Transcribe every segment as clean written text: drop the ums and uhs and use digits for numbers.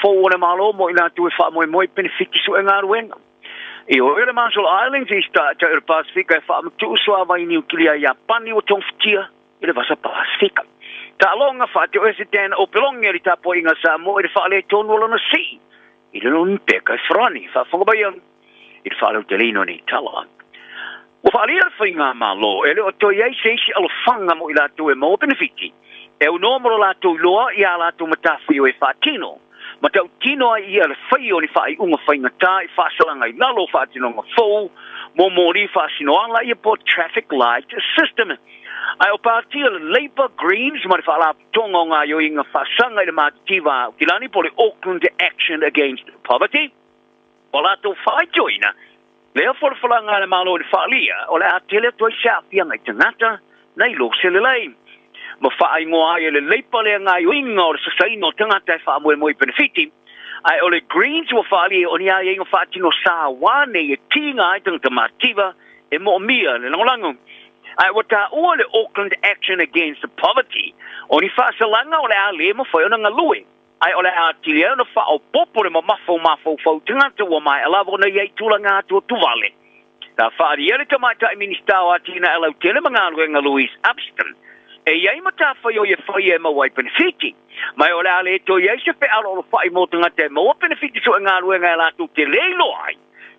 fou a le Malo mo i latou e faamoemoe i penefiti suegaluega. I o le Marshall Islands i Taitai o le Pasefika e faamatuu suavai niukilia i Iapani ua togafitia i le Vasa Pasefika. Taaloga faateoese Dan Opeloge le tapuaiga a Samoa i le faaletonu o lona sii i le Lonipeka e Farani. Faafofoga mai i le faalauteleina o nei tala. Ua faaalia le faigamalo e le o toe i ai se isi alofaga mo i latou e maua penefiti, e aunoa mo lo latou iloa i a latou matafaioi e faatino, ma tautino ai ia le faia o ni faaiuga faigata i faasalaga i lalo o faatinoga fou mo moli faasinoala ia po traffic light system. Ae o patia le Labour, Greens ma le Faalapotopotoga o Gaoioiga Faasaga i le Matitiva a Aukilani po le Auckland Action Against Poverty, ua latou faaitioina lea folafolaga a le Malo i le faalia o le a tele atu ai se aafiaga i tagata nai lo se lelei. Ma faaigoa ai e le Leipa lea gaoioiga o le sasaina o tagata e faamoemoe i penefiti, ae o le Greens ua faalia o ni aiaiga faatino saoa nei e tiga ai tagata matitiva e moomia le lagolago. Ae ua taua le Auckland Action Against Poverty o ni faasalaga o le a le mafai ona galue, ae o le a atili ai ona faaopoopo le mamafa o mafaufau tagata ua maea lava ona i ai tulaga atuatuvale. Sa faaalia le tamaitai Minisita o Atinae Lautele ma Galuega Louise Upston e i ai matafaioi e faia e maua ai penefiti, ma o le a le toe i ai se fealoalofai mo tagata e maua penefiti suegaluega e latou te le iloa ai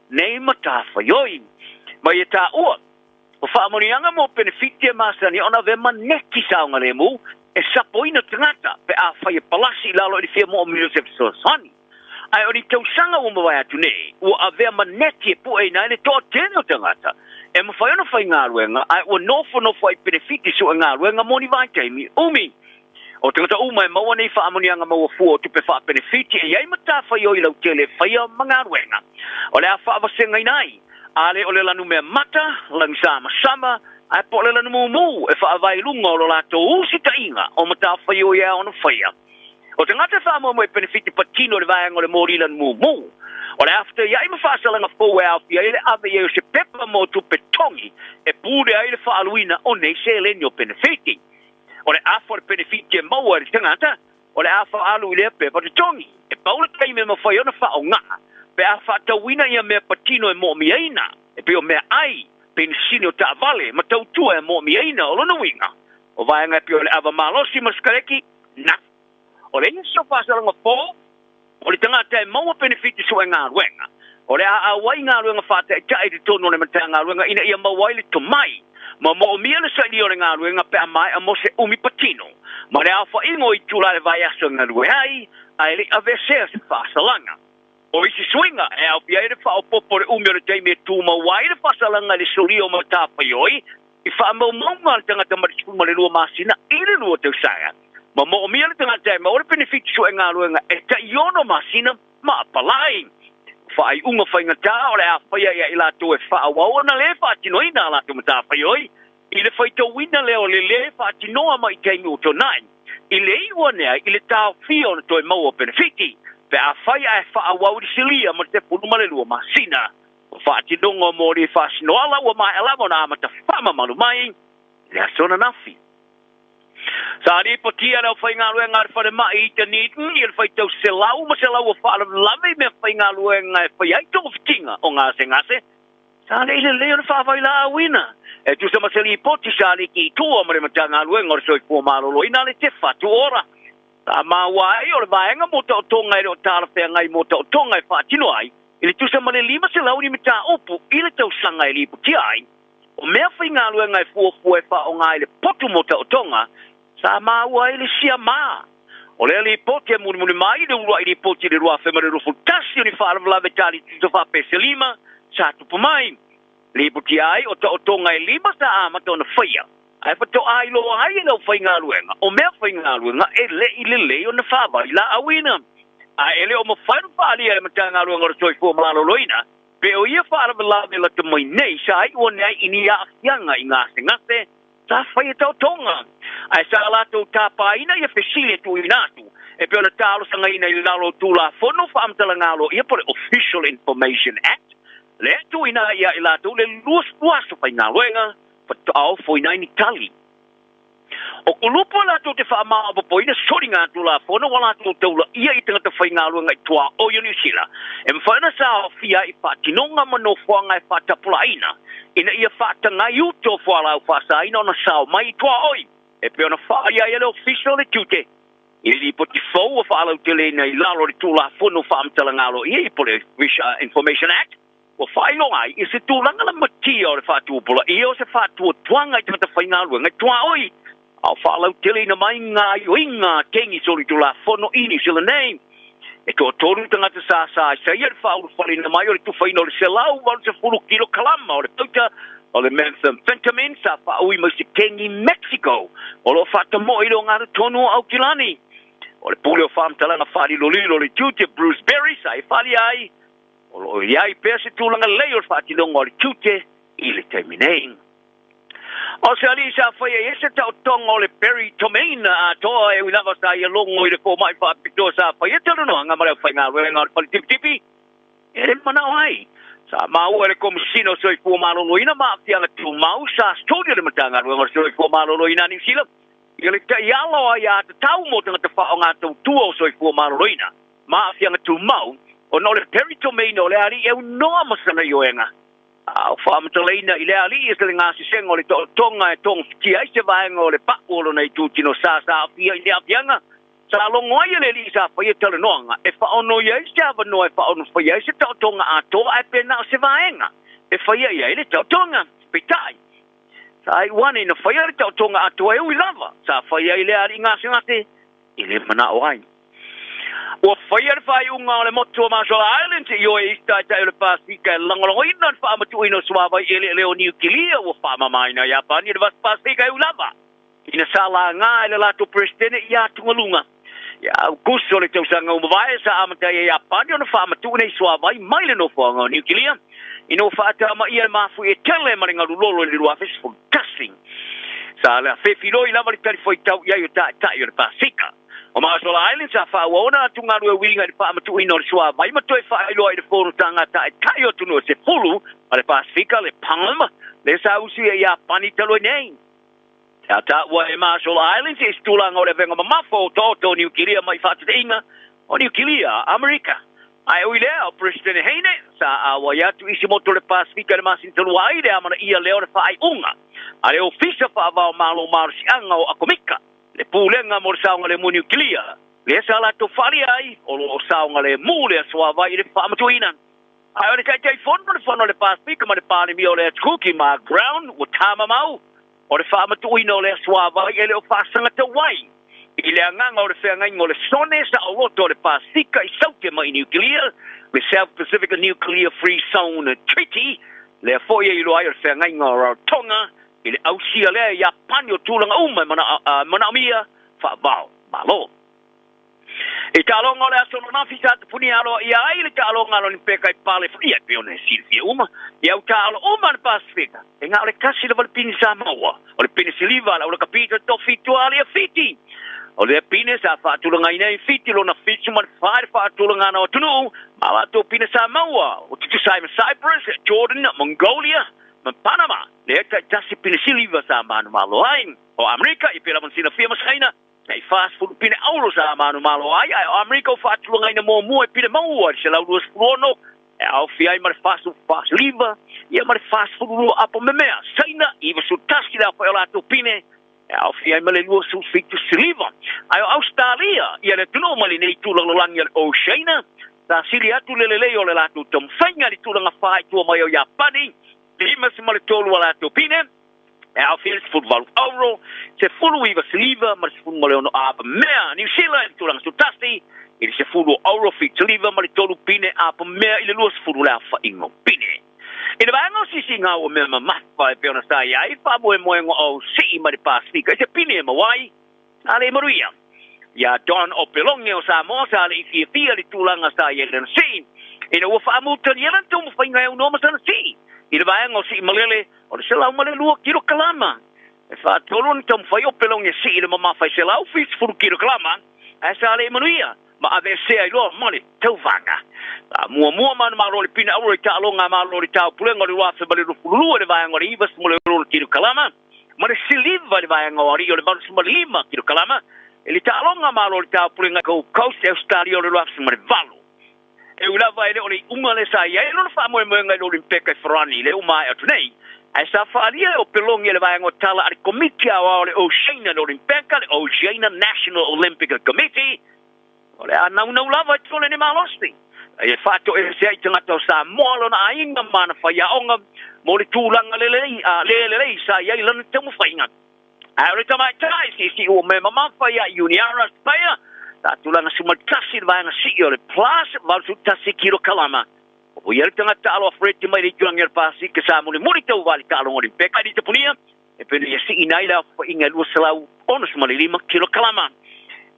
nei matafaioi. Ma ia taua, o faamanuiaga mo penefiti e masani ona avea ma neti saogalemu e sapoina tagata pe afai e palasi i lalo i le fia moomia o se fesoasoani. Ae o ni tausaga ua mavae atu nei, ua avea ma neti e pueina ai le toatele o tagata e mafai ona faigaluega ae ua nofonofo ai i penefiti suegaluega mo ni vaitaimi umi. O tagata uma e maua nei faamanuiaga maua fua o tupe faapenefiti e i ai matafaioi lautele e faia ma galuega. O le a faavasegaina ai, a le o le lanumea mata, lagisamasama, ae po o le lanumumu e faavae i luga o lo latou usitaʻiga o matafaioi e ao ona faia. O tagata e faamoemoe i penefiti patino i le vaega o le moli lanumumu, o le a fetaiai ma faasalaga fou e aofia ai le ave i ai o se pepa mo tupe togi e pule ai le faaaluina o nei seleni o penefiti. O le afa o le penefiti e maua e le tagata, o le a faaalu i lea pepa totogi. E pau le taimi e mafai ona faaaoga pe a faatauina ia mea patino e moomiaina, e pei o meaai, penisini o taavale, ma tautua e moomiaina. O lona uiga, o vaega e pei o le ava malosi ma le sikaleki, na. O le isi o faasalaga fou, o le tagata e maua penefiti suegaluega, o le a auai i galuega faataitai i totonu o le Matagaluega ina ia maua ai le tomai ma moomia le sailia o le galuega pe a maea mo se umi patino ma le aofaiga o itula i le vaiaso e galue ai, ae le i aveesea se faasalaga. O isi suiga e aofia ai le faaopoopo o le umi o le taimi e tumau ai le faasalaga i le solia o matafaioi i faamaumauga a le tagata mai le 12 masina i le 2 tausaga, ma moomia le tagata e maua le penefiti suegaluega e tai 6 masina ma apalai. O faaiuga faigata o le a faia ia i latou e faaauau ona le faatinoina a latou matafaioi i le faitauina lea o le lē faatinoa mai taimi ua tuanai, i le iu ane ai i le taofia ona toe maua o penefiti pe afai ae faaauau i le silia ma le 12 masina. O faatinoga o moli faasinoala ua maea lava ona amata faamamalu mai i le aso ananafi. Sa lipotia le aufaigaluega a le falemai i Dunedin i le faitau selau ma selau o faalavelave i meafaigaluega e fai ai togafitiga o gasegase sa le i lelei ona faavailaauina. E tusa ma se lipoti sa liki i tua ma le Matagaluega o le Soifua Maloloina a le Te Whatu Ora. Sa maua ai o le vaega mo taotoga e le o talafeagai mo taotoga e faatino ai i le tusa ma le 500 ni mataupu i le tausaga e lipotia ai. O mea faigaluega e fuafua e faaaoga i le potu mo taotoga, sa maua ai le siama. O lea lipoti e mulimuli mai i le uluai lipoti i le 2021 o ni faalavelave tali tusa faapese lima sa tupu mai. Lipotia ai o taotoga e lima sa amata ona faia, ae faatoa iloa ai e le aufaigaluega o mea faigaluega e le i lelei ona faavailaauina. A e le o mafai ona faaalia e le Matagaluega o le Soifua Maloloina pe o ia faalavelave lata mai nei sa iu ane ai i ni aafiaga i gasegase sa fai e taotoga, ae sa latou tapaina ia fesili e tuuina atu e pei ona talosagaina i lalo o Tulafono Faamatalaga Aloaia po o le Official Information Act, lea e tuuina ai ia i latou le 20 aso faigaluega faatoa ofoina ai ni tali. O kulupu a latou te faamaopoopoina soligatulafono ua latou taulaia i tagata faigaluega i tuaoi o Niu Sila, e mafai ona saofia ai i faatinoga ma nofoaga e faatapulaaina ina ia faatagai uta o fualaau faasaina ona sao mai i tuaoi, e pei ona faaalia ai e le Ofisa o le Tiute i le lipoti fou ua faalauteleina i lalo o le Tulafono Faamatalaga Aloaia po o le Information Act. Ua faailoa ai i se tulaga lamatia o le faatupulaia o se faatuatuaga i tagata faigaluega i tuaoi, a o faalauteleina mai ngā aioiga a kengi solitulafono i Niu Sila nei. E toatolu tagata sa sasaia le faaulufaleina mai o le tufaina o le 180 kilokalama o le pauta o le methamphetamine sa faaui mai se kengi Mexico o lo o faatamoe i le ogatotonu o Aukilani. O le pule o faamatalaga faalilolilo o le tiute Bruce Berry sa e faaalia ai O lo o i ai pea se tulaga lelei o le faatinoga o le tiute i le taimi nei. O se alii sa faia i ai se taotoga o le Perry Tomain atoa e ui lava sa ia logo i le fomai faapitoa sa faia talanoaga ma le aufaigaluega o le fale tipitipi e le manao ai. Sa maua e le Komesina o Soifua Maloloina ma Aafiaga Tumau sa soli le Matagaluega o le Soifua Maloloina a Niu Sila i le taiala o aiatatau mo tagata faaaoga tautua o soifua maloloina ma aafiaga tumau, ona o le peritomeina o le alii e aunoa ma sana ioega, a o faamatalaina i le alii e se gasesega o le taotoga e togafitia ai se vaega o le pau o lona itutino sa sa aafia i le aafiaga. Sa logo ai e le alii sa faia talanoaga e faaonoia ai se avanoa e faaonofaia ai se taotoga atoa ae pe na o se vaega e faia i ai le taotoga. Peitai, sa iu ane ina faia le taotoga atoa e ui lava sa faia ai le alii gasegase i le manao ai. Ua faia le faaiuga o le motu o Marshall Islands i oe isi taitai o le Pasefika e lagolagoina le faamatuuina o suavai eleele o Niu Kilia ua faamamaina i Iapani i le Vasa Pasefika e ui lava ina sa laga e le latou Peresetene i atugaluga. Ia Aukuso o le tausaga ua mavae sa amata ai e Iapani ona faamatuu nei suavai mai le nofoaga o Niu Kilia ina ua faatamaia le mafuie tele ma le galulolo i le 2011. Sa afefiloi lava le talifuaitau i ai o taitai o le Pasefika. O Marshall Islands sa faaauau ona atugalu e uiga i le faamatuuina o le suavai ma toe faailoa i le fonotaga a taitai o atunuu e 10 a le Pasefika, le PALM, lea sa usuia i Iapani talu ai nei. Sa taua e Marshall Islands i se tulaga o le avega mamafa o otaota o Niukilia mai faataitaiga o Niukilia a Amerika. Ae ui lea, o Peresetene Heine, sa auai atu i se motu o le Pasefika i le masina talu ai le amanaia lea o le faaiuga a le Ofisa Faavao Malo Malosiaga o Akomika, le Pulega mo le Saogalemu Niukilia, lea sa latou faaalia ai o lo o saogalemu le suavai i le faamatuuina. Ae o le Taitaifono o le Fono a le Pasefika ma le Palemia o le Atukuki, Mark Brown, ua tamamau o le faamatuuina o lea suavai e le o faasagatau ai i le agaga o le feagaiga o le sone saoloto o le Pasefika i Saute mai Niukilia, le South Pacific Nuclear Free Zone Treaty, lea foi e iloa ai o le feagaiga o Rarotonga i le ausia lea e Iapani o tulaga uma e manaomia faavao Malo. I taaloga o le aso ananafi sa tapunia aloaia ai le taaloga a Lonipeka i Pale Faia e pei ona e silafia uma i au taalo uma a le Pasefika e na o le tasi lava le pine sa maua o le pine siliva a le aulaka Peter Tofi Tualia Fiti. O lea pine sa faatulagaina ai Fiti lona 74 i le faatulagana o atunuu ma latou pine sa maua o tutusa ai ma Cyprus, Jordan, Mongolia ma Panama lea taitasi pine siliva sa manumalo ai. O Amerika i pei lava ona silafia ma Saina Nei 40 pine auro sa manumalo ai, ae o Amerika ua faatulagaina muamua i pine maua i le 126, e aofia ai ma le 44 siliva, ia ma le 42 apo memea. Saina, 91 le aofai o latou pine, e aofia ai ma le 27 siliva. Ae o Ausetalia, ia le atunuu mai lenei itu lalolagi o le Oceania, sa sili atu le lelei o le latou taumafaiga i le tulaga faaitua mai o Iapani, 53 a latou pine, e aofia le 18 auro, 19 siliva ma le 16 aapa mea. Niu Sila i le tulaga 11 i le 10 auro, 7 siliva ma le 3 pine aapa mea i le 20 le aofaiga o pine. I le vaega o sisiga ua mea mamafa e pei ona sa i ai faamoemoega o sii mai le Pasefika i se pine e maua ai, sa le manuia. Iā Don Opeloge o Samoa sa le i fiafia i le tulaga sa i ai lana sii, ina ua faamutalia lana taumafaiga e aunoa ma sana sii i le vaega o sii malele o le 102 kilokalama. E faatolu ona taumafai Opeloge e sii i le mamafa i 170 kilokalama, ae sa le i manuia ma aveesea ai loa ma le tauvaga. Sa muamua manumalo le pine auro i taaloga a Malo i le Taupulega o le 2022 i le vaega o le 96 kilokalama. ma le siliva i le vaega o alii o le 85 kilokalama i le taaloga malo o le Taupulega Gold Coast, Ausetalia o le 2008. E ui lava e le o le iuga lea sa i ai lona faamoemoega i le Olimpeka i Farani lea ua maea atu nei, ae sa faaalia e Opeloge le vaega o tala a le Komiti Aoao o le Oceania i le Olimpeka, le Oceania National Olympic Committee, O le a naunau lava i tole ni malosi, e faatoese ai tagata o Samoa lona aiga ma ana faiaoga mo le tulaga lelei a le lelei sa i ai lana taumafaiga. Ae o le tamaitai siisii ua mea mamafa ia Iuniara Speyer, sa tulaga 11 i le vaega sii o le plus 81 kilokalama. O ia le tagata alo afereti mai le itulangi o le Pasika sa mulimuli tauva i le taaloga Olimpeka i Litapunia, e pei ona ia siiina ai le aofaiga e 265 kilokalama.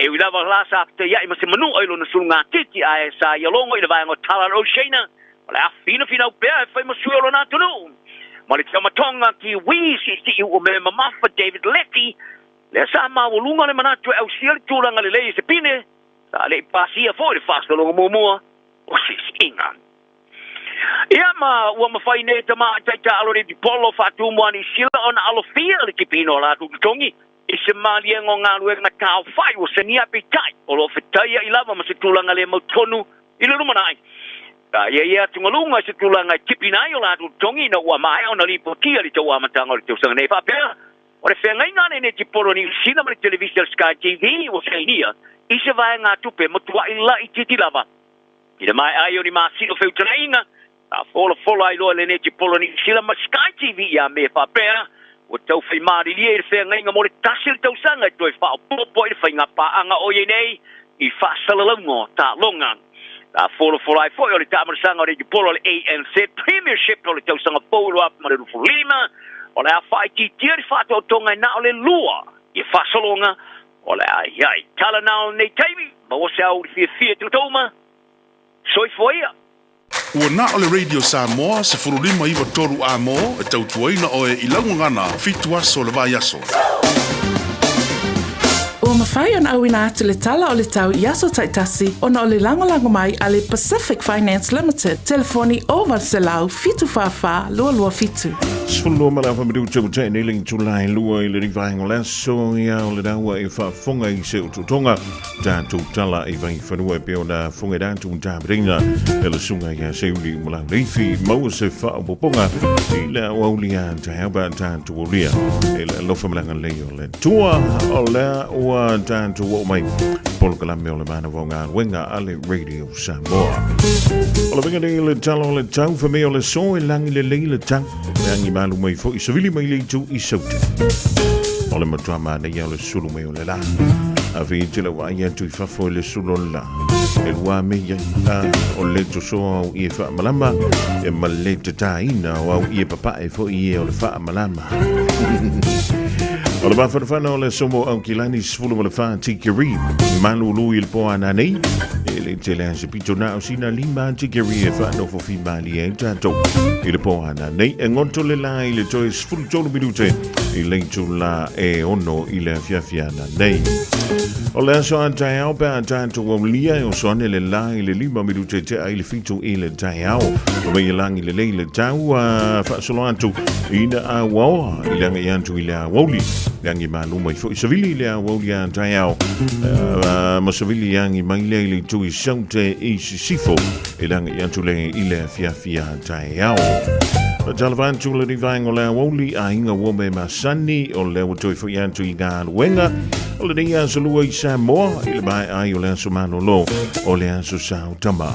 E ui lava la sa fetaiai ma se manua i lona sulugatiti ae sa ia logo i le vaega o Tala Oceana, o le a finafinau pea e fai ma sui o lona atunuu. Ma le taumatoga Kiwi siisii ua mea mamafa David Leckie, lea sa maualuga le manatu e ausia le tulaga lelei e se pine, sa le i pasia foi le faasologa muamua o siisiiga. Ia ma ua mafai nei e tamaitai taalo le Polo faatumu a Niu Sila ona alofia le tipiina o latou totogi i se maliega o galuega taofai ua senia peitai o lo o fetaia'i lava ma se tulaga le mautonu i le lumanai. Sa i ai ia atugaluga i se tulaga e tipina ai o latou totogi ina ua maea ona lipotia i le tau amataga o le tausaga nei faapea o le feagaiga a lenei tipolo Niu Sila ma le televisa o le Sky TV ua sainia i se vaegatupe matua'i laitiiti lava. I le maea ai o ni masina o feutagaiga, sa folafola ai loa lenei tipolo Niu Sila ma Sky TV ia Me faapea, ua tau fai malilie i le feagaiga mo le tasi o le tausaga e toe faaopoopo ai le faiga paaga o i ai nei i faasalalauga o taaloga. Sa folafola ai foi o le taamalasaga o le tipolo o le ANZ Premiership o le tausaga fou 2025, o le a faaitiitia le faataotoga e na o le lua ia faasologa O le a i ai tala na o lenei taimi, maua se aoauli fiafia i tagata uma. Soifua ia! Ua na o le Radio Samoa 15 9 3 A mo e tautuaina oe i lau gagana fitu aso o le vaiaso. Ua mafai ona auina atu le tala o le tau i aso taitasi ona o le lagolago mai a le Pacific Finance Limited, telefoni 0800 744 227. 12 ma le afa minuti ua tea nei le itula e lua i le vaega o le aso ia o le raua e faafofoga i se ututoga tatou tala i vaifanua e pei ona fofoga i latou tapenaina e le susuga ia Seuli Malauleifi maua se faaopoopoga i le aoauli a taeao pe a tatou aulia i le alofa ma le agalelei o le Atua o lea ua tatou oo mai polokalame o le Manava o Galuega a le Radio Samoa. O le vega nei le tala o le tau, whamea o le so e langi le lei le tau, le angi malu mai fo i savili mai le itu i saute. O le matua māneia o le sulu mai o le la. A fi te lau ai atu i fafo i le sulu o le la. E lua me ia a o le tosoa au i e whaamalama, e ma le te tāina o au i e papae fo i e o le whaamalama. O le mafanafana o le somo au kilani 14 tikeri malulu i le po ana nei e le tele a se pito na o sina lima tikeri e whaanofo fi mali e tātou i le po ana nei e ngoto le la i le toe 13 minute i le tula e ono i le afiafi ana nei. O le aso a taeao pe a tātou aulia e oso ane le la i le lima minute tea i le fitu i le taeao. O mei e langi le lei le tau a whaasolo atu ina a waoa i le anga i atu i le awauli. Le angi maluma i fo i savili i le awauli a taeao. Ma savili angi mai le i le tui saute i sisifo i le anga i atu le i le afiafi a taeao. Talofa atu le rivaenga o le aoauli a inga ua me masani o le ua toe foi atu i galuega o lenei aso lua i Samoa i le mae ai o le aso malolo o le aso sao tama.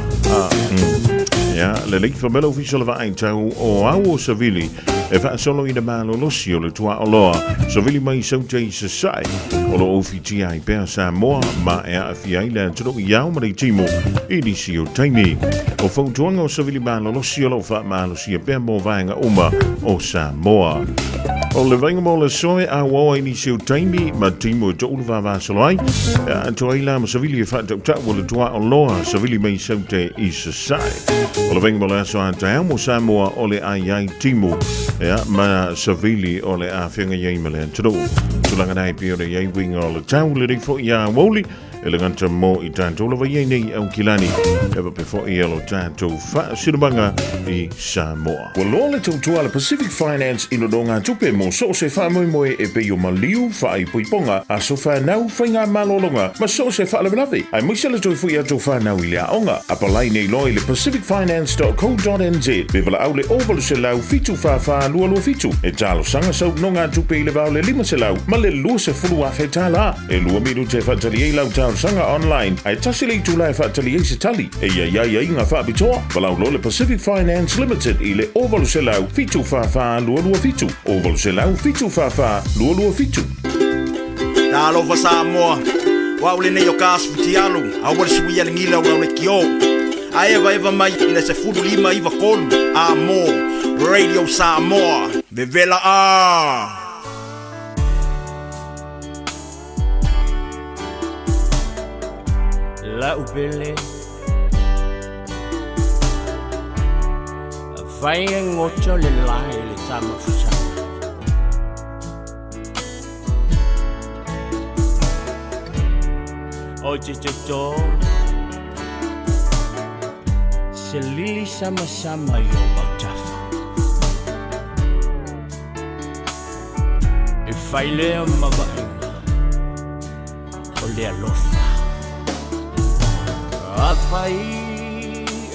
Ia, le lei whamela ofisa le vaai tau o au o Savili e faasolo i le malolosi o le tuaoloa Savili mai saute i sasae o lo ofitia ai pea Samoa ma e aafia ai le atunuu i ao ma le timo i nisi o taimi. O fautuaga o Savili malolosi o lo faamalosia pea mo vaega uma o Samoa. O le vainga mo le soe a uaoa i nisi o taimi ma timo e toʻulu vavasolo ai. Atoa ai la ma Savili e faatautau o le tuaoloa Savili mai saute i sasae. O le vainga mo le aso a taeao mo Samoa o le ai ai timu ia, ma Savili o le a whenga iai ma le atunuu. Tulaga nei pei o le iai winga o le tau le rei fo i a Woli. E le gata mo i tatou lava i ai nei Aukilani, e faapea foi i lo tatou faasinomaga i Samoa. Ua loa le tautua a le Pacific Finance i nonogatupe mo so o se faamoemoe e pei o maliu, faaipoipoga, aso fanau, faiga malologa, ma so o se faalavelave, aemaise le toe foi atu o fanau i le aoga. Apalai nei loa i le pacificfinance.co.nz pe valaau le 0800 744 227 e talosaga sau nonogatupe i le va o le 500 ma le 20,000 tala. E 2 minute e faatali ai lau talosaga online, ae tasi le itula e faatali ai se tali. E i ai aiaiga faapitoa, valaau loa le Pacific Finance Limited i le 0800 744 227, 0800 744 227. Talofa Samoa, o au lenei o Kas Futialu, aua le suia le gila o lau lekiō. A evaeva mai i le 15 93 a mo Radio Samoa. Vevela a! La'u pele Fai e goto le lae le tama fusanga O te toto Se lili sama sama i o autafa E fai lea ma vaaiga o le alofa. Afai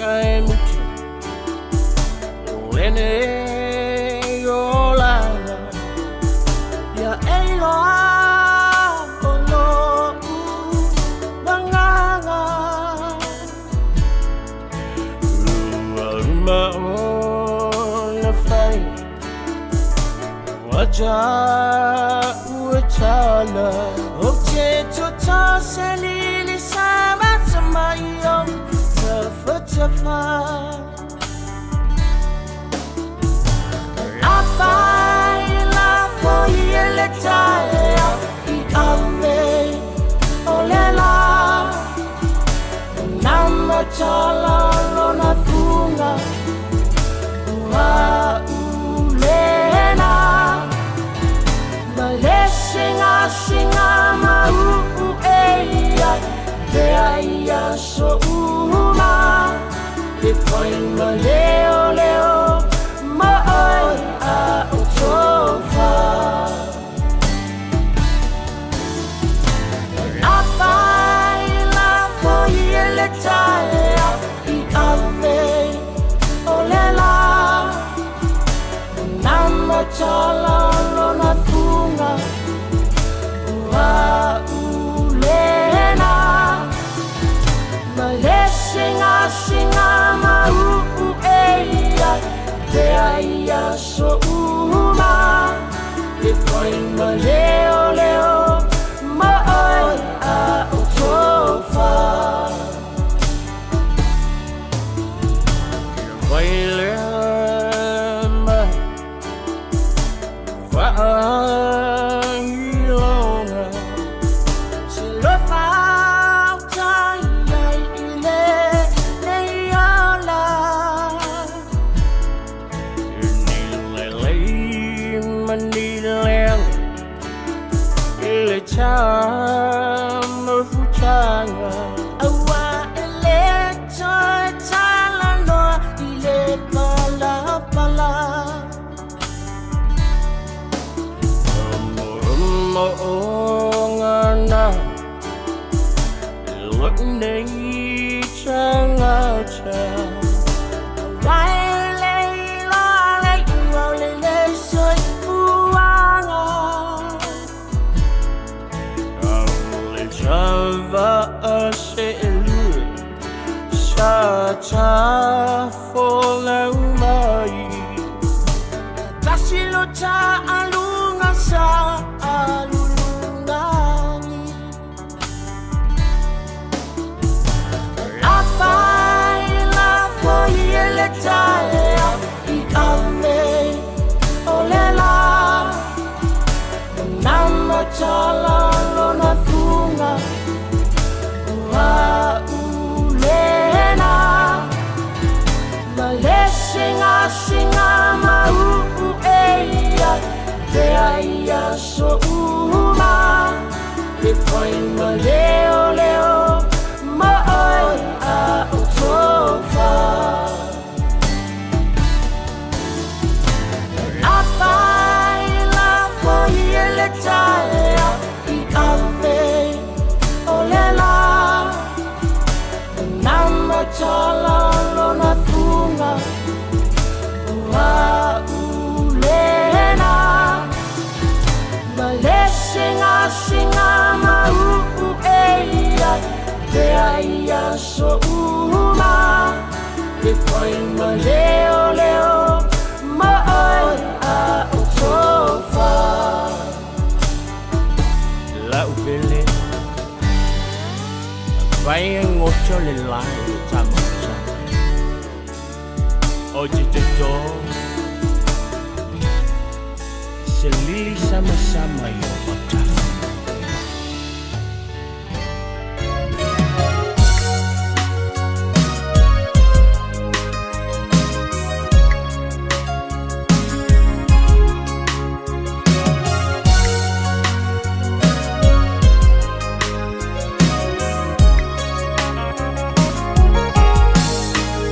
ae muta lenei olaga, ia e iloa o lo'u agaga. Ua uma ona fai Ua ua tala O te toto se lili sa mata mai o Tafa Afai la foi ele taea i ave o le la Nama tala lona funga Ua ulena Ma le singa singa ma uu e ia Te ai so uma E fai ma leo leo Ma oi a o tofa Afai la foi ele taea i ave o le la Nama tala lona funga Ua ulena Ma le singa singa ma uu e ia Te ai so uma E fai ma leo leo Ma oi a o tofa Vai lea mai Vaailoga Se lofa uta ia i le nei ola Ni lelei ma ni leaga I le tamafutaga Aua e le toe talanoa i le palapala Mo'omo'oga na Lo'u nei tagata Aua e le iloa le iuga o lenei soifuaga Le tava'a se'elua Sa tafolau mai Tasi lo ta'aluga sa alulugagi Afai la foi ele taea i ave o le la Nama tala lona funga Ua ulena Ma le singa singa ma uu e ia Te ai so uma E fai ma leo leo. te fai ma leoleo ma oe a o tofa. Lau pele fai e goto le lae le tamautaga. O te toto se lili samasama i o matafa.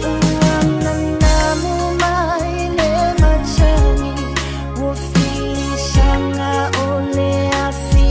Ua nanamu mai le matagi, ua filisaga o le afi.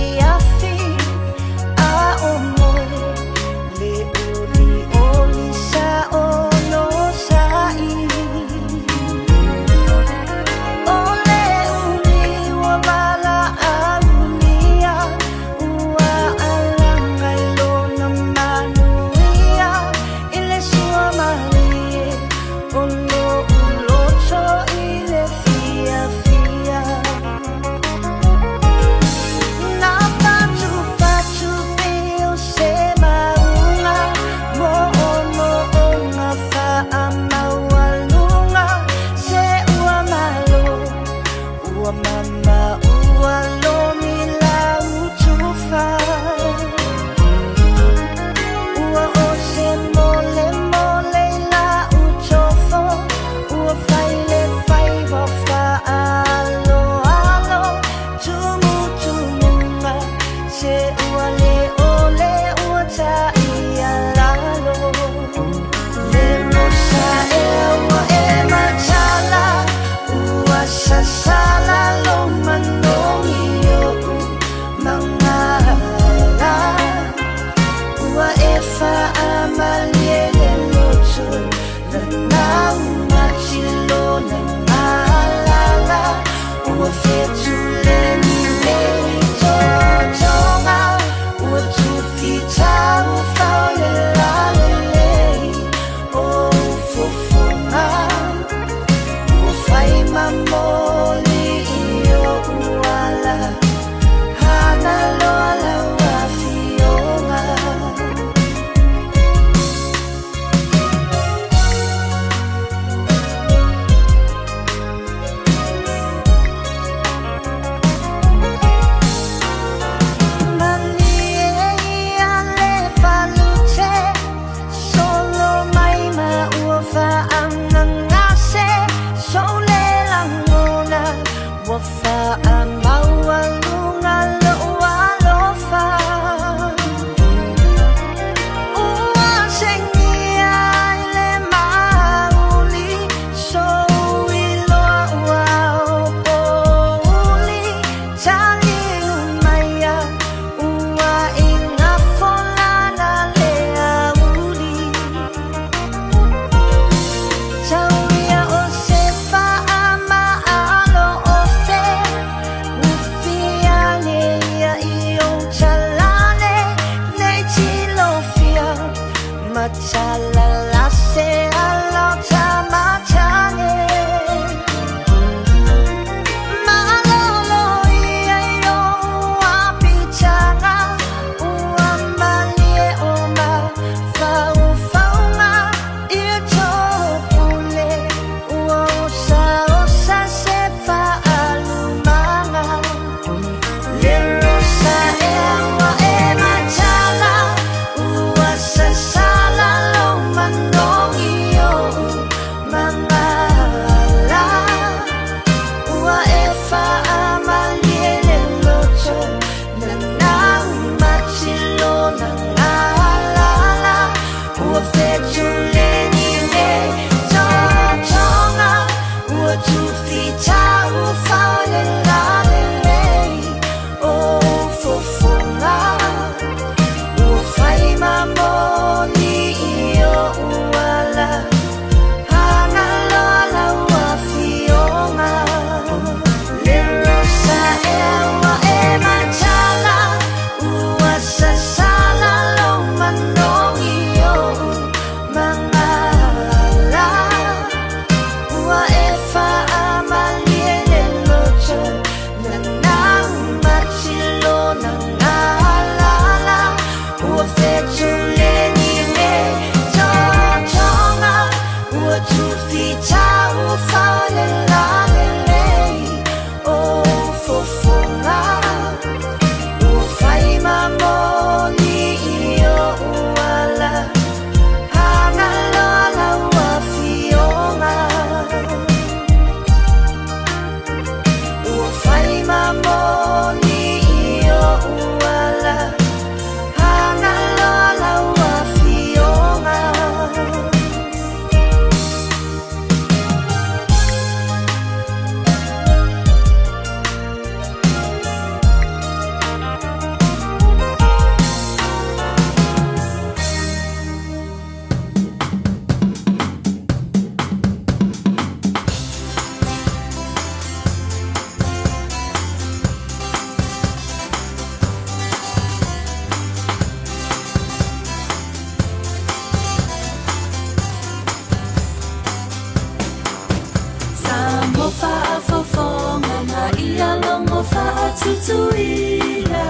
Tutuila.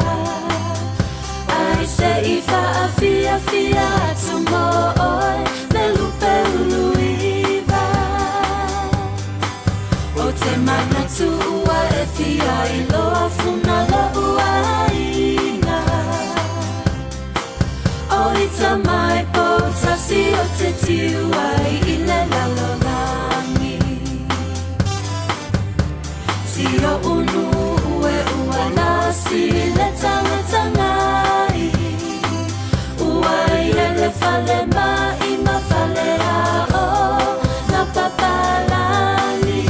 Ai se i faafiafia atu mo oe le lupe uluiva. O te manatu ua e fia iloa funa lo'u aiga. O ita mai poutasi o te tiu ai i le lalolagi. Si oʻu nuu e ua lasi le tagatagai. Ua i ai le fale maʻi ma fale aoga papalagi.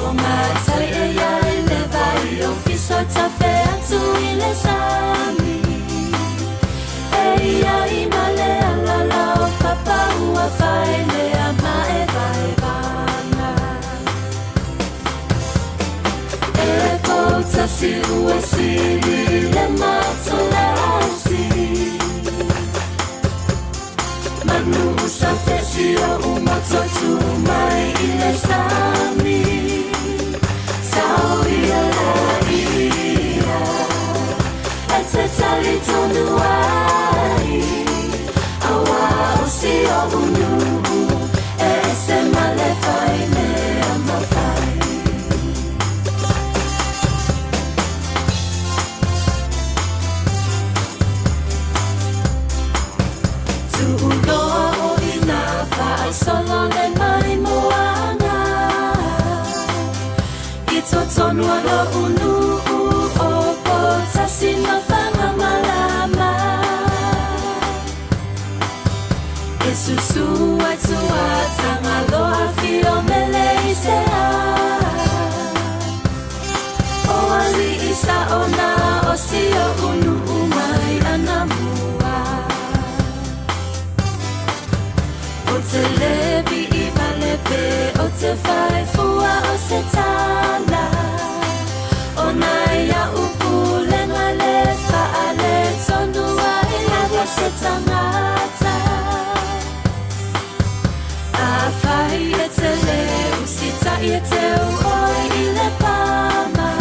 O gatai e iai le vai o fisotafe atu i le sami. E iai ma le alala o papa ua faelea maevaevaga. E poutasi ua sili le matolasi. Manu sa fesi o umoto mai i le sami. Sao ia la ia. E te tali tonu ai. Aua o si oʻu nuu. E ese ma le fai mea mafai. Tuuloa o ina faasolo le maimoaga. I totonu o lo'u nuu o Poutasi ma Fagamalama. E susu ai tua Tagaloa fio mele i se a. O alii sao na o si oʻu nuu mai anamua. O te levi i vale pe o te faifua o se tala. O nai au pulega le faaletonu ai lava se tagata. Afai e te le usitai e teu oe i le pama.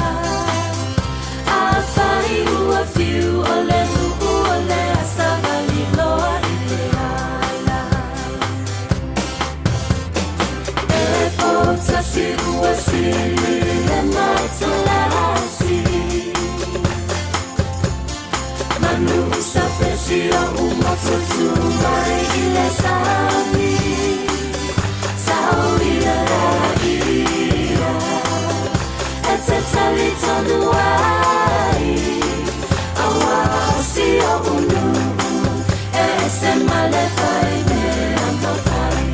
Afai ua fiu o le nuu o le a savali loa i le ala. E poutasi ua sili le matolasi. Manu sa fesi o umoto mai i le sami. Sao ia la ia. E te tali tonu ai. Aua o si oʻu nuu. E ese ma le fai mea mafai.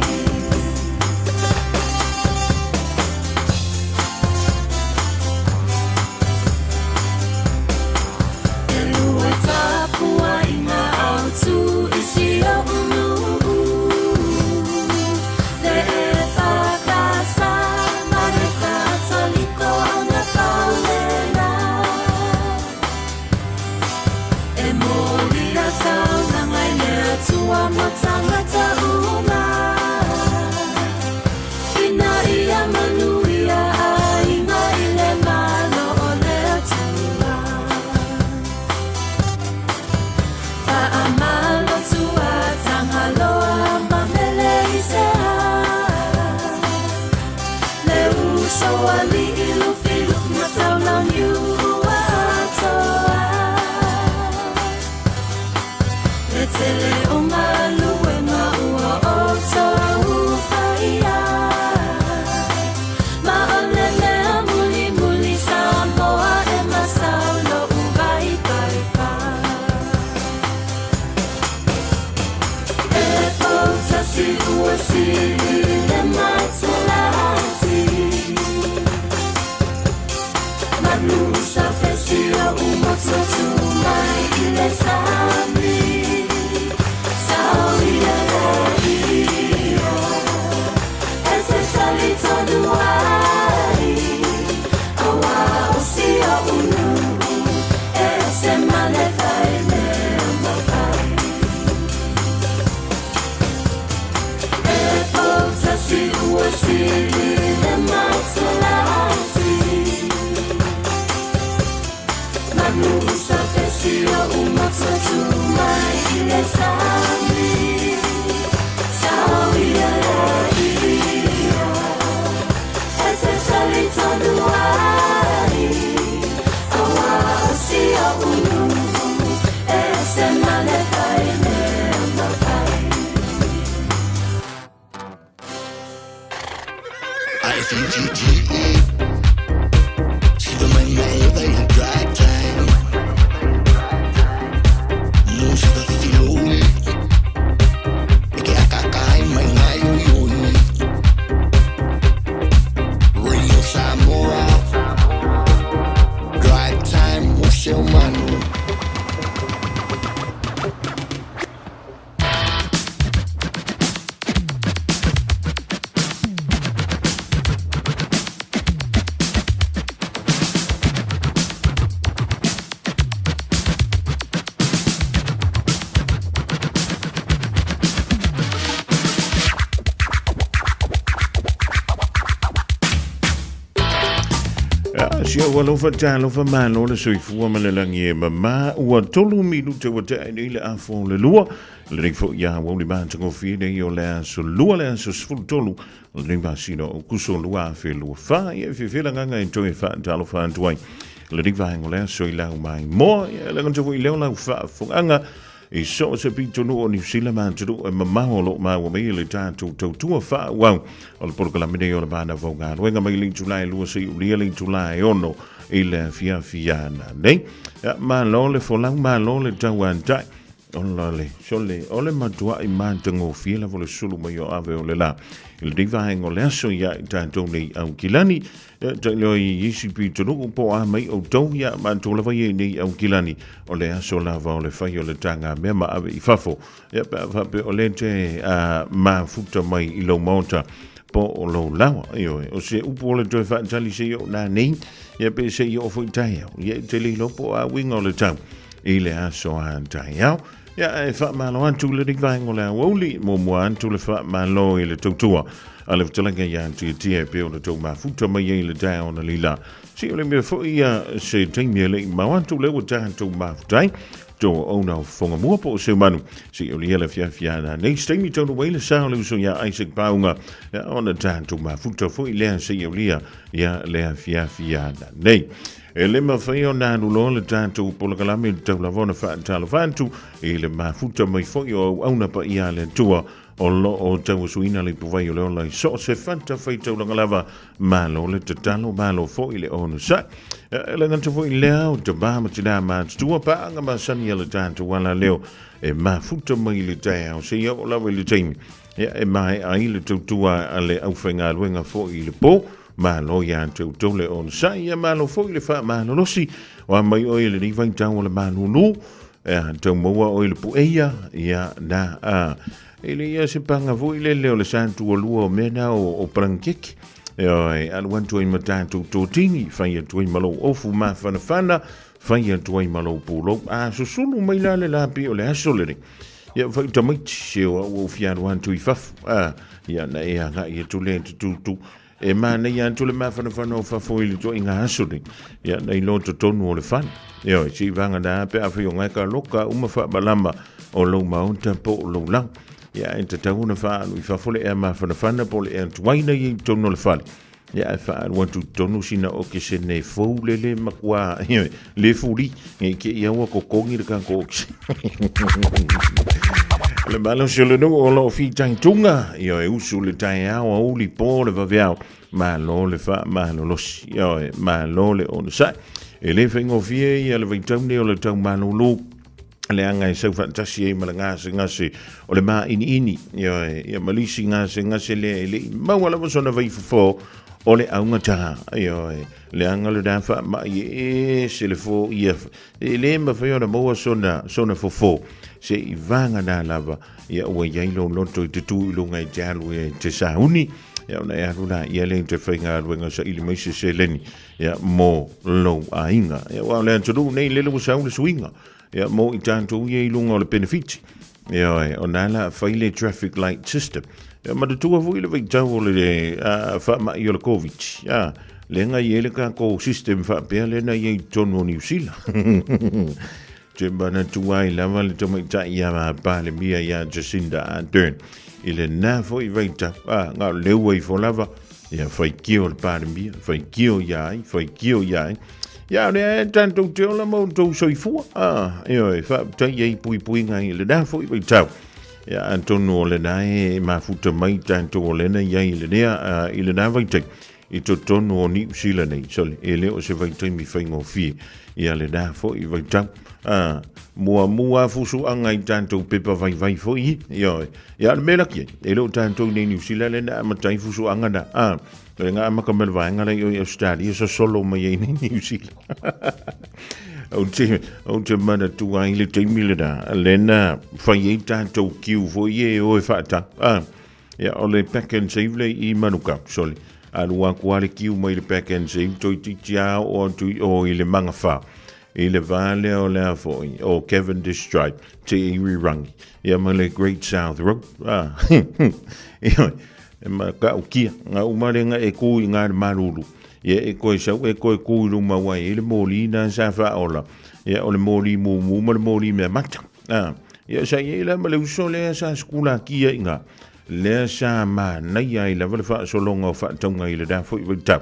E lua tapuaiga autu i si oʻu nuu. Le EFKS ma le Katoliko Augapaulena. E moli a taulaga i le Atua mo tagata uma. Ina ia manuia aiga i le Malo o le Atua. Faamalo tua Tagaloa ma mele i se a. Le uso alii Lufilufi ma Taulauniu ua atoa. Le tele o galuega ua outou faia. Ma o le mea mulimuli Samoa e masau lo'u vaipaipa. E poutasi ua sili le matolasi. Manu sa fesi o umoto mai i le sami. Sao ia la ia. E te tali tonu ai. Aua o si oʻu nuu. E ese ma le fai mea mafai. E poutasi ua sili le matolasi. atu mai i le sami Sao ia ia E te tali tonu ai Aua o si o unu E se male fai mea mawhai. Si au alofa talofa malo le soifua ma le lagi e mamā ua tolu minute ua tea nei le afa o le lua lenei foi ia ua uli matagofie nei o le aso lua le aso 13 o lenei masina o Kuso 2024. Ia e fiafia le agaga e toe faatalofa atu ai lenei vaega o le aso i lau maimoa. Ia e lagona foi leo lau faafofogaaga i so o se pitonuu o Niu Sila ma atunuu e mamao o lo o maua mai i le tatou tautua faaauau o le polokalame nei o le Manava o Galuega mai le itula e 2 seia ulia le itula e 6 i le afiafi ana nei. Ia, malo le folau, malo le tauantai. Ola le, sole, o le matuaʻi matagofie lava o le sulu mai o ave o le la. I lenei vaega o le aso ia i tatou nei Aukilani, ia tailo i isi pitonuu po a mai outou ia matou lava ia i nei Aukilani, o le aso lava o le fai o le taga mea ma ave i fafo. Ia pe a faapea o lea te mafuta mai i lou maota po o lou lawa. Ioe, o se upu o le toe faatali se i oo nanei, ia pe se i oo foi taeao. Ia e te le iloa po o a uiga o le tau. I le aso a taeao. Ia, e faamalo atu le vaega o le aoauli, muamua atu le faamalo i le tautua a le fetalaiga ia Tiatia e pei ona tou mafuta mai ai i le taeao na lila. Se o le mea foi ia se taimi e le i mao atu lea ua tatou mafuta ai to ona o fofoga mua po o Seumanu. Se o lia le afiafi ana nei se taimi taunu ai le sa o le uso ia Isaac Paunga ia ona tatou mafuta foi lea se o lia ia le afiafi ana nei. E le mafai ona alu loa le tatou polokalame i le tau lava ona faatalofa atu i le mafuta mai foi o auauna paia a le Atua o lo o tauasuina le ipuvai o le ola i so o se fata faitaulaga lava. Malo le tatalo, malo foi le onosai. E le gata foi lea o tama ma tina matutua paaga masani a le tatou ala leo e mafuta mai i le taeao seia oo lava i le taimi ia e maea ai le tautua a le aufaigaluega foi i le po. Malo ia te outou le onosai, ia malo foi le faamalolosi. O a mai oe i lenei vaitau o le malulu, e tau maua oe i le pueia, ia na a. E le ia se panga foi lele o le sa tualua o mea na o palankeke. E oi, alu atu ai ma tatou totini, fai atu ai ma lou ofu mafanafana, fai atu ai ma lou pulou. A susulu mai la le lapi o le aso lenei. Ia fai tamaiti, se o au au fialu atu i fafo. A, ia na e agai atu le tutu. E manaia atu le mafanafana o fafo i le toaiga aso nei, ia na iloa totonu o le fale. Ioe, se i vagana pe afai o ngae ka loka uma faamalama o lou maota po o lou lau. Ia, e tatau ona faaalu i fafo le ea mafanafana po o le ea tuaina ia i totonu o le fale. Ia, ae faaalu atu i totonu sina okesene fou lele makuā, ioe, le fuli, nge i te ia ua totogi le tatou okesene. O le malosi o le nuu o lo o fitaituga, ioe, usu le taeao, auli po le vaveao, malo le faamalolosi, ioe, malo le onosai. E le faigofie ia le vaitau nei o le tau malulu, leaga e sau faatasi ai ma le gasegase o le māʻiniʻini, ioe, ia ma le isi gasegase lea e le i maua lava sona vaifofo o le augatā, ioe, leaga lena faamaʻi e ese le foia, e le mafai ona maua sona, sona fofo, se i vagana lava, ia ua i ai lou loto i te tū i luga i te alu e te sauni, ia ona e alu la ia lea i te faigaluega saili mai se seleni, ia mo lou aiga. Ia aua o le atunuu nei lele ua sau le suiga, ia mo i tatou ia i luga o le penefiti. Ioe, ona la fai le traffic light system. Ia manatua foi le vaitau o le faamai o le Covid. Ia, lea na i ai le tatou system faapea lea na i ai i totonu o Niu Sila. Te manatua ai lava le tamaitai ia Palemia ia Jacinda Ardern i lena foi vaitau, a, na o leua ifo lava, ia faitio le Palemia, faitio ia ai, faitio ia ai. Ia o lea e tatou te ola ma outou soifua, a, ioe, faafetai ai puipuiga i lena foi vaitau. Ia atonu o lena e mafuta mai tatou o lena i ai i lenea, i lena vaitaimi i totonu o Niu Sila nei, sole, e le o se vaitaimi faigofie ia lena foi vaitau. A, muamua fusuaga i tatou pepa vaivai foi, ioe. Ia, o le mea laki ai, e le o tatou nei Niu Sila lea na amata ai fusuaga na. A, le nga amata mai le vaega la i o i Australia, sosolo mai ai nei Niu Sila. Ou te manatua ai le taimi lena, lena fai ai tatou kiu foi e o e faatau. A, Ia, o le pack and save le i Manukau, sorry. Alu aku a le kiu mai le pack and save, toeitiiti a oo atu i o i le Mangawhā. I le vā lea o le a foi, o Cavendish Drive, Te Irirangi, ia ma le Great South Road. Ah, ia, e ma ka'ukia, ngā uma le nga e kū i ngā le malulu. Ia, e koe sau, e koe kū i luma wai, i le mōlī nā sa whaola. Ia, o le mōlī mūmū ma le mōlī mea mata. A, ia sa i ai la ma le uso lea sa sekulaki ai ngā, lea sa manaia ai lava le faasologa o faatauga i lena foi vaitau.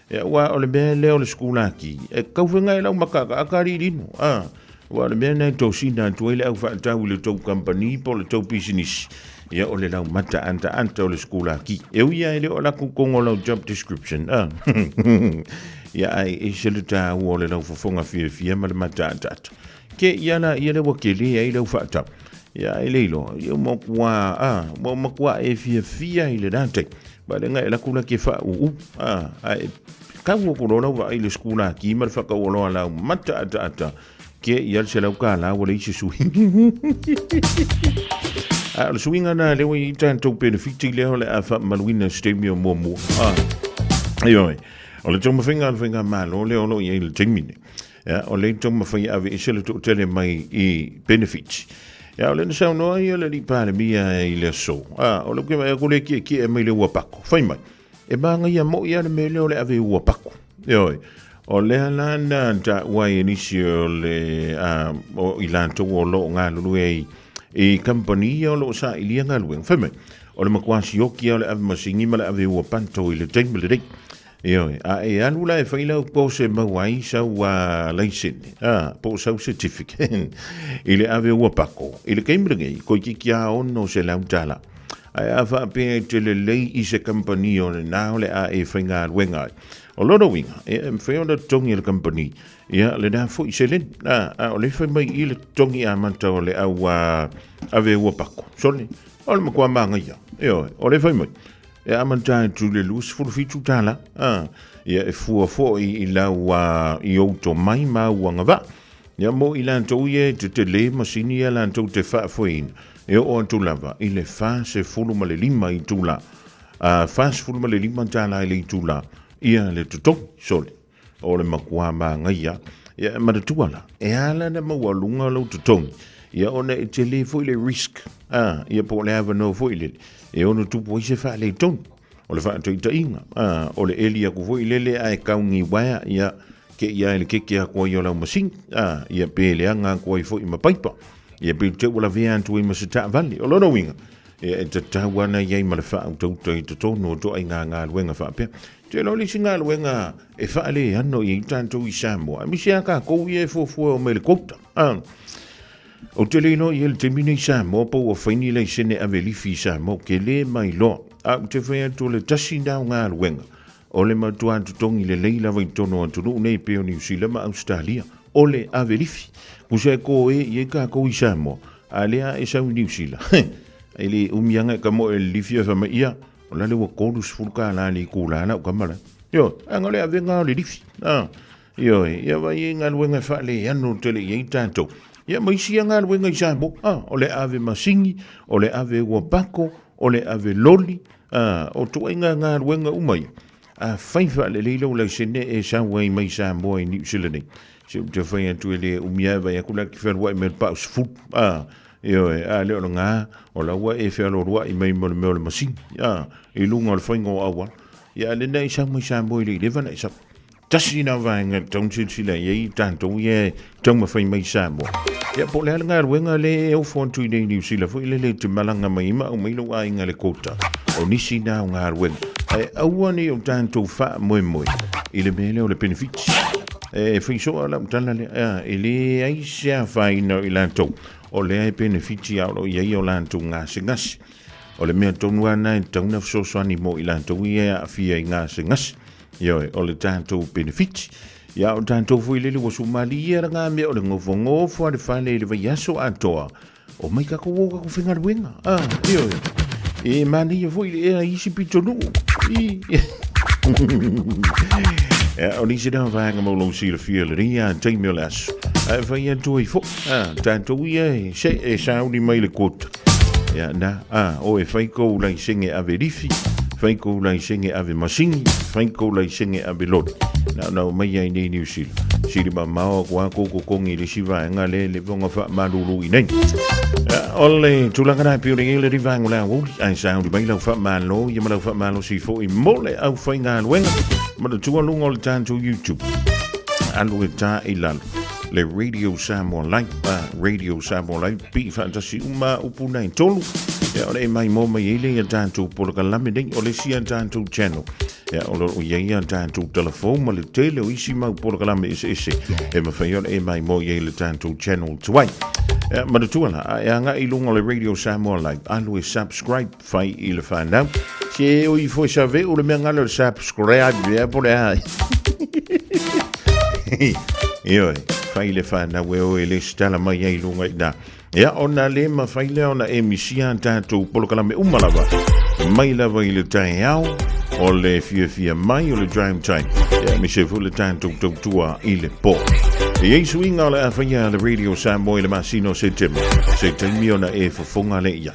Ia, aua o le mea lea o le sekulaki, e kauwhenga e lau makaakaaka alilino, a, aua o le mea lena e tosina atu ai le au faatau i le tou kampani po o le tou pisinisi, ia o le lau mata antaanta o le sekulaki. E ui lava e le o laku kongo lau job description, a, ia ae ese le tāua o le lau fofoga fiafia ma le mata ataata. Ke ia la ia le ua kele ai lau faatau. Ia e le iloa, ia ua matua, a, ua matua e fiafia i le rātei. Ba le ngai la kula ke wha uu, a, a e kau o kuro lau vai le skula ki ma le whakauoloa lau mata ata ata, ke ia le se lau ka lau le isi sui. A, o le suiga na leo i tātou benefiti lea o le a whaamaluina se taimi o muamua. A, ioe, o le taumafaiga a le faigamalo lea o lo o i ai le taimi nei. Ia, o le taumafai e aveese le toatele mai i benefits. Ia, o le na saunoa ia le alii Palemia i le aso. A, o le ke mai ko le kiekie mai le ua pako. Fai mai. E māngaia moi a le mea lea o le ave ua pako. Ioe. O lea la na taua ai e nisi o le a, o i latou o lo o galulue ai i kampani ia o lo o sailia galuega. Fai mai, o le matua sioki o le ave masini ma le ave ua panto i le taimi lenei. Ioe, a e alu la e fai lau course e maua ai sau laisene, a, po o sau certificate, i le ave ua pako. I le taimi lenei, toeitiiti a $600. Ae a faapea e te lelei i se kamupani o lena o le a e faigaluega ai. O lona uiga, e mafai ona totogi e le kamupani, ia lena foi seleni. A, a o le fai mai i le totogi amata o le au ave ua pako. Sole, o le matua māngaia. Ioe, o le fai mai, E amata atu i le $27, a, ia e fua foi i lau a, i ou tomai ma au agavaa. Ia mo i latou ia e tetele masini ia latou te faafoeina, e oo atu lava i le 45 itula, a, $45 i le itula, ia le totogi, sole. O le matua māngaia, ia e manatua la, e ala na maualuga lou totogi, ia ona e tele foi le risk, a, ia po o le avanoa foi lele, e ono tupu ai se faaletonu. O le faataitaiga, a, o le eli aku foi lele ae kauni uaea, ia, ke ia e le keke aku ai o lau masini, a, ia pe leaga aku ai foi ma paipa, ia pe te ua lavea atu ai ma se taavale. O lona uiga, ia e tatau ana i ai ma le faautauta i totonu o toaiga galuega faapea. Te iloa le isi galuega e faaleano i ai tatou i Samoa, aemaise lava tatou ia e fuafua e omai i le quota. Ah, ou te le iloa i ai le taimi nei i Samoa po ua fai ni laisene ave lifi i Samoa, ou te le mailoa. A ou te fai atu o le tasi lena o galuega o le matua totogi lelei lava i totonu o atunuu nei pei o Niu Sila ma Ausetalia, o le ave lifi. Tusa e koe i ai tatou i Samoa, a lea e sau i Niu Sila, e le umi lava e ka moe le lifi ae fai mai, ia, O la le ua $30 le itula lau tama la. Ioe, aga o le avega o le lifi. Ah, ioe, ia vai e galuega e faaleano tele i ai tatou. Ia ma isi ia galuega i Samoa. Ah, o le ave masini, o le ave ua pako, o le ave loli, ah, o tuaiga galuega uma ia. A fai faalelei lou laisene e sau ai mai Samoa i Niu Sila nei. Se ou te fai atu e le umi lava e vai atu la ki fealuai mai le pau 10. Ah, Ioe, a le o lena, o la ua e fealoaloai mai ma le mea o le masini, a, i luga o le faiga o auala. Ia, a lena i sau mai Samoa i le 11 na i sau. Tasi na vaega e tatau ona silasila i ai tatou ia e taumafai mai i Samoa. Ia po o le a le galuega lea e ofo atu i inei i Niu Sila foi lele e te malaga mai ai ma aumai lou aiga i le kota. O nisi na o galuega. Ae aua ne i o tatou faamoemoe i le mea lea o le penefiti. E fai soo lau tala lea, e leai se afaina o i latou o lea e penefiti a o lo o i ai o latou gasegase. O le mea tonu lava lena e tatau ona fesoasoani mo i latou ia e aafia i gasegase. Ioe, o le tatou penefiti. Ia, o tatou foi lele ua sumalie la ngā mea o le ngofongofo a le fale i le vaiaso atoa. O mai tatou o tatou faigaluega. Ah, ioe. E manaia foi le ea i isi pitonuu. I. Ia, o nisi na vaega mo lou silafia lenei a taimi o le aso. Ae fai atu ai foi, ah, tatou ia e se e sauni mai le quota. Ia, na, a, o e fai kou laisene ave lifi, fai kou laisene ave masini, fai kou laisene ave lori. Na ona omai ai nei Niu Sila. Sili mamao aku a kou totogi i le isi vaega lea e le fofoga faamalulu i nei. Ia, o le tulaga la e pei ona i ai le vaega o le aoauli, ae sauni mai lau faamalo ia ma lau faamalosi foi mo le aufaigaluega. Manatua luga o le tatou YouTube, alu e ta i lalo le Radio Samoa Live, Radio Samoa Live pii faatasi uma upu na e tolu. Ia, o le e mai mo mai ai le ia tatou polokalame nei, o le isi a tatou channel. Ia, o lo o i ai a tatou telefon ma le tele o isi mau polokalame eseese e mafai ona e mai mo i ai le tatou channel tuai. Ia, manatua la, a e agai i luga o le Radio Samoa Live, alu e subscribe, fai i le whanau. Se o i foi sa veu le mea ngalo le subscribe, ia po le a. Ioe, fai le whanau e o e le stala mai ai lunga i nā. Ia, ona le mafai lea ona e misia tātou polokalame uma lava. Mai lava i le taeao, o le fiafia mai o le drive time. Ia, mise foi le tātou tautua i le pō. E i ai suiga o le a faia le Radio Samoa i le masina o Setema. Se taimi ona e fofoga le ia.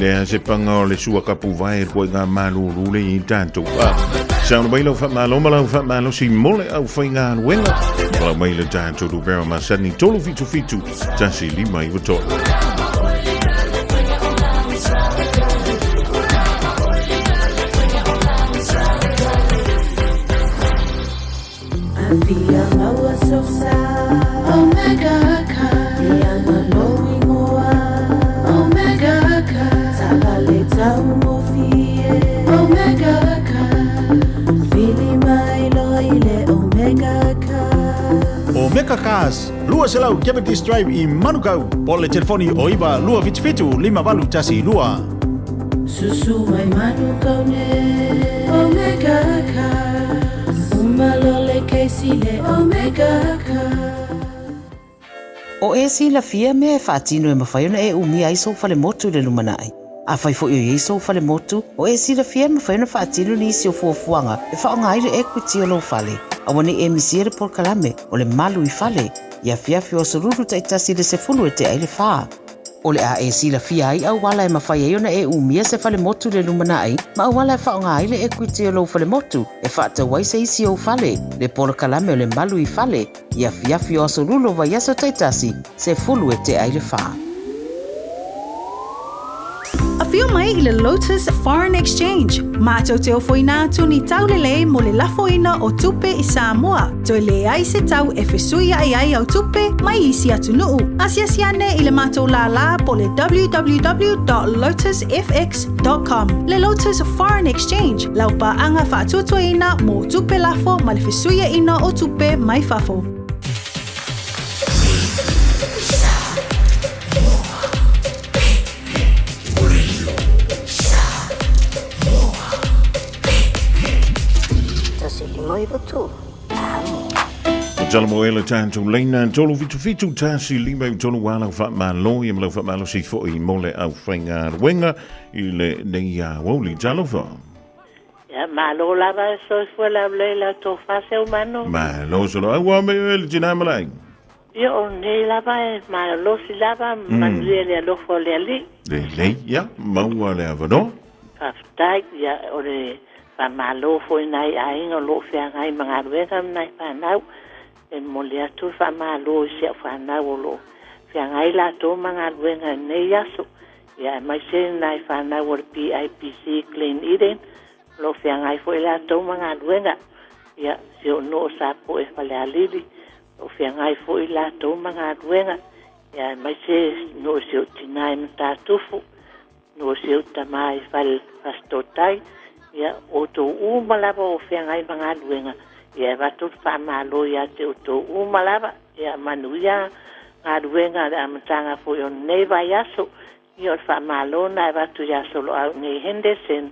le a se panga o le sua kapu vai ko ngā malulu le i tātou. A, sauna mai lau whamalo ma lau whamalo si mole au whai ngā ruenga. Lau mai le tātou rupera masani tolu fitu fitu, tasi lima i tolu. Afia maua sosa Omega Car Ia malo ingoa Omega Car Tavale taugofie Omega Car Vili mai loa i le Omega Car Omega Cars, 200 Jeopardy Drive i Manukau. Po le telefoni o 9 277 5812. Susu mai Manukau nei Omega Cars Uma loa le kesi le Omega Cars. O e silafia mea e faatino e mafai ona e umia ai sou falemotu i le lumanai. Afai foi o i ai sou falemotu, o e silafia e mafai ona faatino nisi o fuafuaga e faaaoga ai le equity o lou fale. Aua ne i e misia le polokalame o le Malu i Fale i afiafi o Aso Lulu taitasi i le 10 e tea ai le fa. O le a e silafia ai auala e mafai ai ona e umia se falemotu i le lumanai ma auala e faaaoga ai le equity o lou falemotu e faatau ai se isi ou fale, le polokalame o le Malu i Fale i afiafi o Aso Lulu o vaiaso taitasi, 10 e tea ai le fa. Afio mai i le Lotus Foreign Exchange, matou te ofoina atu ni taulelei mo le lafoina o tupe i Samoa, toe leai se tau e fesuiaʻi ai au tupe mai isi atunuu. Asiasi ane i le matou lālā po le www.lotusfx. Com. Le Lotus Foreign Exchange, lau paaga faatuatuaina mo tupe lafo ma le fesuiaʻina o tupe mai fafo. Tala mo ele tātou leina tolu fitu fitu tasi lima i tolu wā lau whaamalo ia ma lau whaamalo si foi mo le au whainga ruenga i le nei a wauli talofa. Ia, malo lava e soifua laulelei la outou faaseu mano. Malo solo au a me ele tina malai. Ia, o lenei lava e malolosi lava, manuia le alofa o le Alii. Lelei, ia, maua le avanoa. Faafetai, ia, o le faamalo foi i nai aiga o lo o feagai ma galuega ma nai fanau. E momoli atu le faamalo i si au fanau o lo o feagai latou ma galuega i lenei aso. Ia, aemaise nai fanau o le PIPC Glen Eden, o lo o feagai foi latou ma galuega. Ia, si ou nuu o Sapoe Falealili, o feagai foi latou ma galuega, ia aemaise nuu o si ou tina i Matatufu, nuu o si ou tama i Fale Fasitotai, ia outou uma lava o feagai ma galuega, ia e avatu le faamalo ia te outou uma lava, ia manuia galuega le amataga foi o lenei vaiaso, Ia o le faamalo na e avatu ia Soloau nei Henderson.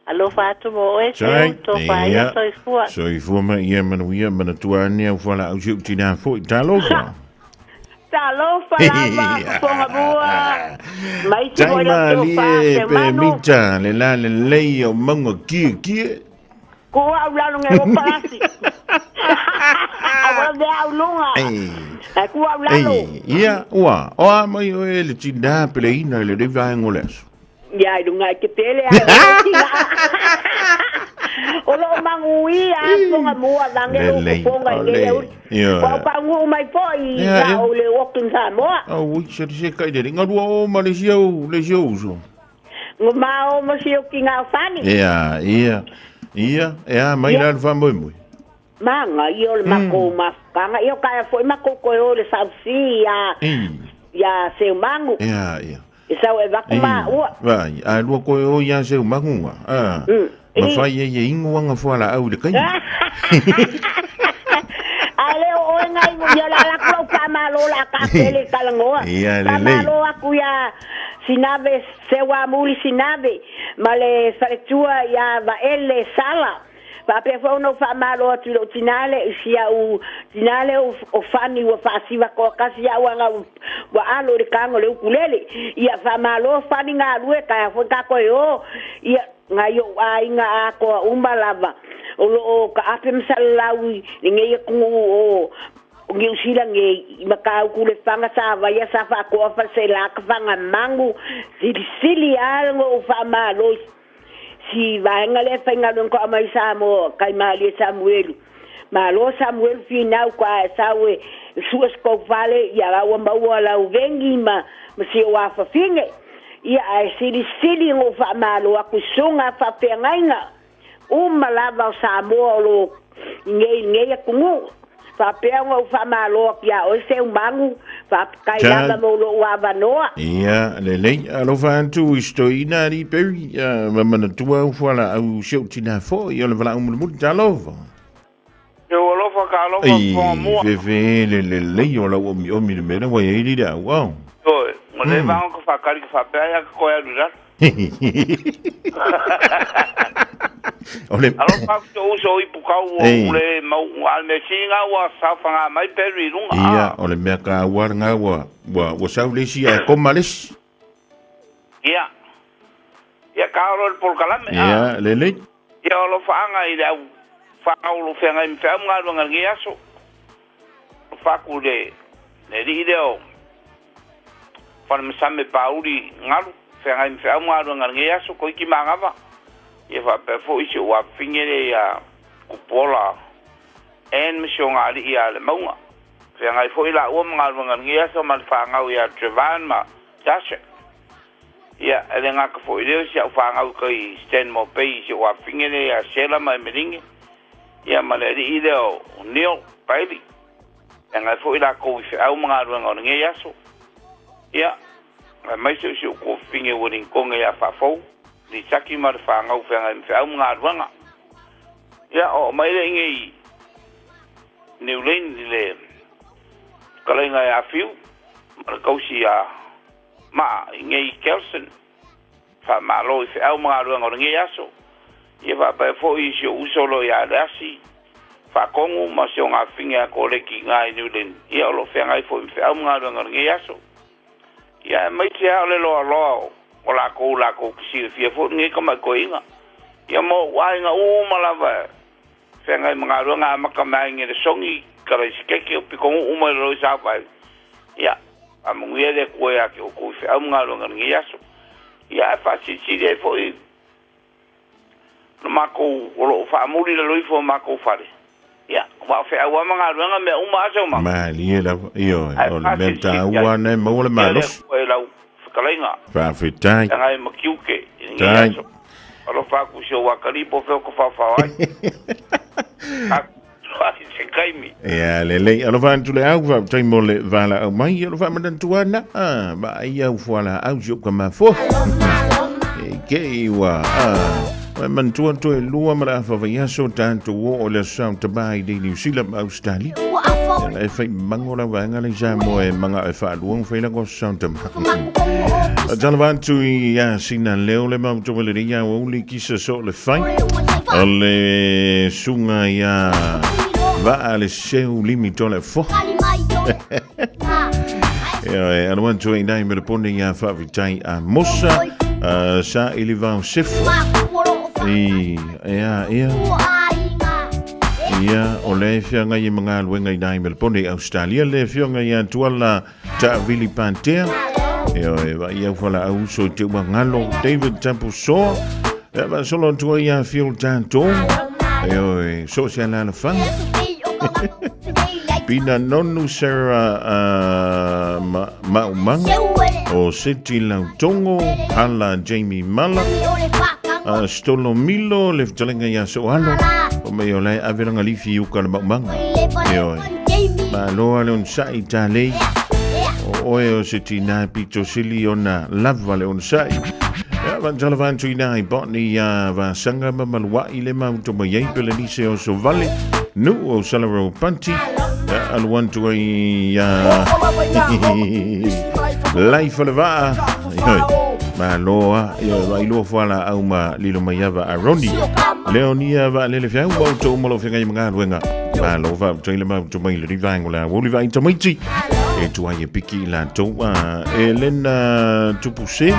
Alofa atu mo oe Seu, tofa ia soifua. Soifua ma ia manuia manatua ane au fualaau si ou tina foi. Talofa. Talofa lava fofoga mua. Mai te Tai malie pe mita le la le lei o maunga kie kie. Ko au lalo ngai o palasi. Au le au lunga. Ai ku au lalo. Ia, ua, o a mai o e le tina pele ina le le vaenga o le aso. Ia, i lunga i te pele a o tina. O loo mangu ia fonga mua lange lo fonga i le uri. Ko pa ngu mai po i na o le walking Samoa. Au, se se kai le ngalua o ma le siau le siau so. Ngo ma o mo sio ki ngā whani. Ia, ia, ia, e a mai la le whamoemoe. Manga, ia o le mako mm. mafukanga, ia o kaea foi mako koe o le sausi ia, ia seu mangu. Ia, ia. E sau e vaku ma ua. Vai, a lua koe o ia seu mangunga. A, mm. Ma whai e ia ingoa nga fuala au le kai. A le o oe ngai ia la la kula upa malo la ka pele kalangoa. Ia le lei. Malo aku ia Sinave Seuamuli Sinave ma le faletua ia Vaele Sala. Faapea foi ona ou faamalo atu i lou tina le i si au tina lea o Fani ua faasiva toatasi au aga ua alo i le taga o le ukulele. Ia faamalo Fani galue taea foi tatou e o ia nai ou aiga atoa uma lava o lo o taape ma salalau i lenei atunuu o. o Niu Sila nei i Matautu Lefaga Savaia sa faatoa Faleselā Tafagamangu silisili lava ona ou faamalo i si vaega lea e faigaluega toa mai Samoa kai malie Samuelu. Malo Samuelu finau ka e sau e sue se tou fale ia la ua maua lau vegi ma ma si ou afafine. Ia ae silisili ona ou faamalo atu i susuga faafeagaiga uma lava o Samoa o lo i nei i lenei atunuu. Faapea ona ou faamalo atu ia oe Seumanu, faafetai lava mo lou avanoa. Ia, lelei, alofa atu i Stoina Alii Perry, ma manatua au fualaau si ou tina foi o le valaau mulimuli, talofa. Seu alofa ka alofa Ei, fofoga mua. fefe le lelei o lau omiomi le mea la ua i ai le au, au. Ioe, ua leva ona ka faatali ka faapea ai a ka toe alu i lalo. O le... Alofa atu si ou uso o Ipukau ua Ei. ou le mau, a o le mea sili na ua saofaga mai Perry i luga, Ia, a. o le mea taua lena ua, ua, ua sau le isi ae koma le isi. Ia. Ia, ka olo le polokalame, a. Ia, lelei. Ia, o alofaaga i le au fanau o lo o feagai ma feau ma galuega i lenei aso. Alofa atu i le, le alii lea o Falemasame Pauli Galu, feagai ma feau ma galuega i lenei aso, Koiki Magava. Ia faapea foi si ou afafine lea ia Kupuola Ann ma si ona alii ia Lemauga. Feagai foi laua ma galuega i lenei aso ma le fanau ia Trevan ma Tasha. Ia, e le gata foi i lea o si au fanau i Stanmore Bay i si ou afafine lea ia Sheila ma Emeline, ia ma le alii lea o Neil Bailey. Feagai foi lakou i feau ma galuega o lenei aso. Ia, aemaise o si ou tuafafine ua Lincoln ia Faafou, Lisaki ma le fanau feagai ma feau ma galuega. Ia, oo mai lea i nei New Lane i le fetalaiga ia Fiu ma le tausi ia Maa i nei Kelson. Faamalo i feau ma galuega o lenei aso. Ia faapea foi i si ou uso o lo o ia Leasi Faatonu ma si ona afafine ia Koleki i ina i New Lynn, ia o lo o feagai foi ma feau ma galuega o lenei aso. Ia aemaise lava o le loaloa o lakou lakou te silafia foi lenei tamai toeaina. Ia ma ou aiga uma lava e feagai ma galuega amata mai aiga i le Sogi, Kalaisikeke, o Pitonuu uma i lalo i Savaii. Ia, faamanuia le Atua ia te outou i feau ma galuega o lenei aso. Ia ae faasilisili ai foi lo matou o lo o faamuli i lalo ifo o matou fale. Ia, aua o feau lava ma galuega mea uma lava sau matou. Malie lava, ioe, Ae o le mea faasilisili ai taua lena e maua le ia le malosi. Atua i lau fetalaiga. Faafetai. Feagai ma tiute i lenei Tai. aso. Alofa atu i si ou atalii po o fea o tafaofao ai. Atu ai se taimi. Ia, lelei. Alofa atu le au, faafetai mo le valaau mai. Alofa manatu ana, ah, vaai au fualaau si ou tama fua. E ke i ua, ah, ua manatua toe lua ma le afa vaiaso tatou oo i le aso Sau Tama i nei Niu Sila ma Ausetalia. Ia, e fai mango la vaega lea i Samoa e manga e faalua ma fai la ko Sau Tama. Tala atu i ia sina leo le mau tau le ia o uli kisa so le fai. O le sunga ia va le seu limi tole fo. Ia e anu atu i nai me le pone ia whaavitai a Mosa sa ili vau sefo. I ea ea. Ia o le whianga i mga luenga i nai me le pone i Australia le whianga i atuala Taavili Pantea, ioe, vaai au falaau uso i te ua ngalo, David Tapusoa, ia faasolo atu ai ia Phil Tato, ioe, so se alalafaga. Pina Nonu Sarah uh, Maumanga, o Seti Lautongo, Hala Jamie Mala, uh, Stolo Milo, le fetalaiga ia Soalo, o mai o lae avelanga lifi i uka le Maumanga. Ioe. Malo le onosai talei. O oe o se tina pito sili ona lava le onosai. Ia vantala vantu ina i botni ia vasanga ma maluai le mauto mai ai pele nise o so vale. Nu o salaro panti. Ia alu antu ai ia Life o le vaa. Ioi. Malo a. Ioi vai lua fuala au ma lilo mai ava Aroni. Leonia va lele fiau mau to umalo fengai mga luenga. Malo va toi le mau to mai le rivango la woli va itamaiti. E tuai e piki la tou a Elena Tupuse.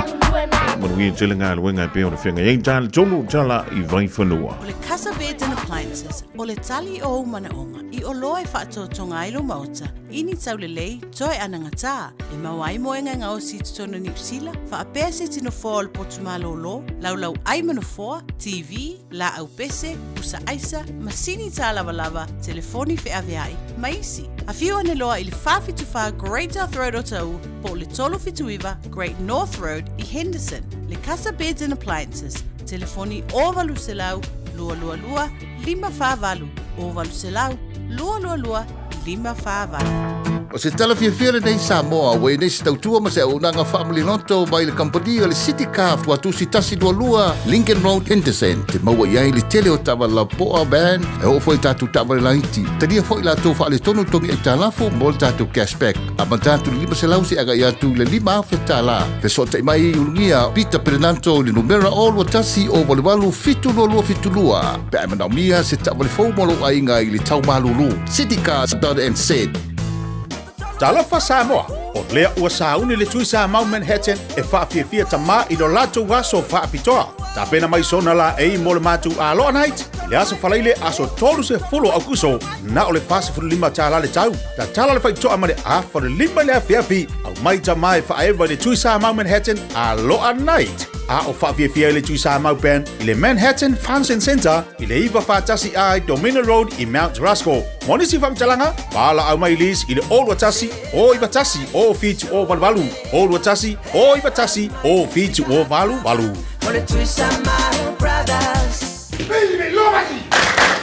manuia tele galuega e pei ona feagai ai talitonu tala i Vaifanua. O le Casa Beds and Appliances, o le tali o ou manaoga i oloa e faatotoga ai lou maota i ni taulelei toe anagatā e maua ai moega e gaosi i totonu o Niu Sila, faapea se tino foa o le potu malōlō, laulau ai ma nofoa, TV, laau pese, pusa aisa, masini tālavalava, telefoni feaveai, ma isi. Afio ane loa i le 474 Great South Road o Taʻu po o le 379 Great North Road i Henderson. Le Casa Beds and Appliances, telefoni 0800 222 548, 0800 222 548. O se tala fiafia lenei Samoa, ua i nei se tautua ma se auaunaga faamaliloto mai le kamupani o le City Car Tuatusi 122 Lincoln Road, Henderson. Te maua i ai le tele o taavale lapoa, van, e oo foi i tatou taavale laiti. Talia foi latou faaletonu togi aitalafu mo le tatou cashback. Amata atu i le 500 seia agai atu i le 5,000 tala. Fesootai mai i Ulugia Peter Perenanto i le numera 021 088 722 pe a e manaomia se taavale fou mo lou aiga i le tau malulu. Citycars.nz. Talofa Samoa, o lea ua sauni le Tui Samau Manhattan e faafiafia tamā i lo latou aso faapitoa. Tapena mai sona laei mo le matou Aloha Night i le aso Faraile aso 30 o Aukuso, na o le $45 le tau. Tatala le faitoa ma le afa o le 5 i le afiafi, aumai tamā e faaewa i le Tui Samau Manhattan Aloha Night. A o faafiafia ai le Tui Samau Band i le Manhattan Function Centre i le 941 A i Dominion Road i Mount Roskill. Mo nisi faamatalaga, valaau mai Liz i le 021 091 07 088, 021 091 07 088. O le Tuisamau Brothers.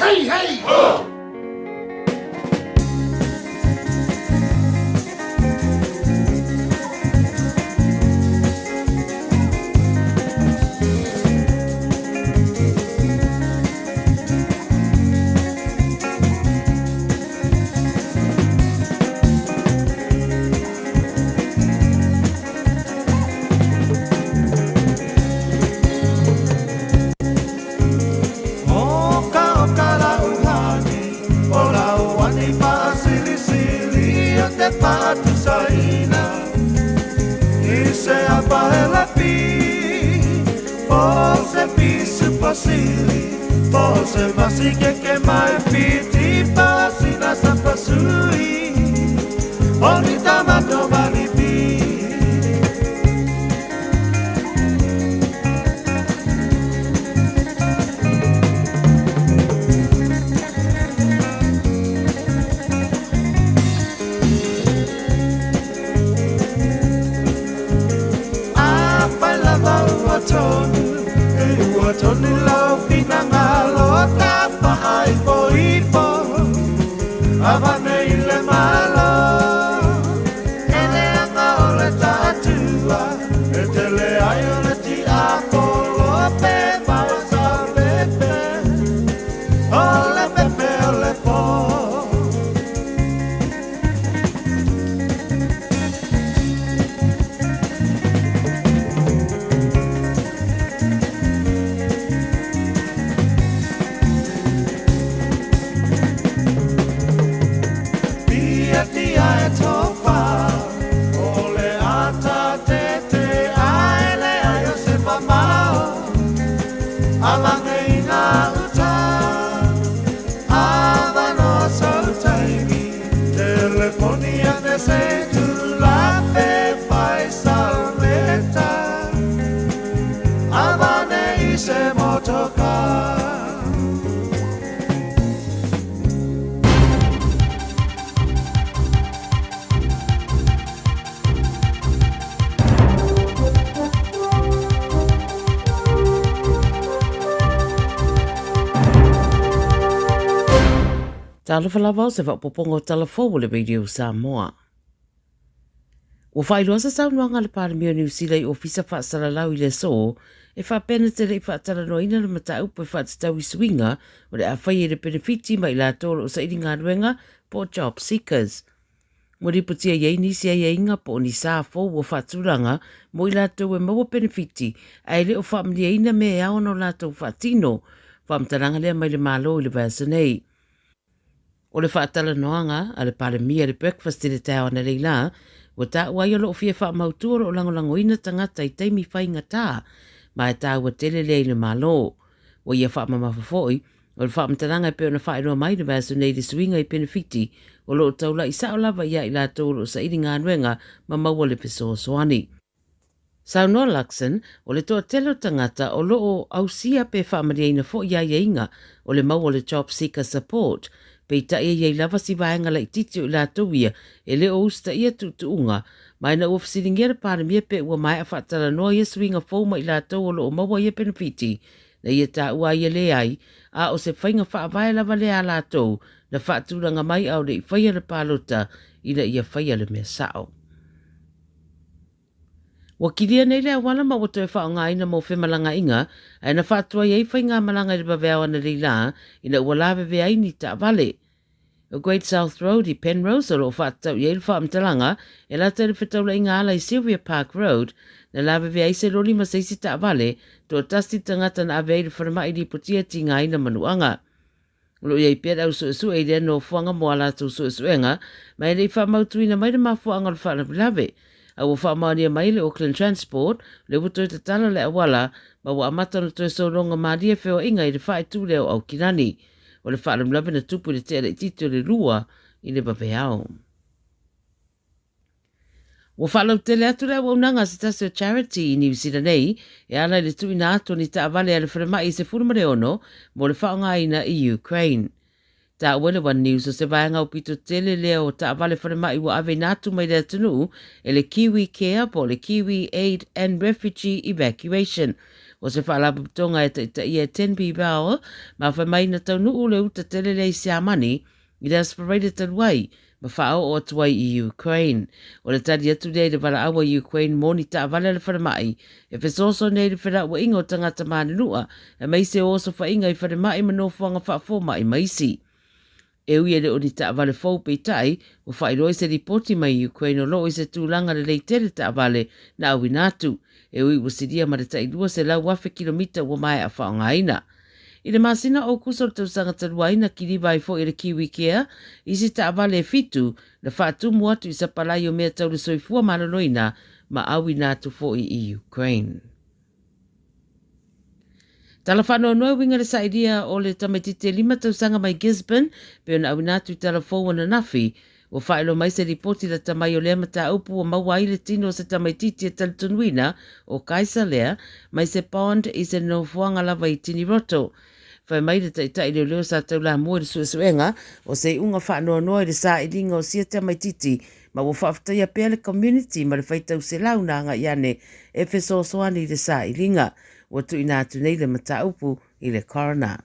Hey, hey! Oh! Talofa lava o se faaopoopoga o tala fou o le Radio Samoa. Ua faailoa se saunoaga a le Palemia o Niu Sila i Ofisa Faasalalau i le aso e faapea na te le i faatalanoaina le mataupu e faatatau i suiga o le a faia i le penefiti ma i latou o lo o saili galuega po o job seekers. Ua lipotia i ai nisi aiaiga po o ni sa fou ua faatulaga mo i latou e maua penefiti ae le o faamalieina mea e ao ona o latou faatino. Faamatalaga lea mai le Malo i le vaiaso nei. O le faatalanoaga a le Palemia i le breakfast i le taeao analeila, Ua taua ai o loo fia faamautu o loo lagolagoina tagata i taimi faigata, ma e taua tele lea i le Malo. Ua ia faamamafa foi, o le faamatalaga e pei ona faailoa mai i le vaiaso nei i le suiga i penefiti o lo o taulai sao lava ia i latou o lo o saili galuega ma maua le fesoasoani. Saunoa Luxon, o le toatele o tagata o lo o ausia pe faamalieina foi aiaiga o le maua o le Job Seeker Support, peitai e i ai lava si vaega laitiiti o i latou ia e le o usitaia tuutuuga, ma ina ua fesiligia le Palemia pe ua maea faatalanoa ia suiga fou ma i latou o lo o maua ia penefiti, na ia taua ai e leai, a o se faiga faavae lava lea a latou na faatulaga mai a o le i faia le palota ina ia faia le mea sao. Ua kilia nei le auala ma ua toe faaaogaina mo femalagaaiga, ae na faatuai ai faigamalaga i le vaveao analeila ina ua lavevea ai ni taavale. O Great South Road i Penrose o lo o faatatau i ai le faamatalaga e lata i le fetaulaiga ala i Sylvia Park Road, na lavevea ai se loli ma se isi taavale, toatasi le tagata na ave ai i le falemai lipotia tigaina manuaga. O lo o i ai pea le au suesue i lea nofoaga mo a latou suesuega, ma e le i faamautuina mai le mafuaaga o le faalavelave. A ua faamaonia mai e le Auckland Transport, o lea ua toe tatala le auala, ma ua amata ona toe sologa malie feoaiga i le faaitu lea o Aukilani. O le faalavelave na tupu i le tea laitiiti o le 2 i le vaveao. Ua faalautele atu le auaunaga a se tasi o charity i Niu Sila nei e ala i le tuuina atu o ni taavale a le falemai e 16 mo le faaaogaina i Ukraine. Taua le One News o se vaega aupito tele lea o taavale falemai ua aveina atu mai le atunuu e le Kiwi Care po o le Kiwi Aid and Refugee Evacuation. O se faalapotopotoga e taitaia e Tenby Bauer ma fai mai na taunuu le uta tele lea i Siamani i le Aso Faraile talu ai ma faaoo atu ai i Ukraine. O le tali atu lea i le valaau a Ukraine mo ni taavale a le falemai e fesoasoani ai i le felauaiga o tagata manunua aemaise o osofaiga i falemai ma nofoaga faafomai ma isi. E ui e le o ni taavale fou peitai, ua faailoa i se lipoti mai Ukraine o lo o i se tulaga lelei tele taavale na auina atu, e ui ua silia ma le tai 200,000 kilomita ua maea faaaogaina. I le masina o Okusa o le tausaga talu ai na kiliva ai foi e le Kiwi Care isi taavale e fitu na faatumu atu i sapalai o mea tau le soifua maloloina ma auina atu foi i Ukraine. Tala faanoanoa e uiga le sailia o le tamaititi e 5 tausaga mai Gisborne pei ona auina atu i tala fou ananafi. Ua faailoa mai se lipoti lata mai o lea mataupu ua maua ai le tino o se tamaitiiti e talitonuina o Kaisa lea mai se pond i se nofoaga lava i Tiniroto. Fai mai le taitai leoleo sa taulamua i le suesuega o se iuga faanoanoa i le sailiga o sia tamaitiiti ma ua faafetaia pea le community ma le faitau selau na agai ane e fesoasoani i le sailiga. Ua tuuina atu nei le mataupu i le coroner.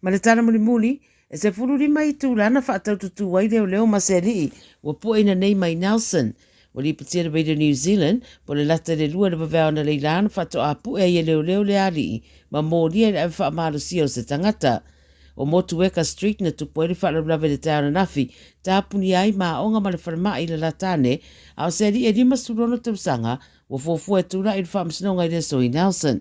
Ma le tala mulimuli, e 15 itula na faataututū ai leoleo ma se alii ua pueina nei mai Nelson. Ua lipotia le Radio New Zealand, po o le lata i le 2 i le vaveao analeila na faatoa pue ai e leoleo le alii ma molia i le ave faamalosia o se tagata. O Motueka Street na tupu ai le faalavelave i le taeao ananafi, tapunia ai ma aoga ma le falemai i lalata ane, a o se alii e 56 tausaga ua fuafua e tulai i le faamasinoga i le aso i Nelson.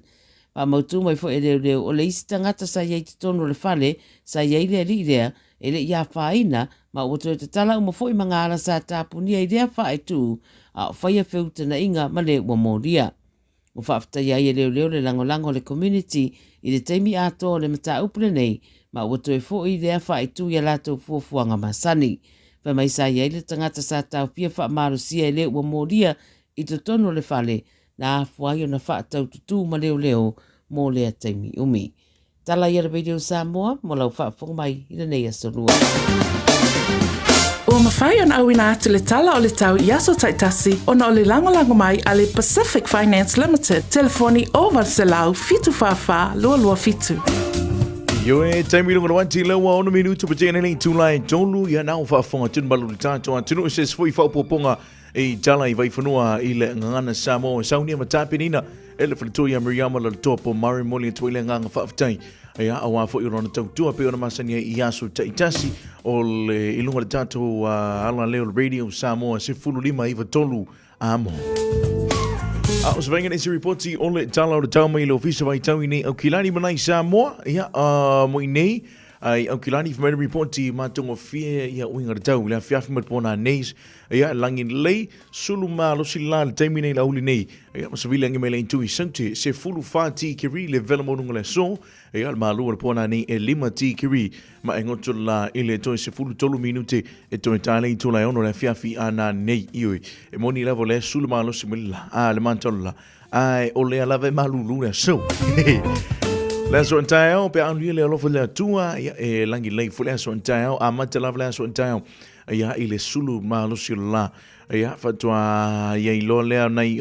Faamautu mai foi e leoleo o le isi tagata sa i ai i totonu o le fale sa i ai le alii lea, e le i afaina, ma ua toe tatala uma foi ma ngā ala sa tapunia i lea whaetū, a o whaia wheutanaiga ma le ua molia. Ua faafetaia ai e leoleo le lagolago a le community i le taimi atoa o le mataupu lenei, ma ua toe foi lea whaetū i a latou fuafuaga masani. Fai mai sa i ai le tagata sa taofia faamalosia e le ua molia i totonu o le fale, na afua ai ona faataututū ma leoleo mo lea taimi umi. Tala ia le Radio Samoa mo lau faafofoga mai i lenei aso lua. Ua mafai ona auina atu le tala o le tau i aso taitasi ona o le lagolago mai a le Pacific Finance Limited, telefoni 0800 744 227. Ioe, taimi lunga no anti lewa ono minutu pa tēnei nei tūlai tolu ia nao whaafonga tunu malu le tātou atunu se sfui whaopoponga I tala i Vaifanua i le Gagana Samoa, saunia ma tapenina e le faletua ia Miriama la le toa po Mari moli atu ai le agaga faafetai. Ia, auā foi o lona tautua pei ona masani ai i aso taitasi o le i luga o le tatou ala lea o le Radio Samoa 15 9 3 amo. A o se vaega nei se ripoti o le tala o le tau mai i le Ofisa Vaitau i nei Aukilani ma nai Samoa, ia, mo i nei, Ai Aukilani fai mai le ripoti matagofie ia uiga le tau i le afiafi ma le po nanei ia lagi lelei sulu malosi le la i le taimi nei i le aoauli nei ia ma savili agi mai le itu i Saute 14 tikeri le vela maualuga o le aso ia le malu o le po nanei e 5 tikeri ma e goto le la i le toe 13 minute e toe ta le itula e 6 le afiafi a nanei. Ioe, e moni lava o lea sulu malosi mai le la a le mata o le la Ae o lea lava e malulu le aso. Le aso an taeao, pe alu ia le alofa le Atua, ia e lagi lei foi le aso an taeao, amata lava le aso an taeao, ia i le sulu malosi o le la. Ia faatoa ia iloa lea nai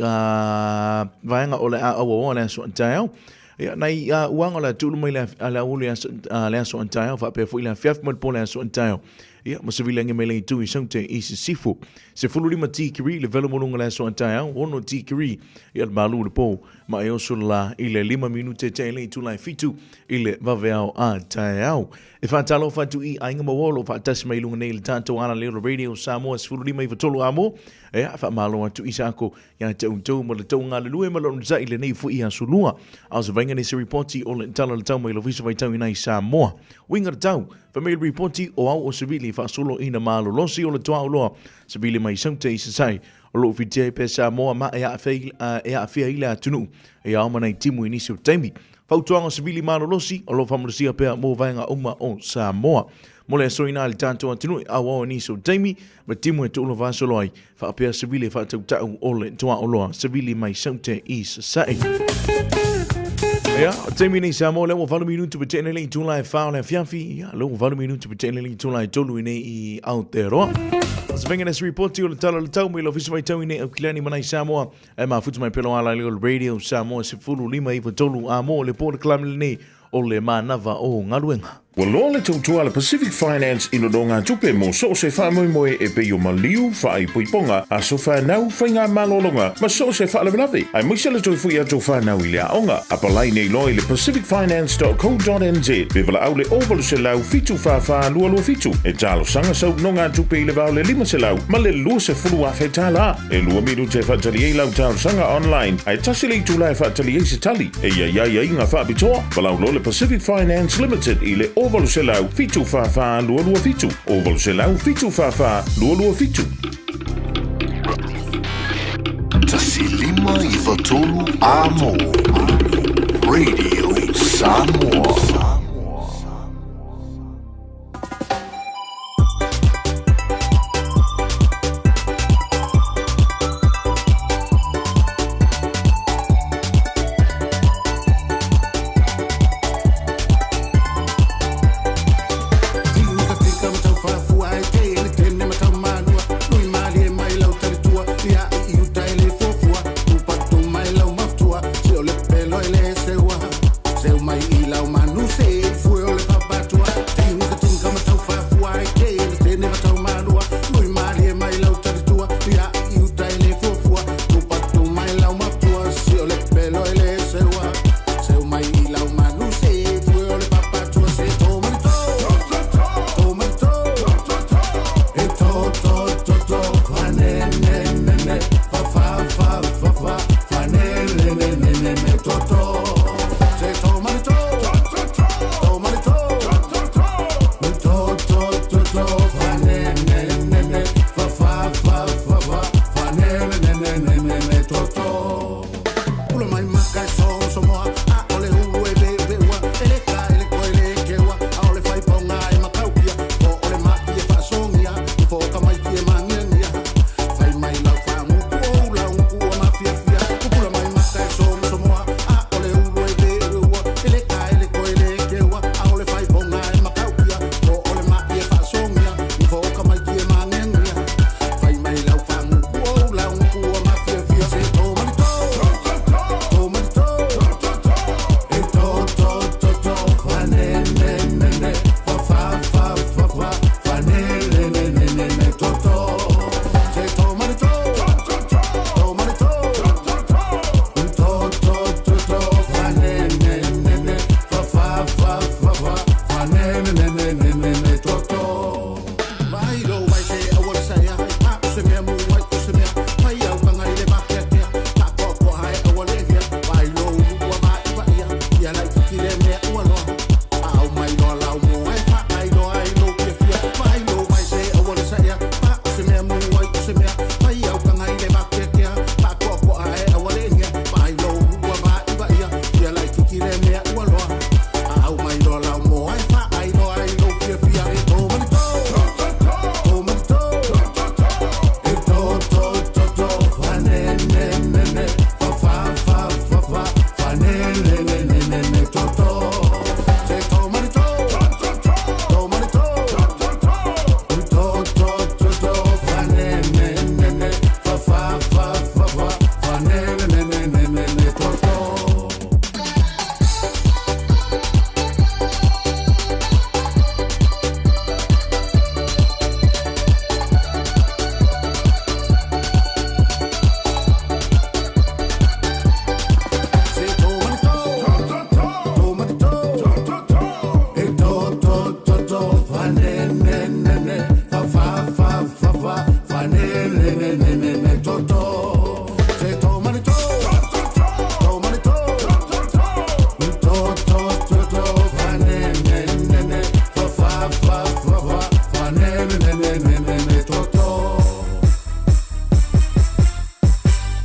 vaega o le a auaoa le aso an taeao. Ia nai uaga o le a tuulu mai le aoauli le aso an taeao, faapea foi le afiafi ma le po le aso an taeao. Ia, ma se viliagi mai le itu i Saute i Sisifo. 15 tikiri le velo moluga le aso a taeao, 6 tikiri ia le malu le po, ma e oso le la i le 5 minute te le itula e 7 i le vaveao a taeao. E faatalofa atu i aiga maua o lo o faatasi mai i luga nei i le tatou alaleo le Radio Samoa 15 i 3 amo. Ia, faamalo atu i Sako ia te outou ma le tou galulue ma le onosai i lenei foi aso lua. A o se vaega nei se ripoti o le Tala o le Tau mai le Ofisa Faitau i Samoa. Uiga le tau, fai mai le ripoti o au o Savili faasolo ina malolosi o le tuaoloa Savili mai Saute i Sasae o loo fitia ai pea Samoa ma e aafia ai le atunuu e ao ma nai timu i nisi o taimi. Fautuaga o Savili malolosi o loo faamalosia pea mo vaega uma o Samoa. Mo le aso ina le tatou atunuu e auau i nisi o taimi ma timu e tuulo faasolo ai Faapea Savili e faatautau o le tuaoloa Savili mai Saute i Sasae. Ia, o taimi nei Samoa lea ua 8 minutu pe tele le itula e 4 o le afiafi. Ia, lea ua 8 minutu pe tele le itula e 3 i nei i Aotearoa. O se venga nesi ripoti o le tala o le tau mai le ofisa faitau i nei Aukilani ma nai Samoa. E mafuta mai pelo ala i le Radio Samoa 15 i 3 a mo le po le kalame lenei o le manava o galuega. Ua loa le tautua a le Pacific Finance i nonogatupe mo so o se faamoemoe e pei o maliu, faaipoipoga, aso fanau, faigamalologa ma so o se faalavelave, aemaise le toe foi atu o fanau i le aoga. Apalai nei loa i le pacificfinance.co.nz pe valaau le 0800 744 227 e talosaga sau nonogatupe i le va o le 500 ma le 20,000 tala. E lua minute e faatali ai lau talosaga online, ae tasi le itula e faatali ai se tali. E i ai aiaiga faapitoa, valaau loa le Pacific Finance Limited i le 0800 744 227, 0800 744 227. 1593 Amo Radio Samoa.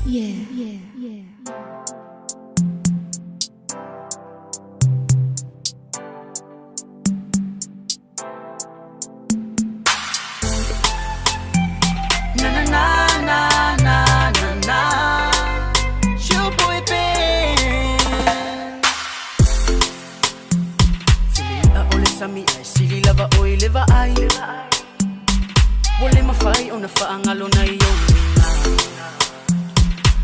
Yeah. Na na na na na na na. It's your boy Ben. Tili a o le sami ai sili lava o i le vaai. Ua le mafai ona faagalo nai ou uiga.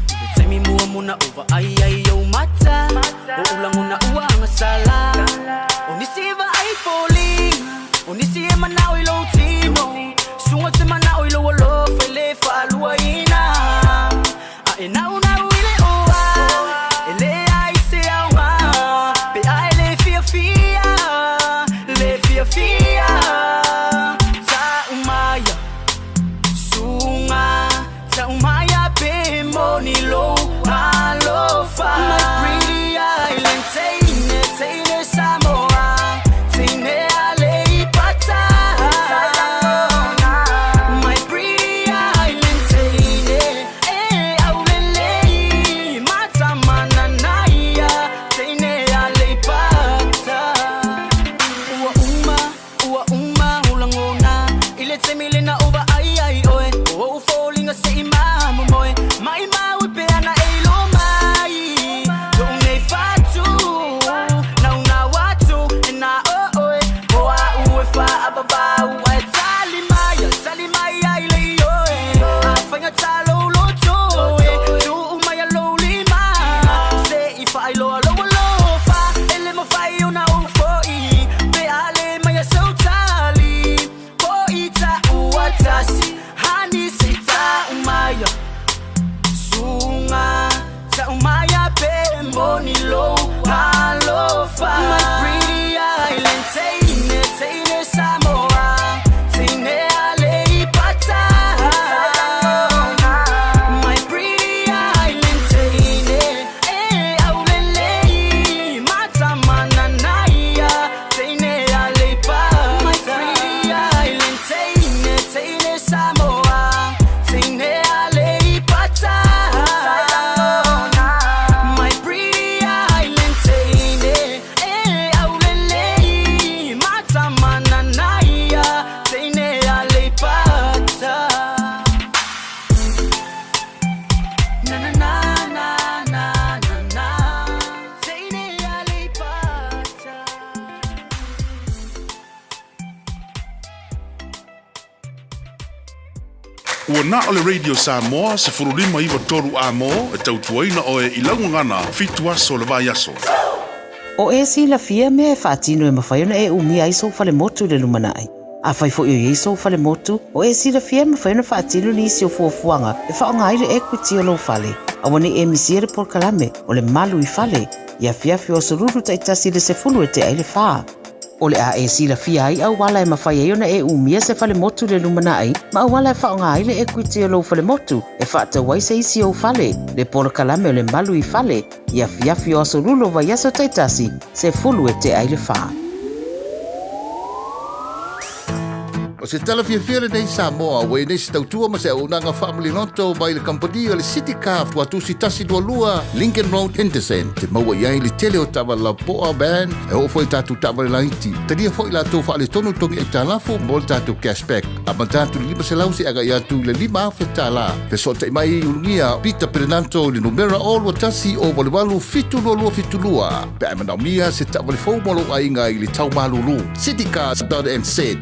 I le taimi muamua na ou vaai ai i ou mata, o ou lagona ua agasala. O nisi e vaai i foliga, o nisi e manao i lou tino, suga te manao i lou alofa e le faaluaina. A e naunau i le oa, e leai se aoga, pe a e le fiafia, le fiafia. Taumaia, suga, taumaia pe moni lou alofa. My pretty island, teine, teine Samoa, teine Aleipata. My pretty island, teine, e aulelei, matamananaia, teine Aleipata. Ua uma, ua uma o lagona, i le taimi lena o vaai ai oe, o ou foliga se'i mamomoe, maimau e pea na e iloa mai, lou nei fatu, naunau atu, e na o oe, o a'u e fa'avavau, ae tali mai, tali mai ai le ioe, afaigata lou loto e, tuu mai a lou lima, se'i fa'ailoa lou alofa, e le mafai ona ou fo'i, pe a le mai a sau tali, po'i ta'ua tasi, hani sei ta'umaia. Suga, ta'umaia pe moni lou alofa. My pretty island, teine, teine Samoa, teine Aleipata. My pretty island, teine, e aulelei, matamananaia, teine Aleipata. My pretty island, teine, teine Samoa, teine Aleipata. My pretty island, teine, e aulelei, matamananaia, teine Aleipata. Na na na na na na na, teine Aleipata. Ua na o le Radio Samoa 1593 amo e tautuaina oe i laugagana 7 aso o le vaiaso. O e silafia mea e faatino e mafai ona e umia ai sou falemotu i le lumanai. Afai foi o i ai sou falemotu, o e silafia e mafai ona faatino nisi o fuafuaga e faaaoga ai le equity o lou fale. Aua ne i e misia le polokalame o le Malu i Fale i afiafi o aso Lulu taitasi i le 10 e tea i le 4. O le a e silafia ai auala e mafai ai ona e umia se falemotu i le lumanai ma auala e faaaoga ai le equity o lou falemotu e faatau ai se isi ou fale, le polokalame o le Malu i Fale i afiafi o aso Lulu o vaiaso taitasi, 10 e tea i le 4. O se tala fiafia lenei Samoa ua i nei se tautua ma se auaunaga faamaliloto mai le kamupani o le City Car Tuatusi 122 Lincoln Road Henderson te maua i ai le tele o taavale lapoa van e oo foi i tatou taavale laiti. Talia foi latou faaletonu togi aitalafu mo le tatou cashback amata atu i le 500 seia agai atu i le 5,000 tala. Fesootai mai i Ulugia Peter Perenanto i le numera 021 088 722 72 pe a e manaomia se taavale fou mo lou aiga i le tau malulu. Citycars.nz.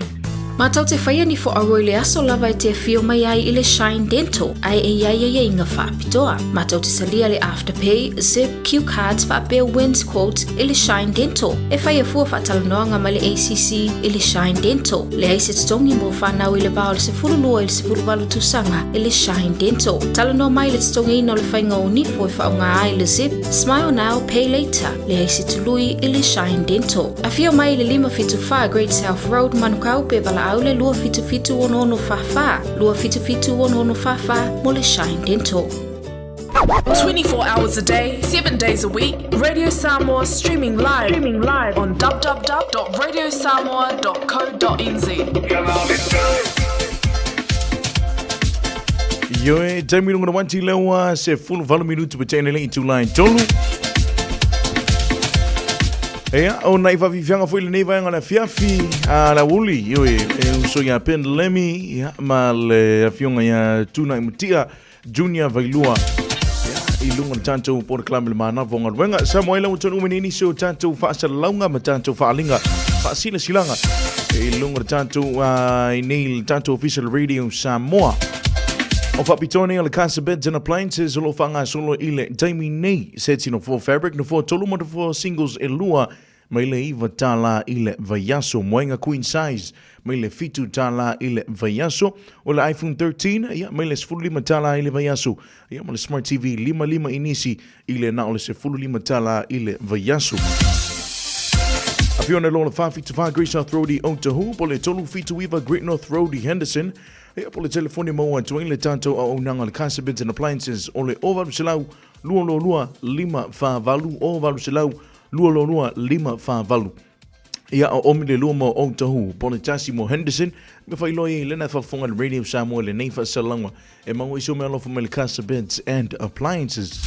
Mātou te whaia ni whoaua i le aso lava e te awhio mai ai i le Shine Dental, ae e iai aiaiga whaapitoa. Mātou te salia le Afterpay, Zip, Q Cards whaapea Wins Quote i le Shine Dental. E whai a fua whaatalanoanga mai le ACC i le Shine Dental. Leai se totogi mo whanau i le va o le 12 i le 18 tausaga i le Shine Dental. Talanoa mai le totogiina o le whainga o nifo e whaonga ai le Zip, Smile Now, Pay Later. Leai se tului i le Shine Dental. Afio mai i le 574 Great South Road, Manukau, pe valaau le 277 6644, 277 6644 mo le Shine Dental. 24 hours a day, 7 days a week, Radio Samoa streaming live on www.radiosamoa.co.nz. Ioe, taimi lunga na wanti lewa se 18 minutu pe tene le itula e tolu. Ea, o nai whawiwhianga foi lenei vaenga le afiafi a la uli, ioe, e uso ia Ben Lemmy, ia, ma le afionga ia Tuna i Mutia, Junior Vailua, ia, i lunga le tātou porokalame le manava o galuega. Sa moai lau tonu mene nisi o tātou faasalalaunga ma tātou faalinga, faasilasilaga, i lunga le tātou, i nei le tātou official radio Samoa. O faapitoa nei o le Casa Beds and Appliances o lo o faagasolo i le taimi nei. Seti no four fabric, no four tolu ma no four singles e lua mai le iva tālā i le vaiaso. Moenga queen size mai le fitu tālā i le vaiaso. O le iPhone 13, ia, mai le 15 tālā i le vaiaso. Ia, ma le Smart TV 55 inisi i le na o le 15 tālā i le vaiaso. Afio nei loa le 474 Great South Road i Otahuhu, po le 379 Great North Road i Henderson. Ia, po le telefoni maua atu ai le tātou auaunaga o le Casa Beds and Appliances o le 0800 222 548 0800 222 548. Ia, o omi le lua mo Otahuhu, po le tasi mo Henderson, me whailoi i lena whafonga le Radio Samoa le nei whasalanga e maua i so mea alofa mai le Casa Beds and Appliances.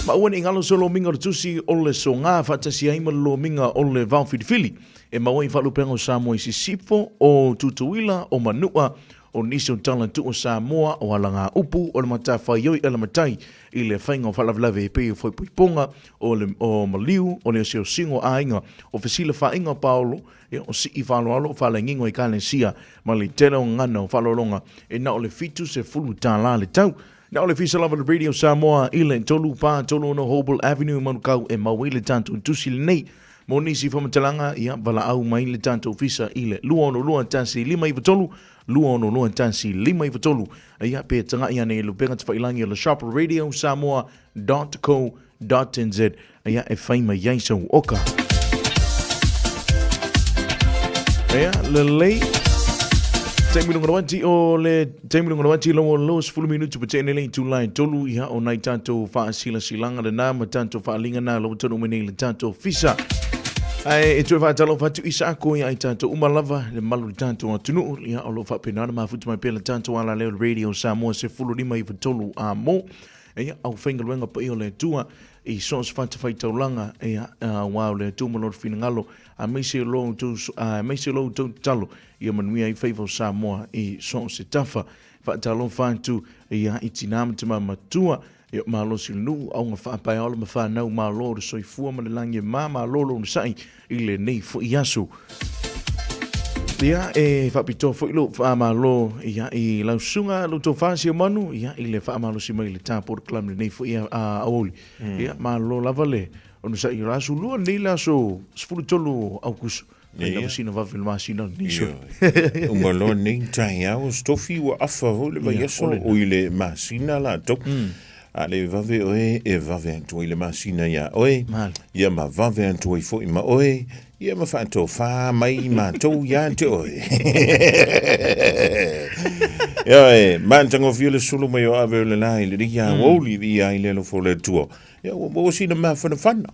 Ma ua ni ngalo so lomiga o le tusi o le soga faatasi ai ma le lomiga o le vaofilifili. E maua i faalupega o Samoa i Sisifo, o Tutuila, o Manua, o nisi o tala tuu o Samoa, o Alagaupu, o le matafaioi a le matai i le faiga o faalavelave e pei o faaipoipoga, o le o maliu, o le oseosiga o aiga, o fesilafaiga o paolo, ia, o sii faaaloalo, o faalagiga o ekalesia, ma le tele o gagana o faaaloaloga e na o le $70 le tau. Na o le fisa lava le Radio Samoa i le 3 4 3 6 Hobel Avenue i Manukau e mau ai le tatou tusi lenei. Mo nisi faamatalaga, ia, valaau mai le tatou fisa i le 262 1 593, 262 1 593. Ia, pe taga'i ane i lupega tafailangi o le shop radiosamoa.co.nz, ia, e fai mai ai sau oka. Ia, lelei. Taimi lunga wati o le taimi lunga wati lo lo 10 minutu pa tene le itula e tolu ia o nai tātou faasilasilanga lena ma tātou faalinga na lo tonu mene le tātou fisa. Ae e toe faatalofa atu i sa ako ia ai tātou uma lava le malu le tātou atunuu ia o lo faapena na mafuta mai pea le tātou ala leo Radio Samoa se fulu lima i tolu a mo. Ia au whaingaluenga pa i o le Atua i so o se fatafaitaulaga ia aua o le Atua ma lona finagalo aemaise o lo outou aemaise o lo outou tatalo ia manuia ai faiva o Samoa i so o se tafa. Faatalofa atu ia i tinā ma tamā matua, ia malosi le nuu, auga faapaeaola ma whanau malo o le soifua ma le lagi e mā malo lona sa'i i lenei foi aso. Ia, e faapitoa foi lou faamalo ia i lau susuga lou tofa Siamanu ia i le faamalosi mai i le tā porokalame lenei foi a aoauli. Ia, malo lava le onosai o le aso lua lenei le aso 13 o Aukuso. Mai lava sina vave le masina lenei soli. Uma loa nei taeao, stofi ua afa foi le vaiaso o i le masina latou. A le vave oe e vave atu ai le masina iā oe, ia ma vave atu ai foi ma oe, ia ma faatofā mai matou iā te oe. Ioe, matagofie le sulu mai o ave o le la i le ia aoauli i ai le alofa o le Atua. Ia ua maua sina mafanafana.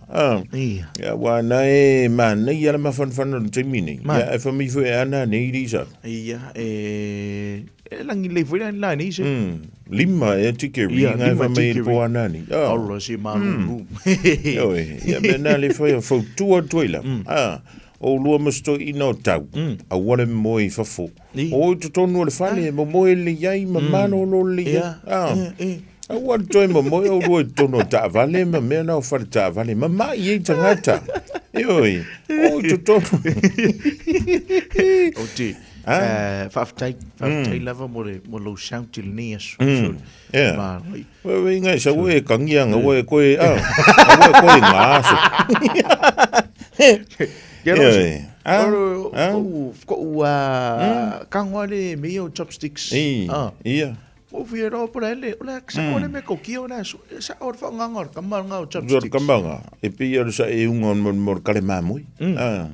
Ia. Ia ua na e manaia le mafanafana o le taimi nei. Ia e whamai foi e ana nei ri sa. Ia e e langi lei foi la nei se. Lima e tike ri Ia, ngai lima whamai tike po ri. ana nei. Olo se malulu. Oi, ia me na le whai a fautua atu ai la. O lua ma sto i no tau. A wale mo i fafo. O i totonu o le fale, mo moe le iai, ma malo lo le iai. Aua le toe momoe o lua i totonu o taavale ma mea na o fale taavale, ma mai ai tagata. Ioe, o i totonu. O te, faafetai, faafetai lava mo le, mo lou shout i lenei aso. Yeah. Ma, oi. Wei wei ngai sa ue kangia nga ue koe, ah, nga ue koe ngā aso. Ia, no, Ioe. Ah, Oro, ah. ko'u, ko'u, kangoa le me ia o chopsticks. I, ia. O fia roa pora ele, o le sa o le me koki o le so, sa o le whaanganga o le kamanga o Ua chopsticks. kamanga, e pei o le sa e unga o mo le kale mamui. Ah.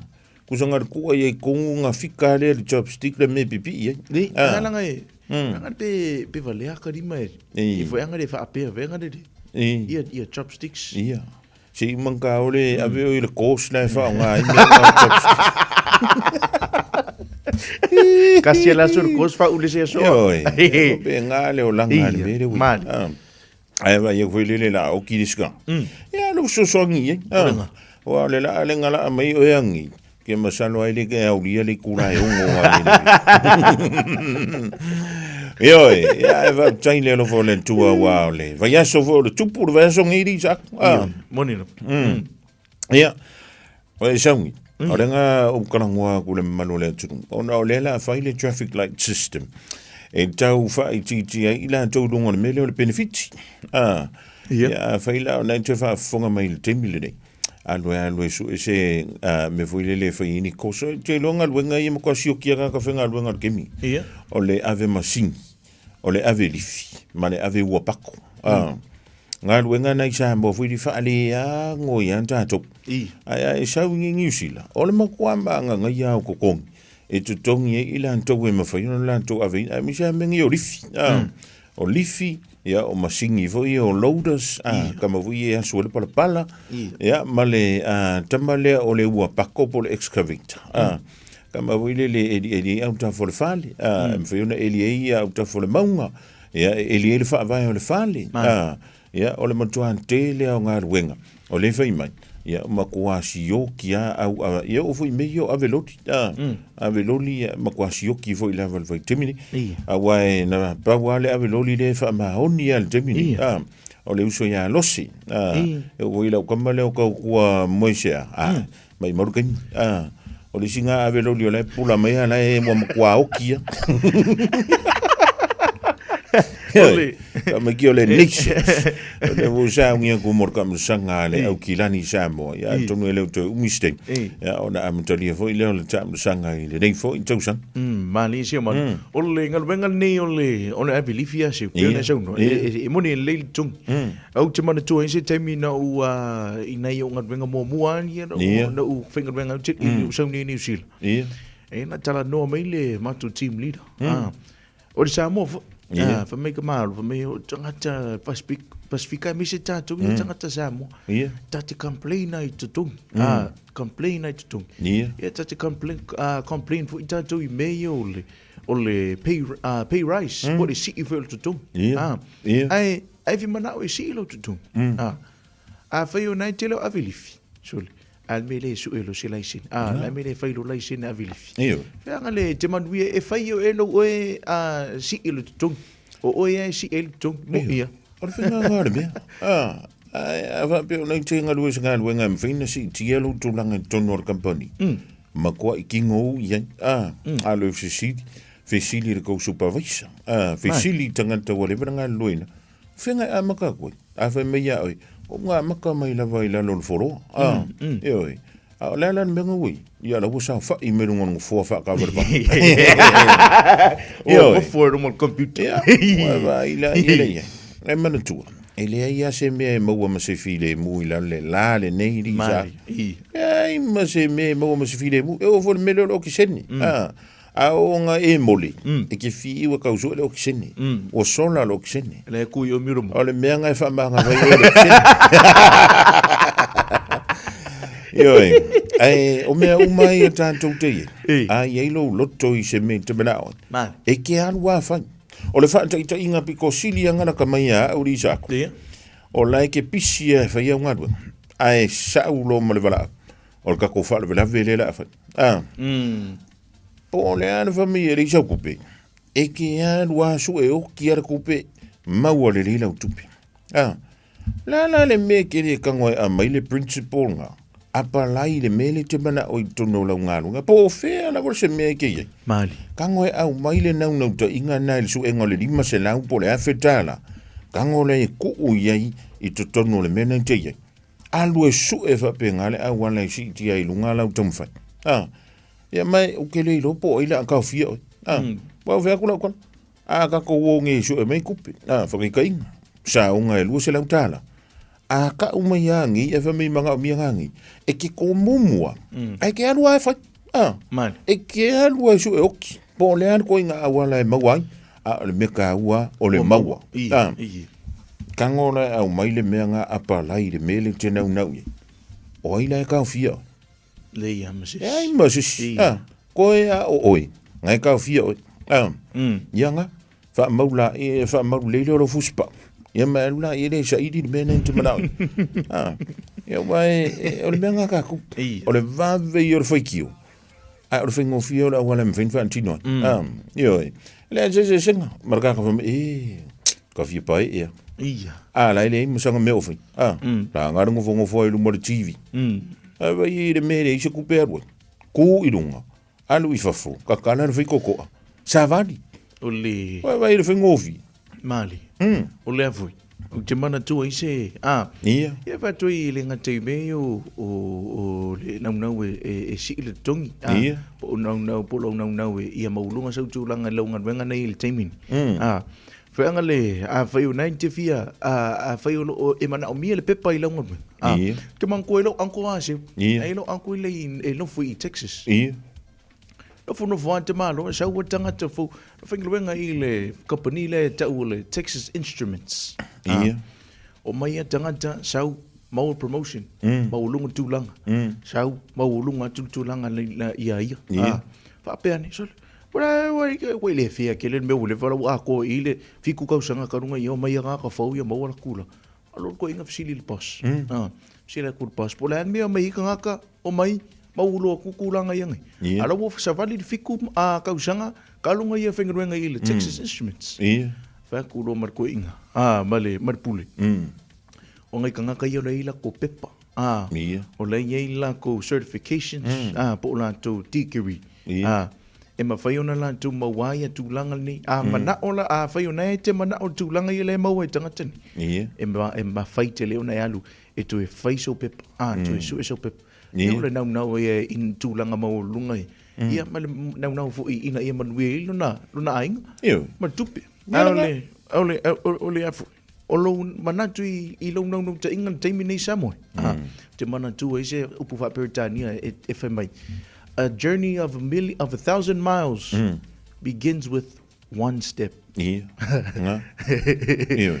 Kusa ngā kua i kongu ngā fika le le chopstick le me pipi i. Ni, ah. Langa e, langa pe, pe valea ka rima e. I fo anga le whaapea venga le. Ia, ia chopsticks. Ia. Se i mangka o le ave o i le kos la e wha ngā i me ngā chopsticks. Kasi e le aso le kos fa ule se aso. Oi, pe ngā le o langa le mere ui. Ai va ia foi lele la o ki riska. Ia lo so so ngi e. Wa le la le ngala mai o yangi. Ke masalo ai le ke au lia le kula e ongo a le. Ioe, ia e va tai le lo fo le tua wa le. Vai aso fo le tupu le vai aso ngi ri sa. Moni lo. Ia, o e saungi, o le ngā o kalangua ku le mamalu o le atunuu, ona o lea la fai le traffic light system, e tau whaitiiti ai i latou i luga o le mea lea o le penefiti. Ah, ia, a fai la o nai toe faafofoga mai i le taimi lenei. Alu e alu e sue se mea foi lele e fai ai ni koso. E te iloa galuega ia matua sioki a ka faigaluega o le kemi. Ia. O le ave masini, o le ave lifi, ma le ave ua pako. Ah. Galuega na i Samoa foi li faaleago ia tatou. Ae a e sau i Niu Sila, o le matua maagaga ia o totogi e totogi ai i latou e mafai ona latou aveina, aemaise lava mea nei o lifi. O lifi, ia o masini foi ia o loaders, tama foi ia e asu ai le palapala, ia ma le tama lea o le ua pako po o le excavator. Tama foi lele e elieli ai autafa o le fale, e mafai ona eli ai autafa o le mauga, Ia, e eli ai le faavae o le fale. A, ia, o le matua tele lava o galuega o lea e fai mai, ia, matua sioki lava au a, ia oo foi i mea ia o ave loli, a, ave loli, ia, matua sioki foi lava i le vaitaimi nei. Aua e na pau lava le ave loli lea e faamaoni lava i le taimi nei, a, o le uso ia Lose, a, e oo foi i lau tama lea o Tautua Moesea, a, Maumau le taimi. Ah, o le isi ngā ave loli o la e pula mai a la e ua matua oki ia. Ole. Ka mai ki o le Nations. O le ua saungia ku mo le kamusaga a le Aukilani Samoa. Ia atonu e le o toe umi se taimi. Ia ona amatalia foi lea o le taamilosaga i lenei foi tausaga. Mali se o O le galuega lenei o le o le ave lifi a se pe ona saunoa. E moni e lelei le totogi. Ou te manatua ai se taimi na ou i nai ou galuega muamua ia na ou na ou faigaluega ai i lou sau nei i Niu Sila. Ia. E na talanoa mai le matou team leader. O le Samoa foi. Fai mai ka malo, fai mai o tagata Pasifika, Pasifika aemaise tatou ia tagata Samoa. Ia. Ta te complain ai i totogi. Complain ai i totogi. Ia. Ia ta te complain, complain foi tatou i mea ia o le o le pay, pay rise, po o le sii foi o le totogi. Ia. Ia. Ae Ai fi manao e sii lou totogi. A, afai o nai tele o avelifi, sole, a le mea le sue lo se laisene, a, le mea le fai lo laisene avelifi. Ioe. Feaga le te manuia e fai o e lou oe a sii lo totogi. O oe e sii ai le totogi, mo ia. O le whainga le mea. A, a, a whapea o nei te ngalue se galuega e mawhai na siitia lou tulaga i totonu o le company. Makoa i kingo u i ai. A, a le fesili, Fesili i le kou supervisor. A, fesili i tagata ua leva ona galulueina, Fea e amata atu ai? A fai mai ia oe, O nga amata mai lava i lalo o le foloa. A, ioe. A o le a la le mea ua i? Ia la ua saofai mai luga o le nofoa faakavalevale. Ua nofo i luma o le computer. Ia, ua vaai la i le ia. E manatua, e leai lava se mea e maua ma se filemu i lalo le la lenei, Lisa. Leai ma se mea e maua ma se filemu. E oo foi i le mea lea o le okesene. A, A o nga e moli, e ke whiu e kau sue le okesene. Ua sola le okesene. Le kui o mirumo. O le mea nga e whaamanga vai o le okesene. Ioe, ai, o mea uma ia tātou te ie. A i ai lou loto i se mea i te mea oe. E ke alu a whai. O le whaataitaiga piko sili anga la ka mai a au ri sako. O la e ke pisi e whai au ngaluega. Ae sau lo ma le valaau. O le tatou faalavelave lea o le a fai. A. Po o le a le fai mai e leai sau tupe. E ke alu a sue oki a le tupe, maua lelei lau tupe. A. Le a la le mea ke le tago e aumai le principal nga, apalai le mea lea e te manao i totonu o lau galuega, po o fea lava se mea e ke i ai. Mali. Tago e aumai le naunautaiga lena i le suega o le $500 po o le $1,000, tago lea e tuu i ai i totonu o le mea lena e te i ai. Alu e sue faapena le auala e siitia ai i luga lau taumafai. A, ia mai ou te le iloa po o ai le a taofia oe. A, ua fai atu lau tala, a tatou o nei e sue mai tupe. A, faataitaiga, saoga e $200. A tau mai lava nei ae fai mai manaomia na nei, e te tomumu lava, ae te alu lava e fai. A, e te alu lava e sue oki. Po o le a le ituaiga auala e maua ai, a o le mea taua o le maua. A, tago la e aumai le mea nga apalai le mea lea e te naunau i ai. O ai la e taofia oe? Leai lava ma se isi. Leai ma se isi. A, koe a o oe. Ngai ka fia oi. Ah. Ia nga faamau la e faamau lelei lea o lou fusipau. Ia ma e alu la i le saili le mea lea te manao. Ah. Ia ua e o le mea nga tatou. O le vave ia o le faitio. Ae o le faigofie o le auala e mafai ona faatino ai. Ah. Ioe. Le se se senga ma le kaka fai mai, e ka fia pae ea. Ia. A la e leai ma sanga mea o fai. Ah. La nga le nofonofo ai i luma o le TV. Ae vai i le mea e leai se tupe e alu ai. Ku i luga, alu i fafo, kakala le faikokoa, savali. O le... Vai vai i le faigofie. Mali. O lea foi. Ou te manatua i se... A. Ia. Ia faatoa i le gata i mea o, o, o le naunau e, e, e sii le totogi. A, Ia. Po o naunau, po o lau naunau e ia maualuga sau tulaga i lau galuega nei i le taimi ni. A, feaga le, afai o nai te fia, a, afai o loo e manaomia le pepa i lau galuega. A, Ia. te manatua i lou uncle a seu. Ia. Ai lou uncle i le, e nofo i Texas. Ia. Nofonofo lava te Malo, e sau ai tagata fou, na faigaluega i le kamupani lea e tau o le Texas Instruments. Ia. Omai ia tagata, sau, maua promotion, maualuga tulaga, sau, maualuga atu le tulaga ia ia. Ia. Faapea nei, sole, ua le fair tele le mea ua leva la ua atoa i le 7 tausaga talu ona ia omai ia tagata fou ia maua la tulaga. Alo le toeaina fesili i le boss. Fesili atu i le boss, po o le a le mea e omai ai tagata, omai, mauulu atu tulaga ia nei. Ia. A la ua savali le 7 tausaga, talu ona ia faigaluega i le Texas Instruments. Ia. Fai atu loa ma le toeaina, ma le, ma le pule. O nai tagata ia o la e i ai latou pepa. Ia. O la e i ai latou certifications, po o latou degree. Ia. E mafai ona latou maua ai ia tulaga lenei. A manao la, afai o na e te manao i le tulaga ia lea e maua e tagata nei. Ia. E, e mafai tele ona e alu e toe fai sou pepa, a, toe sue sou pepa. Ia. Ia o le naunau ia i tulaga maualuluga ia. Ia ma le naunau foi ina ia manuia ai lona, lona aiga. Ia. Ma le tupe. Ia A o lena. le, o le, o le a foi, o lou manatu i, i lou naunautaiga i le taimi nei Samoa, mm. te manatu ai se upu faa-Peretania e, e fai mai. A journey of a, mil, of a thousand miles mm. begins with one step. Ia. Nga. Ia.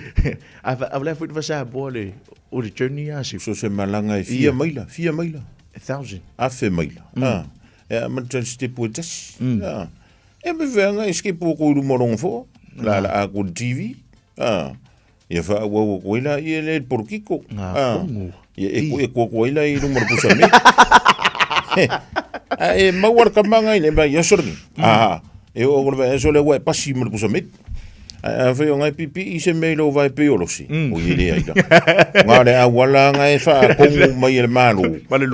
A a lea foi te Samoa le, o le journey a se. So se malaga e fia maila, fia maila. A thousand. Afe maila. Mm. Ah. E a mata step o tasi. Mm. Ah. E me whenga e skip o koe luma rongo fo. La la a ko TV. Ah. Ia wha au au koe la ia le porokiko. Ngā Ah. kongo. Ia e ko e ko koe la i luma o pusa me. A e maua le kamanga i le mai ia sorgi. Ah. E o ko le so le ua e pasi mo le pusa me. A whai o ngai pipi i se mei lo vai pe olosi. O i le aida. Ngā le awala ngai wha kongu mai e le malo.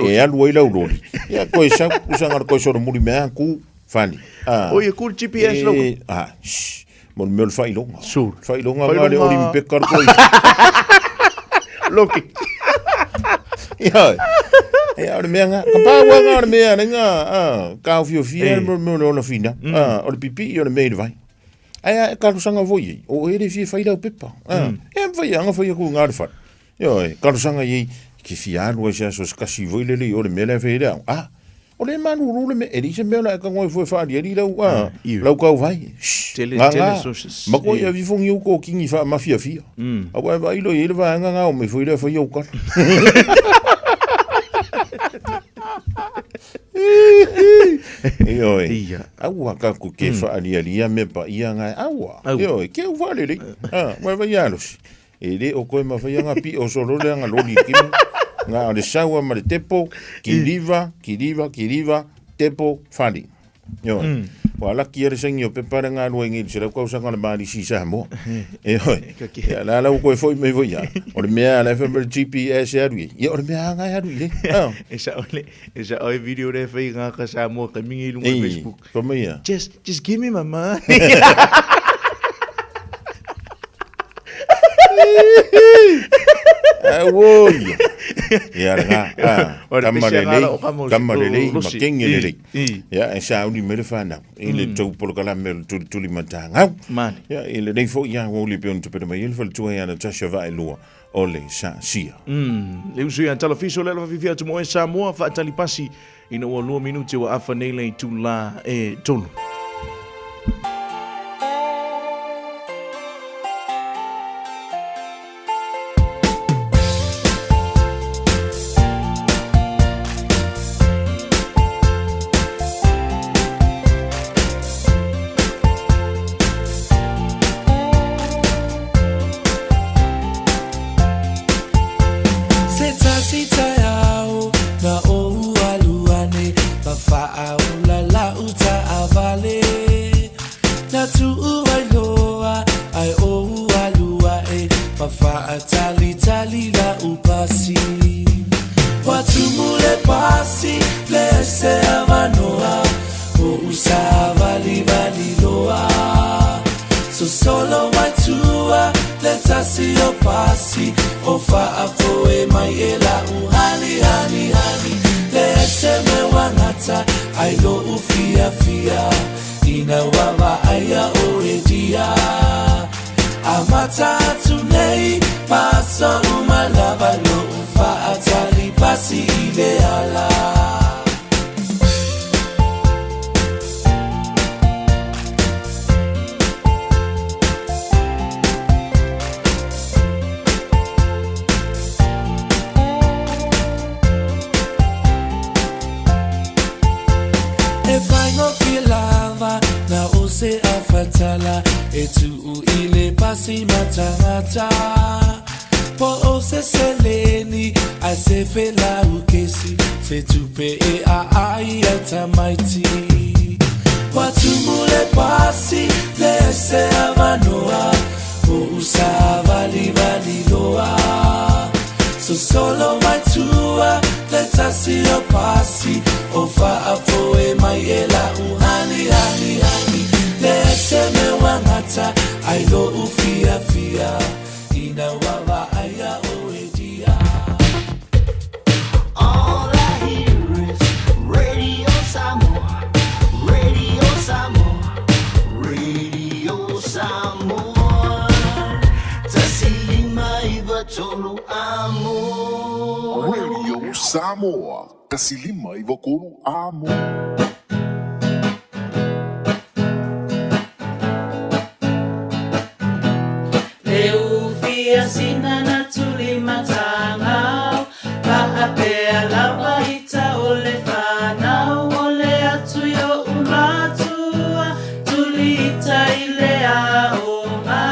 E alu ai lau lori. Ia koe sau kusa ngā koe soro muri mea ku. Fali. Ah. O ia ku le GPS lau. E, ah, shh. Mo le mea o le faailoga. Sure. Faailoga ngā le Olimpeka le koe. Loki. Ia. Ia, o le mea ngā. Ka pā ua ngā o le mea, le ngā, ah, ka ofiofia le mea o le ola whina. Ah, o le pipi o le mea i le vai. Ai, a, e karosanga voi ei. O e le fia whai lau pepa. Ah, e mwhai anga whai aku ngā le whare. Ioe, karosaga i ai, ke fia alu ai se aso se kasi foi lele i o le mea lea e fai ai le aoga. Ah, o le malulu le mea, e leai se mea o le a e tago ai fua e faaliali lau, ah, lau kauvai. Shh, Tele, ngā, tele ngā. sources. Ma koe ia vifongi au kōkingi whaamafiafia. Aua e vaai loa i ai le vaega ngā o mai foi lea whai au kala. Ioe. Ia. Aua ka ku ke whaaliali me pa ia ngai. Aua. Aua. Ioe, ke u whaalelei. Ah, wai wai alosi. E le o koe mawhai anga pi o solo le anga loli kimi. Ngā o le saua ma le tepo, kiriva, kiriva, kiriva, tepo, whali. Ioe. Wa laki ia le sengi o pepa le ngā rua i ngiri, se lau kausanga le maari si Samoa. E hoi. Ia la lau koe foi mai foi ia. O le mea la wha le GPS e aru i. Ia o le mea anga e aru i le. Ah. E sa ole, e sa oi video le whai ngā ka Samoa ka mingi i lunga Ei, Facebook. pa mai ia. Just give me my money. Auoi. Ia le ngā. Ah, O le kama pese lelei, ngā la o kama o kama lelei, losi. makenge I, lelei. i. Ia, e sauni me le whanau. I le tau polokalame o le tulituli matangau. Mane. Ia, i le nei foi ia ua uli pe ona tupena mai e le faletua ia Natasha Vaelua o le Sasia. Le uso ia Talafiso le alofa atu mo e Samoa faatalipasi ina ua 2 minute ua afa nei le itulā e 3. tasi taeao na ou alu ane ma faaola lau taavale. Na tuu ai loa ae ou alu ae ma faatalitali lau pasi. Ua tumu le pasi le ese avanoa Oʻu savalivali loa. Sosolo mai tua le tasi o pasi o faafoe mai e lau hani hani hani le ese me uagata ai loʻu fiafia ina ua vaaia oe dia. Amata atu nei ma aso uma lava loʻu faatali pasi i le ala. E faigofie lava na o se afatala e tuu i le pasi matagata. Po o se seleni ae se felau kesi se tupe e aai ai tamaiti. Ua tumu le pasi le ese avanoa Oʻu savalivali loa. Sosolo mai tua le tasi o pasi o faafoe mai e lau hani hani hani le ese me uagata ai loʻu fiafia ina ua vaaia oe dia. All I hear is Radio Samoa, Radio Samoa, Radio Samoa. 1593 amo. Radio Samoa, 1593 amo. Le ufia sina na tuli matangau, Faapea lava ita o le fanau o le atu i oʻu matua, Tuli ita i le aoga.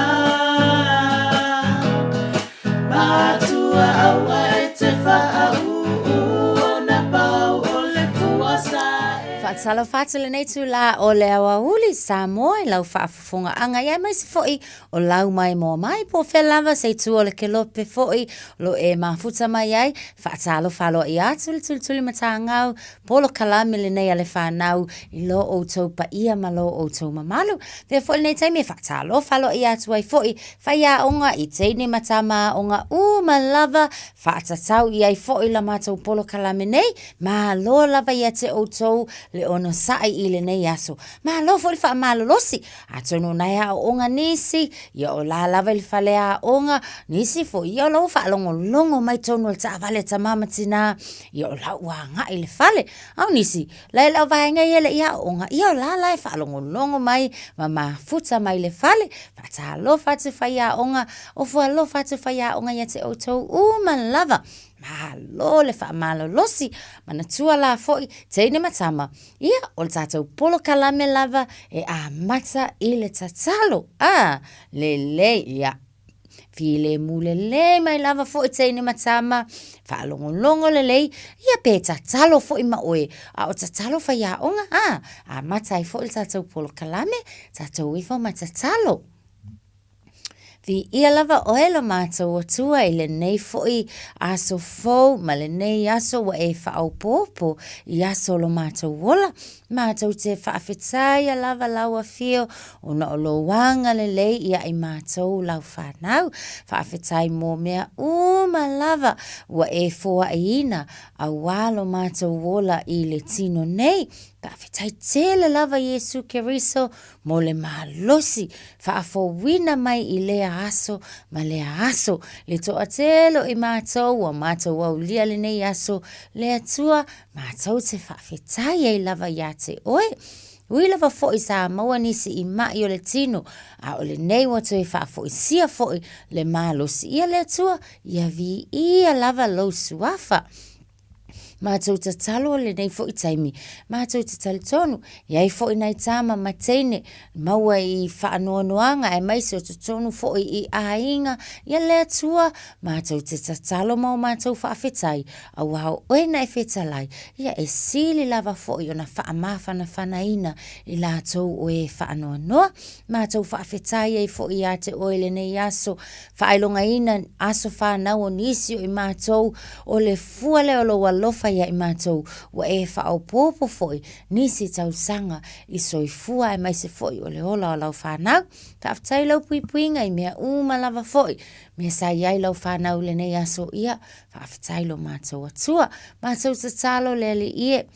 Matua aua e te faauu ona pau o le fua sa e. Faatalofa atu lenei itulā o le aoauli Samoa i lau faafofogaaga ia aemaise foi o lau maimoa mai po o fea lava se itu o le kelope foi o lo o e mafuta mai ai. Faatalofa aloaia atu le tulituli matagau polokalame lenei a le fanau i lo outou paia ma lo outou mamalu. Avea foi lenei taimi e faatalofa aloaia atu ai foi faiaoga i teine ma tama aoga uma lava faatatau i ai foi la matou polokalame nei. Malo lava ia te outou le onosai i lenei aso. Malo foi le faamalolosi. Atonu o nai aoaoga nisi, ia o la lava i le fale aoga, nisi foi, ia o la ua faalogologo mai tonu o le taavale a tama ma tina, ia o la ua agai i le fale. A o nisi, la e le o vaega ia e le i aoaoga, ia o la la e faalogologo mai ma mafuta mai le fale, faatalofa atu faiaoga, ofo alofa atu faiaoga ia te outou uma lava. Malo le faamalolosi, manatua la foi, teine ma tama, Ia, o le tatou polokalame lava e amata i le tatalo. A, lelei, ia. Filemu lelei mai lava foi teine ma tama, faalogologo lelei, ia pe tatalo foi ma oe, a o tatalo faiaoga, a, amata ai foi le tatou polokalame, tatou ifo ma tatalo. Viia lava oe lo matou Atua i lenei foi aso fou ma lenei aso ua e faaopoopo i aso o lo matou ola. Matou te faafetaia lava lau afio ona o lou agalelei ia i matou lau fanau. Faafetai mo mea uma lava ua e foaiina auā lo matou ola i le tino nei. Faafetai tele lava Iesu Keriso mo le malosi faafouina mai i lea aso ma lea aso. Le toatele o i matou ua matou aulia lenei aso, le Atua, matou te faafetai ai lava ia te oe. Ui lava foi sa maua nisi i maʻi o le tino, a o lenei ua toe faafoisia foi le malosi. Ia le Atua, ia viia lava lou suafa. Matou tatalo i lenei foi taimi, matou te talitonu, i ai foi nai tama ma teine, maua i faanoanoaga aemaise o totonu foi i aiga, ia le Atua, matou te tatalo ma o matou faafetai, auā o oe na e fetalai, ia e sili lava foi ona faamafanafanaina i latou o e faanoanoa. Matou faafetai ai foi ia te oe i lenei aso, faailogaina aso fanau o nisi o i matou, o le fua lea o lou alofa ia i matou, ua e faaopoopo foi nisi tausaga i soifua aemaise foi o le ola o lau fanau. Faafetai i lau puipuiga i mea uma lava foi, mea sa i ai lau fanau i lenei aso, ia, faafetai lo matou Atua. Matou tatalo le Alii e,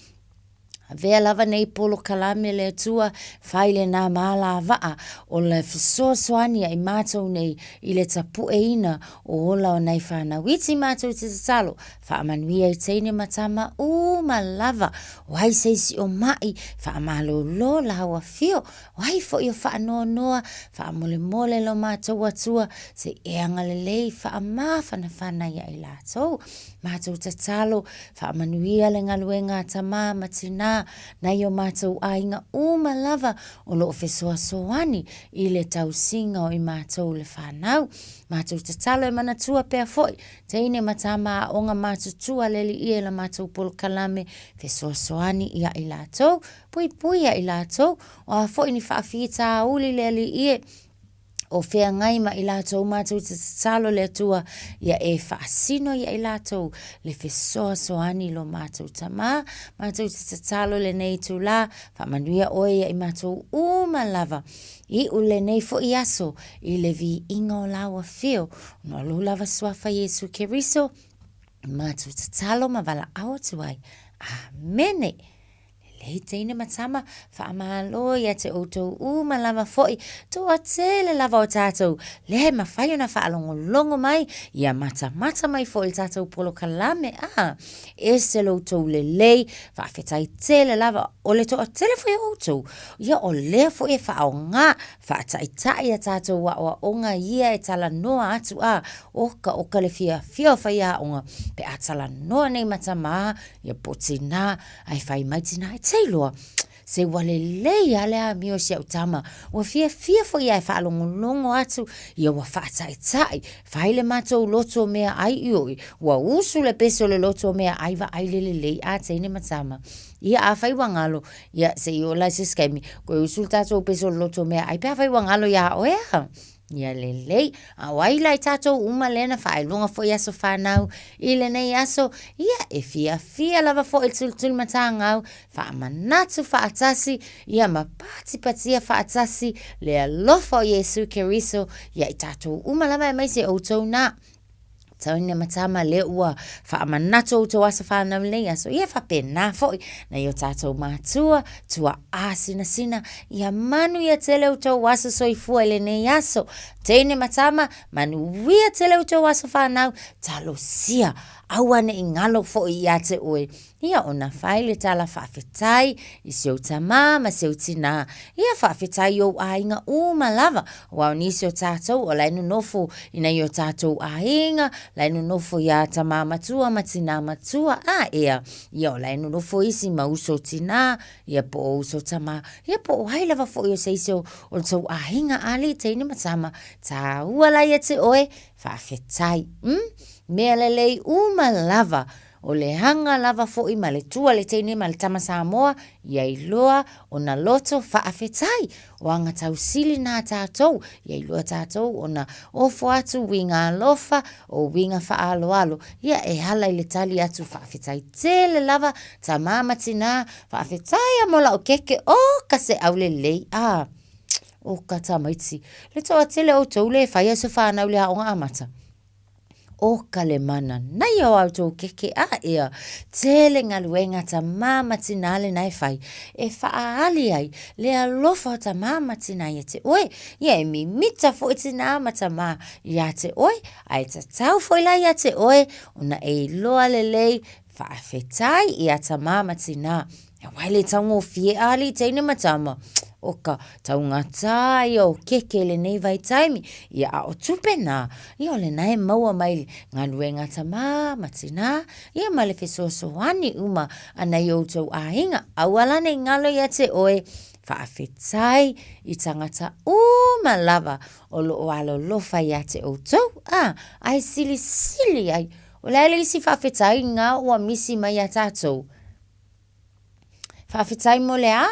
Avea lava nei polokalame le Atua, fai lenā mālāvaa o le fesoasoani a i mātou nei i le tapueina o ola o nai whānau iti mātou te tatalo, faamanuia i teine ma tama uma lava, o ai se isi o maʻi, faamalōlō lau afio, o ai foi o faanoanoa, faamolemole lo mātou Atua, se i e agalelei faamafanafana ia i lātou. Mātou tatalo, faamanuia le galuega a tamā ma tinā, nai o mātou aiga uma lava o lo o fesoasoani i le tausiga o i mātou le whānau. Mātou tatalo e manatua pea foi, teine ma tama aoga matutua le alii e la mātou polokalame, fesoasoani ia i lātou, puipui ia i lātou, o a foi ni faafitauli le alii e, o feagai ma i latou matou te tatalo le Atua ia e faasino ia i latou le fesoasoani lo matou Tamā, matou te tatalo lenei itulā, faamanuia oe ia i matou uma lava, iu lenei foi aso i le viiga o lau afio, ona o lou lava Suafa Iesu Keriso, matou tatalo ma valaau atu ai. Amene. Lelei teine ma tama, faamalo ia te outou uma lava foi, toatele lava o tatou, lea e mafai ona faalogologo mai, ia matamata mai foi i le tatou polokalame, a, ese lo outou lelei, faafetai tele lava, o le toatele foi o outou, ia o lea foi e faaaoga, faataitai a tatou aoaoga ia e talanoa atu, a, oka oka le fiafia o faiaoga, pe a talanoa nei ma tama, ia po o tinā, Ae fai mai tinā, e te iloa, se ua lelei lava le amio i si au tama, ua fiafia foi ia e faalogologo atu, ia ua faataitai, fai le matou loto meaai ioi, ua usu le pese o le loto meaai vaai le lelei a teine ma tama. Ia afai ua galo, ia se i oo la i se isi taimi, toe usu le tatou pese o le loto meaai pe afai ua galo ia oe a. Ia lelei, a o ai la i tatou uma lea na faailoga foi aso fanau i lenei aso, ia e fiafia lava foi le tulituli matagau, faamanatu faatasi, ia ma patipatia faatasi le alofa o Iesu Keriso ia i tatou uma lava aemaise outou na. Teine ma tama lea ua faamanatu outou aso fanau i lenei aso, ia faapena foi nai o tatou matua, tuaa sinasina, ia manuia tele outou aso soifua i lenei aso. Teine ma tama, manuia tele outou aso fanau, talosia, aua ne i galo foi ia te oe. Ia ona fai le tala faafetai i si ou tamā ma si ou tinā. Ia faafetai i ou aiga uma lava, aua o nisi o tatou o la e nonofo i nai o tatou aiga, la e nonofo iā tamā matua ma tinā matua, a ea, ia o la e nonofo isi ma uso tinā, ia po o uso tamā, ia po o ai lava foi o se isi o le tou aiga, alii, teine ma tama, tāua la ia te oe, faafetai. Mea lelei uma lava O le aga lava foi ma le tua le teine ma le tama Samoa ia iloa ona loto faafetai. O aga tausili na tatou, ia iloa tatou ona ofo atu uiga alofa o uiga faaaloalo, ia e ala i le tali atu faafetai tele lava tama ma tina, faafetai a mo lau keke o ka seau lelei a o ka tamaiti. Le toatele o outou le fai aso fanau i le aoga amata. O ka le mana nei o outou keke a ea, tele galuega tamā ma tinā lena e fai, e faaali ai le alofa o tamā ma tinā ia te oe, ia e mimita foi tinā ma tamā ia te oe, a e tatau foi la ia te oe ona e iloa lelei faafetai ia tamā ma tinā. Ia wai le taugofie a alii teine ma tama. O ka taugata ia o keke i lenei vaitaimi, ia a o tupe nā, ia o lena e maua mai le galuega a tamā ma tinā, ia ma le fesoasoani uma a nai outou aiga. Aua la nei galo ia te oe, faafetai i tagata uma lava o lo o alolofa ia te outou, a, ae silisili ai, o le a le isi faafetaiga ua misi mai ia tatou? Faafetai mo le a?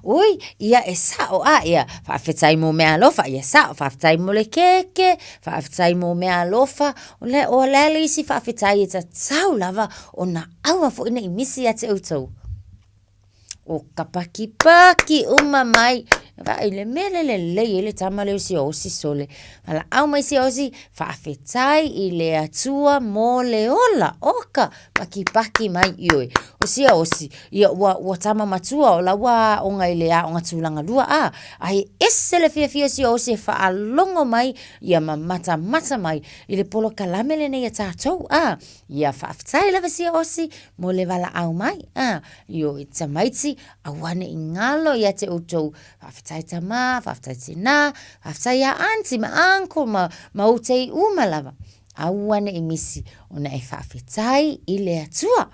Ui, ia e sa'o a, ia, faafetai mo meaalofa, ia sa'o, faafetai mo le keke, faafetai mo meaalofa, o le, o le a le isi faafetai e tatau lava ona aua foi ne i misi ia te outou? O ka pakipaki uma mai, vaai le mea lea e lelei ai le tama lea o Siaosi sole, valaau mai Siaosi, faafetai i le Atua mo le ola, oka, pakipaki mai, ioe, o Siaosi, ia ua, ua tama matua o la ua aoga i le aoga tulaga lua, a, ae ese le fiafia o Siaosi e faalogo mai, ia ma matamata mai i le polokalame lenei a tatou, a, ia faafetai lava Siaosi mo le valaau mai, a, ioe, tamaiti, aua ne i galo ia te outou, faafetai tama, faafetai tina, faafetai ia aunty ma uncle ma, ma outei uma lava. Aua ne i misi ona e faafetai i le Atua.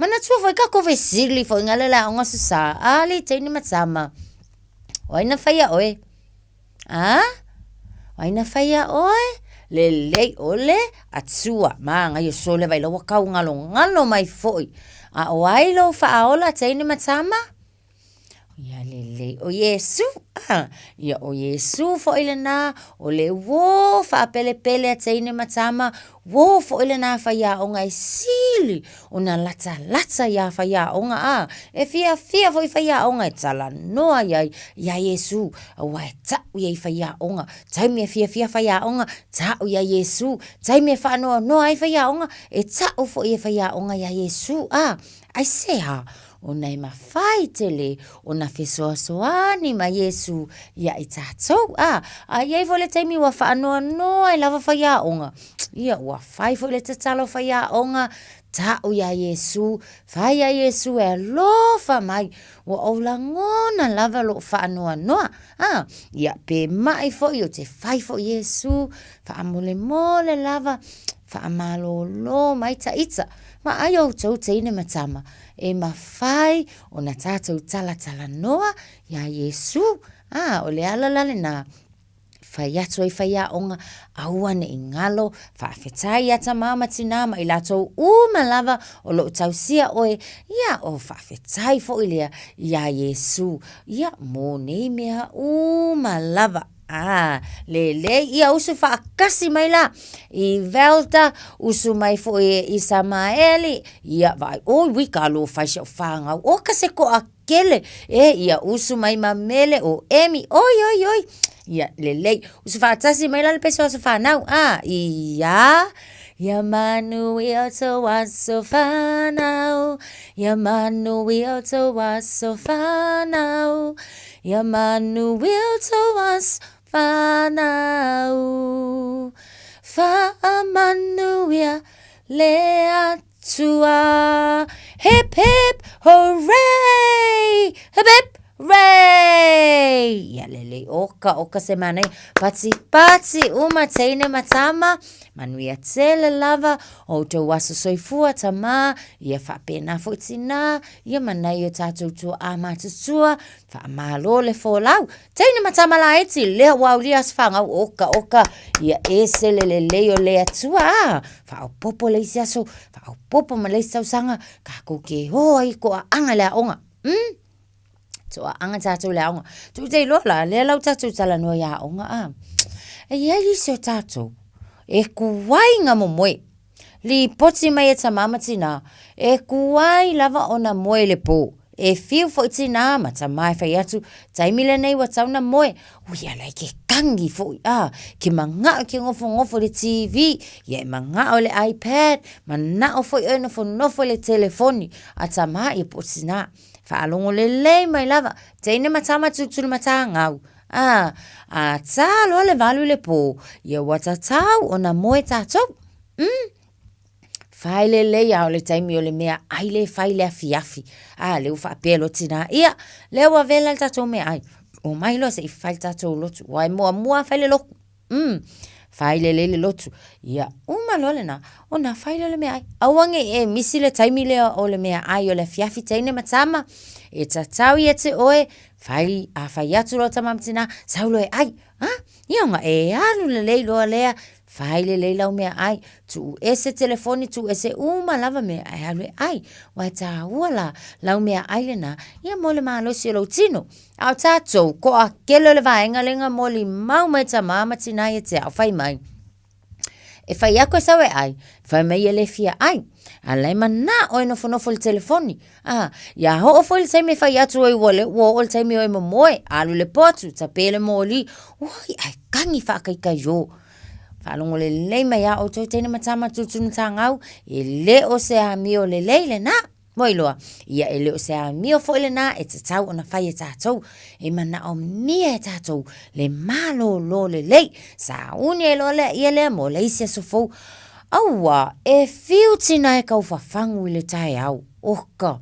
Manatua foi ka fesili foi ngale le aoga Aso Sa, a le teine ma tama. O ai na faia oe? A? O ai na faia oe? Lelei o le Atua. Magaia sole vai lau kau ngalo ngalo mai foi. A o ai lou faaola teine ma tama? Ia lelei, o Iesu, a, ia o Iesu foi lenā, o le uō faapelepele a teine ma tama, uō foi lenā faiaoga e sili ona latalata iā faiaoga, a, e fiafia foi faiaoga e talanoa i ai iā Iesu, auā e ta'u ia i faiaoga, taimi e fiafia faiaoga, ta'u iā Iesu, taimi e faanoanoa ai faiaoga, e ta'u foi e faiaoga iā Iesu, a, aisea? Ona e mawhai tele ona fesoasoani mai Iesu ia i tatou. A, a i ai foi le taimi ua whaanoanoa e lava whaiaonga. Ia, ua whai foi le tatalo whaiaonga, ta'u ia Iesu, whai ia Iesu e alofa mai, ua ou lagona lava lou whaanoanoa. A, ia, pe mai foi o te whai foi Iesu, whaamolemole lava, whaamalolo mai ta ita. Vaai outou teine ma tama, e mawhai ona tātou talatalanoa iā Iesū, ā, o le ala la lenā, whai atu ai whaiaonga, aua ne i ngalo, faafetai iā tamā ma tinā ma i latou uma lava o loo tausia oe, ia, o faafetai foi lea iā Iesū, ia, mō nei mea uma lava. Ā, lelei, ia usu faakasi mai la i Velta, usu mai foi e Isamaeli, ia vaai, oi ui ka alo fai si au whāngau, o ka se koa kele, e ia usu mai ma Mele o Emi, oi oi oi, ia lelei, usu faatasi mai la le peso aso whānau, ā, ia, ia manu i o tō aso whānau, ia manu i o tō aso whānau, Ia manu will to us whanau Whaamanuia le Atua Hip hip hooray Hip hip hooray Ia lelei oka oka se manai Pati pati uma teine ma tama Manuia tele lava o outou aso soifua tamā Ia faapena foi tinā Ia manai o tātou tuaā matutua Faamalo le folau. Teine ma tama laiti, lea ua aulia aso fanau, oka, oka, ia ese le lelei o le Atua, a, faaopoopo le isi aso, faaopoopo ma le isi tausaga, kākou ke ō ai ko aaga le aoga. Mm? To aaga tātou le aoga. Tuu te iloa la, lea lau tātou talanoa i aoga, a. E iai isi o tātou, e kuai ngā momoe. Lipoti mai e tamā ma tinā, e kuai lava ona moe i le pō. E whiu foi tinā ma tamā e whai atu, taimi lenei ua tau na moe, ui ala i ke kangi foi, a, ke mangao ke ngofongofo i le TV, ia e mangao i le iPad, manao foi oe nofonofo i le telefoni, a tamā ia po o tinā. Whaalogo lelei mai lava, teine ma tama tutulu matangau, a, a tā loa le valu i le pō, ia ua tatau ona moe tātou. Mm. Fai lelei a o le taimi o le meaai lea e fai i le afiafi. A, lea ua faapea loa tina, ia, lea ua vela le tatou meaai, omai loa se i fai le tatou lotu. Aua e muamua lava fai le lotu. Fai lelei le lotu. Ia, uma loa lena, ona fai lea o le meaai. Aua ne i e misi le taimi lea o le meaai o le afiafi teine ma tama, e tatau ia te oe, fai, a fai atu loa tama ma tina, sau loa e ai. A, ia ona e alu lelei loa lea, fai lelei lau meaai, tuu ese telefoni, tuu ese uma lava mea ae alu e ai. Aua e taua la lau meaai lena, ia mo le malosi o lou tino. A o tatou, toatele o le vaega lea na molimau mai tama ma tina ia te au, fai mai, e fai atu e sau e ai, fai mai e le fia ai. A la e manao e nofonofo i le telefoni. A, ia oo foi le taimi e fai atu ai ua le ua oo le taimi o e momoe, alu i le potu, tape le moli, oi ae kagi faakaikaio. Faalogo lelei mai a outou teine ma tama tulutulumatagau, e le o se amio lelei lena. Ua iloa, ia e le o se amio foi lena e tatau ona fai e tatou. E manaomia e tatou le malōlō lelei. Sauni ai loa lea ia lea mo le isi aso fou. Aua, e fiu tina e kau fafagu i le taeao. Oka!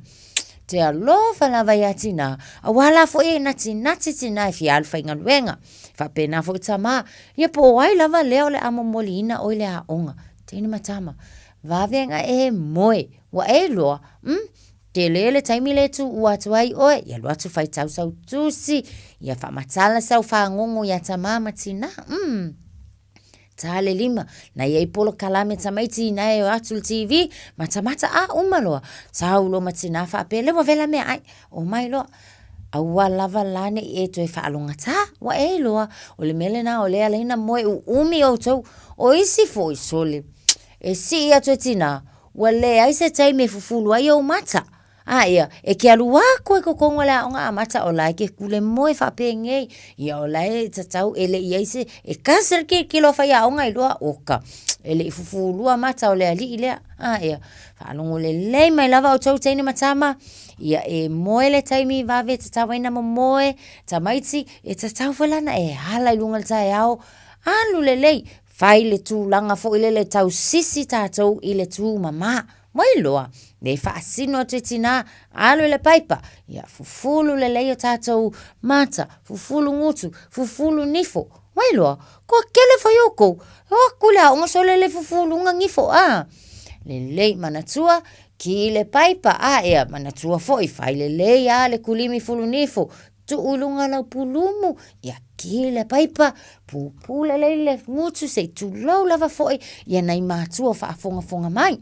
Te alofa lava iā tina, aua la foi e natinati tina e fia alu faigaluega. Faapena foi tama, ia po o ai lava lea o le a momoliina oe i le aoga. Teine ma tama, vave ona e moe, ua e iloa, umm, tele le taimi lea e tuua atu ai oe, ia alu atu faitau sau tusi, ia faamatala sau fagogo iā tama ma tina, umm. Tā le lima, na i ai polokalame tamaiti ina e o atu i le TV, matamata a uma loa. Sau loa ma tina faapea, lea ua vela meaai, omai loa. Aua lava la ne i e toe faalogatā, ua e iloa, o le mea lena o lea e ala ai ona moe uumi outou. O isi foi, sole, e sii atu e tina, ua leai se taimi e fufulu ai ou mata. A ia, e ke alu aku ai totonu o le aoga amata o la e ke kule moe faapenei. Ia o la e tatau e le i ai se, e kasi le kilokilo a faiaoga i lua, oka, e le i fufulua mata o le alii lea. A ia, faalogo lelei mai lava outou teine ma tama, ia e moe le taimi vave e tatau ai ona momoe, tamaiti, e tatau foi la ona e ala i luga i le taeao, alu lelei, fai le tulaga foi lele e tausisi tatou i le tumama. Mai loa, le faasino atu e tinā, alu i le paipa, ia fufulu lelei o tātou mata, fufulu gutu, fufulu nifo. Mai loa, kua kele foi oukou, e o atu i le aoga sole le fufuluga nifo, a. Lelei manatua, ki i le paipa, a ea, manatua foi, fai lelei a le kulimi fulu nifo, tuu i luga lau pulumu, ia ki le paipa, pupū lelei le gutu se i tulou lava foi ia nai matua o faafogafoga mai.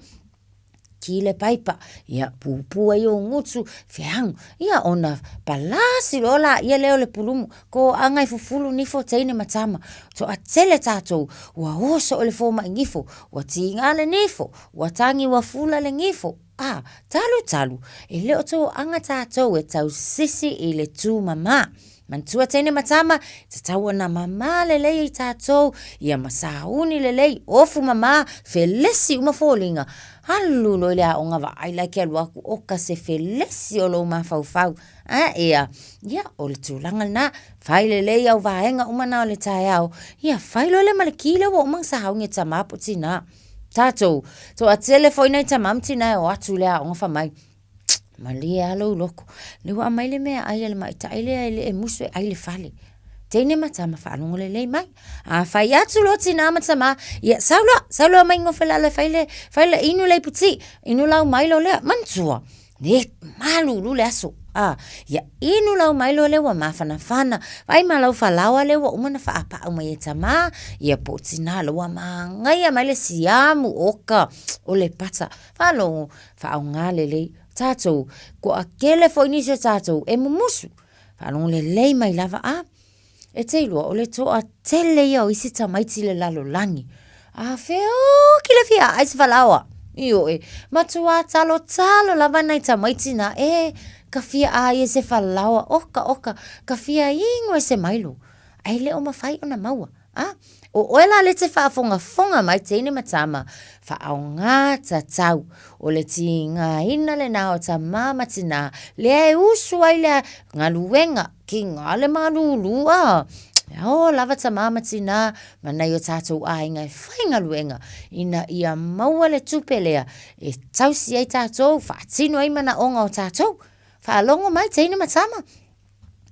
Ki le paipa, ia pupū ai ou gutu, feagu, ia ona palasi loa laia lea o le pulumu, toaga e fufulu nifo teine ma tama, toatele tatou, ua oso i le fomai nifo, ua tiga le nifo, ua tagi ua fula le nifo, A, talu talu, e le o toaga tatou e tausisi i le tumama. Manatua teine ma tama, e tatau ona mama lelei ai tatou, ia ma sauni lelei, ofu mama, felesi uma foliga. Alu loa i le aoga vaai la e ke alu atu, oka se felesi o lou mafaufau. A, ea, ia, o le tulaga lena, fai lelei au vaega uma na o le taeao, ia fai loa lea ma le ki lea ua uma ona sauni e tama po o tina. Tatou, toatele foi nai tama ma tina e o atu i le aoga fai mai, malie lava lou loto, lea ua aumai le meaai a le matai lea e le e musu e ai i le fale. Teine ma tama faalogo lelei mai. A fai atu loa tina ma tama, ia sau loa, sau loa omai nofo i lalo e fai le, fai le, inu le iputi, inu lau mailo lea, manatua, E malulu le aso, a, ia inu lau mailo lea ua mafanafana, vaai ma lau falaoa lea ua uma ona faapaau mai e tama, ia po o tina la ua manaia mai le siamu, oka, o le pata, faalogo, faaaoga lelei tatou, toatele foi nisi o tatou e mumusu, faalogo lelei mai lava, a. E te iloa, o le toatele ia o isi tamaiti i le lalolagi. A feoki le fia aai se falaoa. Ioe, matua talotalo lava nai tamaiti na, e, ka fia aai e se falaoa, oka, oka, ka fia inu e se mailo. Ae le o mafai ona maua. A, o oe la lea e te faafogafoga mai teine ma tama, faaaoga tatau. O le tigaina lena o tama ma tina, lea e usu ai le galuega, tiga le malulu a. E ao lava tamā ma tinā ma nai o tātou aiga e faigaluega ina ia maua le tupe lea e tausi ai tātou, faatino ai manaoga o tātou. Faalogo mai teine ma tama.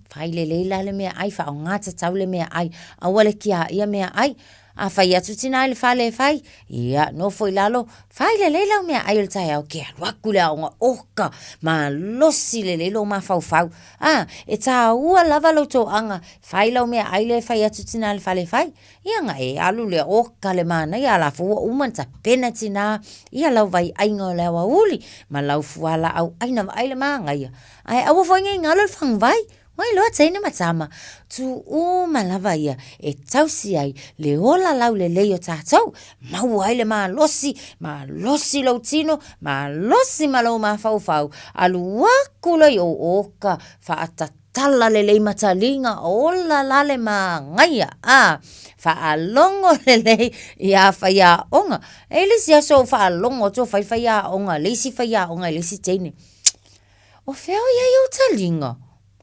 Fai lelei la le meaai, faaaoga tatau le meaai, aua le tiaia meaai. A fai atu tinā i le fale e fai, ia, nofo i lalo, fai lelei lau meaai o le taeao, ke alu atu i le aoga, oka, malosi lelei lou mafaufau. A, e tāua lava lou toaga, fai lau meaai lea e fai atu tinā i le fale e fai. Ia na e alu lea, oka le manaia, a la foi ua uma ona tapena tinā ia lau vaiaiga o le aoauli ma lau fualaau aina, vaai le manaia. Ae aua foi nei galo le faguvai, ua iloa teine ma tama, tu uma lava ia e tausi ai le ola laulelei o tatou, maua ai le malosi, malosi lou tino, malosi ma lou mafaufau, alu aku loa i ou oka, faatatala lelei mataliga, ola la le manaia, a, faalogo lelei ia faiaoga. E i ai le isi aso ou faalogo atu o fai faiaoga, le isi faiaoga i le isi teine. O fea o i ai ou taliga?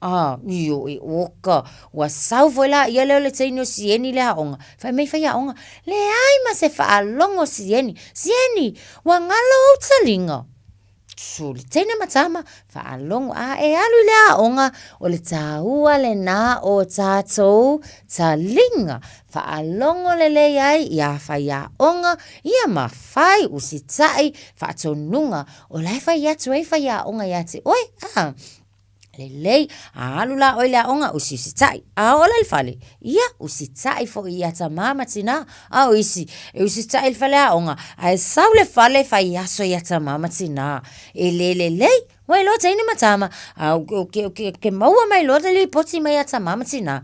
A, ioe, oka, ua sau foi la ia lea o le teine o Sieni i le aoga, fai mai faiaoga, leai ma se faalogo Sieni, Sieni, ua galo ou taliga. Su le teine ma tama, faalogo, a e alu i le aoga, o le tāua lena o tātou taliga. Faalogo lelei ai iā faiaoga, ia ma fai usitai faatonuga O la e fai atu ai faiaoga ia te oe, a. Lelei, a alu la oe i le aoga, usiusitai. A oo la i le fale, ia, usitai foi ia tamā ma tinā. A o isi, e usitai i le faleaoga, ae sau le fale fai aso ia tamā ma tinā. E le lelei, ua iloa teine ma tama, a ke maua mai loa le lipoti mai ia tamā ma tinā,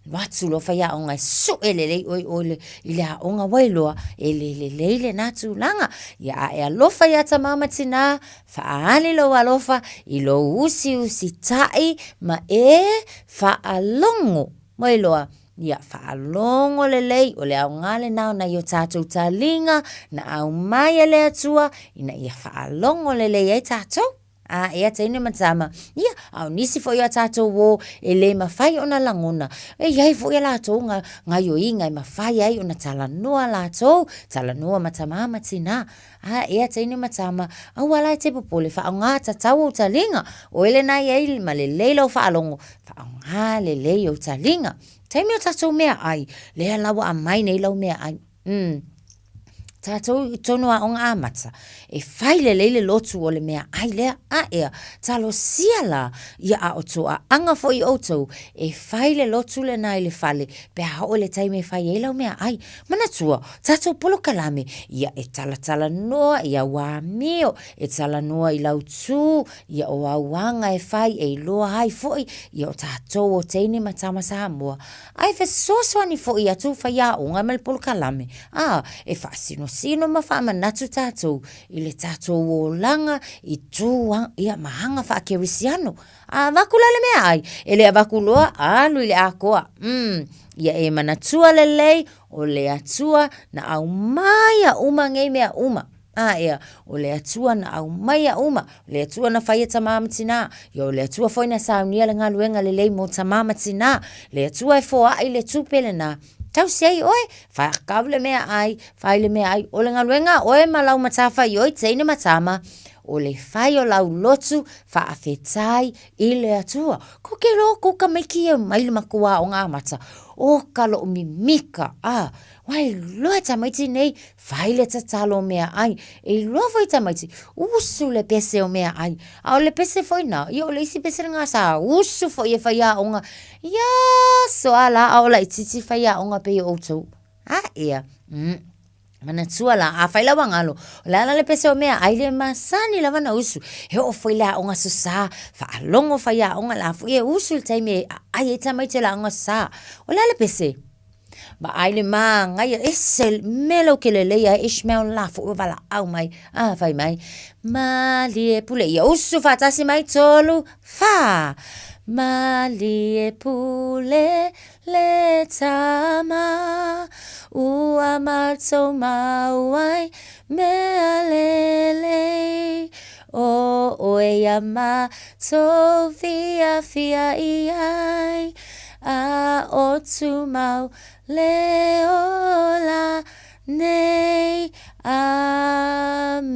alu atu loa faiaoga e sue lelei oe i o i le aoga ua iloa, e le lelei lena tulaga. Ia a e alofa iā tamā ma tinā, faaali lou alofa i lou usiusitai ma e faalogo. Ua iloa, ia faalogo lelei, o le aoga lena o nai o tatou taliga na aumai e le Atua ina ia faalogo lelei ai tatou. A ea teine ma tama, ia, a o nisi foi o a tatou uō e le mafai ona lagona, e i ai foi a latou gaioiga e mafai ai ona talanoa latou, talanoa ma tamā ma tinā. A ea teine ma tama, aua la e te popole, faaaoga tatau ou taliga, oe lena e i ai ma lelei lau faalogo, faaaoga lelei ou taliga. Taimi o tatou meaai, lea la ua aumai nei lau meaai. Umm. Tatou i totonu o aoga amata, e fai lelei le lotu o le meaai lea, a ea, talosia la, ia a o toaaga foi outou, e fai le lotu lena i le fale, pe a oo i le taimi e fai ai lau meaai. Manatua, tatou polokalame, ia e talatalanoa i au amio, e talanoa i lau tu, ia o au aga e fai e iloa ai foi, ia o tatou o teine ma tama Samoa, A e fesoasoani foi atu faiaoga ma le polokalame, a e faasinosino ma faamanatu tatou i le tatou olaga i tu ia ma aga faakerisiano. A avatu la le meaai, e le avatu loa, alu i le atoa. Umm, ia e manatua lelei, o le Atua na aumaia uma nei mea uma. A ea, o le Atua na aumaia uma, o le Atua na faia tamā ma tinā, ia o le Atua foi na saunia le galuega lelei mo tamā ma tinā, le Atua e foai le tupe lenā, tausi ai oe, whakau le meaai, whai le meaai, o le galuega a oe ma lau matawhaioi, teine ma tama, o le whai o lau lotu, whaawhetai i le Atua. Ko ke loa ko ka maiki e mai le matua o ngā mata, o ka loo mimika, a, wai loa tamaiti nei, Fai le tatalo o meaai, e iloa foi tamaiti, usu le pese o meaai. A o le pese foi na, ia o le isi pese lena sa usu foi e faiaoga, ia so a la a o laitiiti faiaoga pei o outou. A ea, mm. Manatua la, a fai lau agalo, o le a la le pese o meaai le masani lava na usu. E oo foi le aoga aso sa, faalogo faiaoga la foi e usu i le taimi e aai ai tamaiti o le aoga aso sa. O le a le pese? Vaai le māgaia, ese le mea lea ou te lelei ai, Ishmael la foi ua valaau mai, a fai mai, malie pule, ia usu faatasi mai, tolu, fa. Malie pule le tama, ua matou mau ai mea lelei, o oe ia matou fiafia i ai. A o tumau le ola nei. Amene.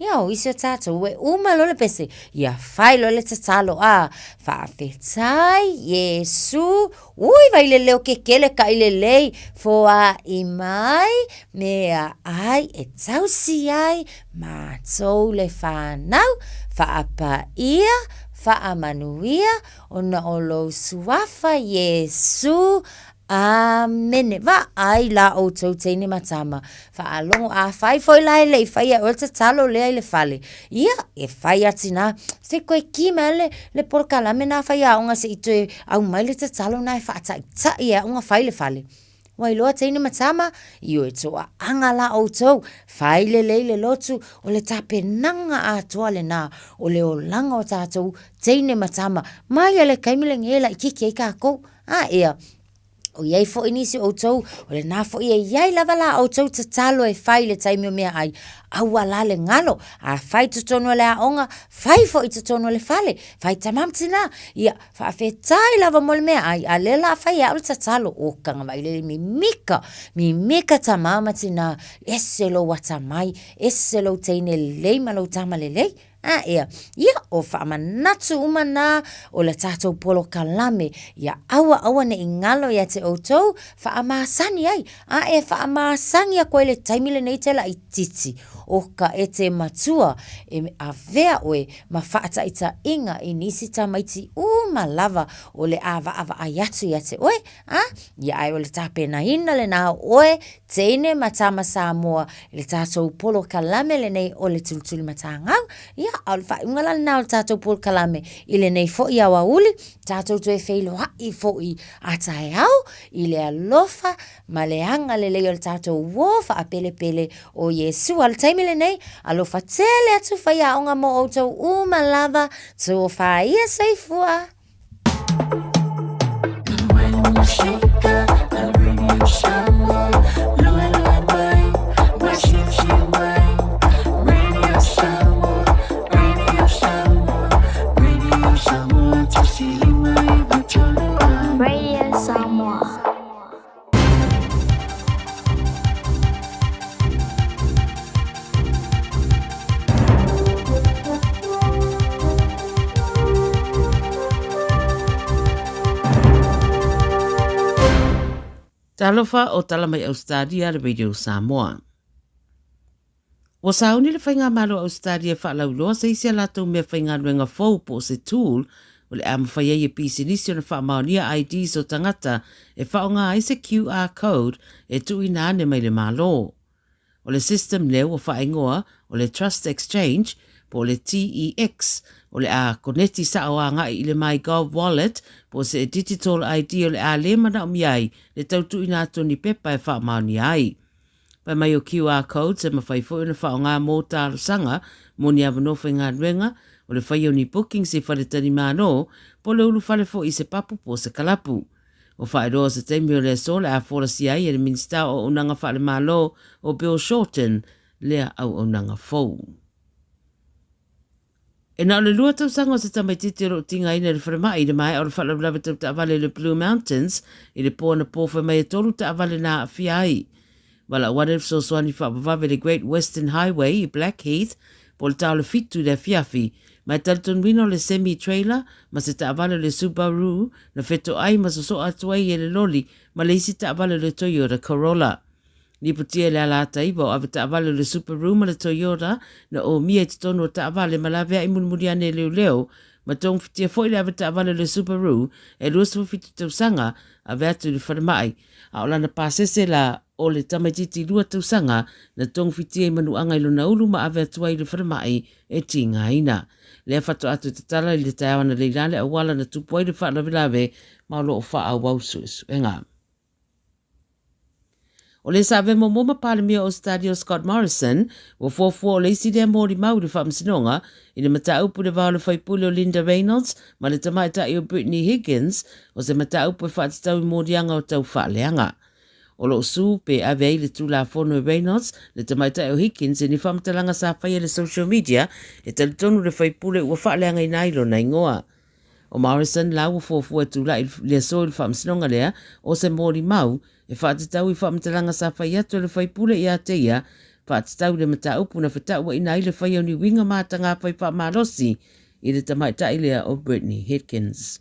Ia, o isi o tātou, e uma loa le pese, ia fai loa le tatalo, a, faafetai Iesu, ui vai le leo kekele kaʻi lelei, foaʻi mai meaai e tausi ai mātou le whānau, whaapaia, whaamanuia, ona o lou suafa Iesu. Amene. Vaai la outou teine ma tama, faalogo, afai foi la e le i faia e oe le tatalo lea i le fale, ia, e fai ati nā, se i koe ki mai le, le polokalame nā faiaoga se i toe aumai le tatalo nā e faataʻitaʻi e aʻu fai le fale. Ua iloa teine ma tama, ioe toaaga la outou, fai lelei le lotu, o le tapenaga atoa lenā o le olaga o tatou teine ma tama, mai lava i le taimi lenei e laitiiti ai tatou. A ea, o i ai foi nisi o outou, o lenā foi e i ai lava la outou tatalo e fai i le taimi o meaai, aua la le galo, a fai i totonu o le aoga, fai foi i totonu o le fale, fai tama ma tinā, ia, faafetai lava mo le meaai, a o lea o le a fai e au le tatalo, o Tagamailele mimika, mimika tama ma tinā, ese lou atamai, ese lou teine lelei ma lou tama lelei. A ea, ia, o faamanatu uma nā o le tatou polokalame, ia aua aua ne i galo ia te outou, faamasani ai, a e faamasani aku ai le taimi lenei te laitiiti, o ka e te matua e avea oe ma faataitaiga i nisi tamaiti uma lava o le ʻāvaʻavaʻai atu ia te oe, a, ia ae o le tapenaina lenā o oe, teine ma tama Samoa i le tatou polokalame lenei o le Tulitulimatagau. Ia, a o le faaiuga la lenā o le tatou polokalame i lenei foi aoauli, tatou toe feiloaʻi foi a taeao i le alofa ma le agalelei o le tatou uō faapelepele o Iesu. A o le taimi lenei, alofa tele atu faiaoga mo outou uma lava, tofaia soifua! Radio Samoa. Talofa o tala mai Ausetalia le Radio Samoa. Ua sauni le Faigamalo Ausetalia e faalauiloa se isi a latou mea faigaluega fou po o se tool o le a mafai ai e pisinisi ona faamaonia IDs o tagata e faaaoga ai se QR code e tuuina ane mai le Malo. O le system lea ua faaigoa o le Trust Exchange po o le TEX o le a koneti sao agai i le MyGov Wallet po o se digital ID o le a le manaomia ai le tau tuuina atu o ni pepa e faamaonia ai. Fai mai o QR codes e mafai foi ona faaaoga mō talosaga mō ni avanoa faigaluega, o le faia o ni bookings i faletalimalo, po o le ulufale foi i se papu po o se kalapu. Ua faailoa se taimi o le aso o le a folasia ai e le Minisita o Auaunaga Faale-Malo o Bill Shorten lea auaunaga fou. E na o le lua tausaga o se tamaitiiti o lo o tigaina i le falemai i le maea o le faalavelave tau taavale i le Blue Mountains i le po anapo fai mai e tolu taavale na aafia ai. Valaau ane le fesoasoani faavavave i le Great Western Highway i Blackheath po o le ta o le fitu i le afiafi ma e talitonuina o le semi-trailer ma se taavale o le Subaru na fetoai ma sosoa atu ai e le loli ma le isi taavale o le Toyota Corolla. Lipotia i le ala ata iva o avetaavale o le Subaru ma le Toyota na omia i totonu o taavale ma laveai mulimuli ane e leoleo ma togafititia foi le avetaavale o le Subaru e 27 tausaga ave atu i le falemai a o lana pasese la o le tamaitiiti lua tausaga na togafitia i manuaga i lona ulu ma ave atu ai i le falemai e tigaina. Lea faatoa atu tatala i le taeao analeila le auala na tupu ai le faalavelave ma o lo o faaauau suesuega. O le sa ave muamua ma Palemia o Ausetalia o Scott Morrison, ua fuafua o le isi lea molimau i le faamasinoga i le mataupu i le va o le faipule o Linda Reynolds ma le tamaitai o Brittany Higgins, o se mataupu e faatatau i moliaga o tau faaleaga. O lo o sue pe ave ai le Tulafono e Reynolds, le tamaitai o Higgins i ni faamatalaga sa faia i le social media e talitonu le faipule ua faaleagaina ai lona igoa. O Morrison la ua fuafua e tulai i le aso i le faamasinoga lea o se molimau e faatatau i faamatalaga sa fai atu e le faipule ia te ia faatatau i le mataupu na fetauaina ai le faia o ni uiga mataga fai faamalosi i le tamaitai lea o Brittany Hitkins.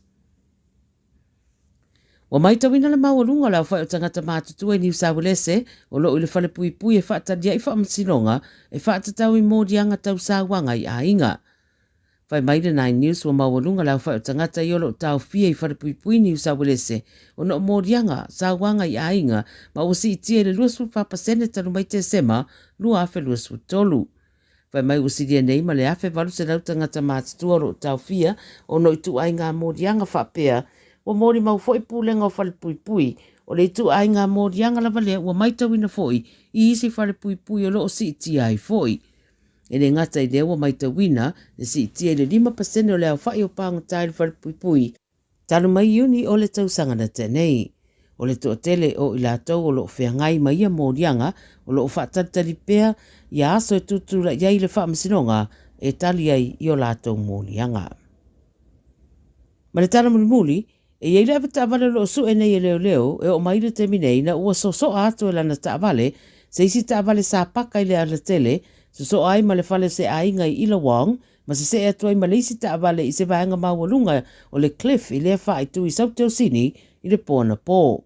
Ua maitauina le maualuga o le aofai o tagata matutua i Niu Sauelese o lo o i le falepuipui e faatali ai faamasinoga e faatatau i moliaga tau sauaga i aiga. Fai mai le Nine News ua maualuga le aofai o tagata ia o lo o taofia i falepuipui Niu Sauelese ona o moliaga sauaga i aiga ma ua siitia i le 24% talu mai Tesema 2023. Fai mai ua silia nei ma le 1,800 tagata matutua o lo o taofia ona o ituaiga moliaga faapea ua molimau foi pulega o falepuipui o le ituaiga moliaga lava lea ua maitauina foi i isi falepuipui o lo o siitia ai foi. E le gata i lea ua maitauina le siitia i le 5% o le aofai o pagota i le falepuipui talu mai Iuni o le tausaga na tea nei. O le toatele o i latou o lo o feagai ma ia moliaga o lo o faatalitali pea ia aso e tutulai ai le faamasinoga e tali ai i o latou moliaga. Ma le tala mulimuli, e i ai le avetaavale o lo o sue nei e leoleo e oo mai i le taimi nei ina ua sosoa atu e lana taavale se isi taavale sa paka i le alatele, sosoa ai ma le fale o se aiga i Illawong ma sesee atu ai ma le isi taavale i se vaega maualuga o le Cliff i lea faaitu i Saute o Sini i le po anapō.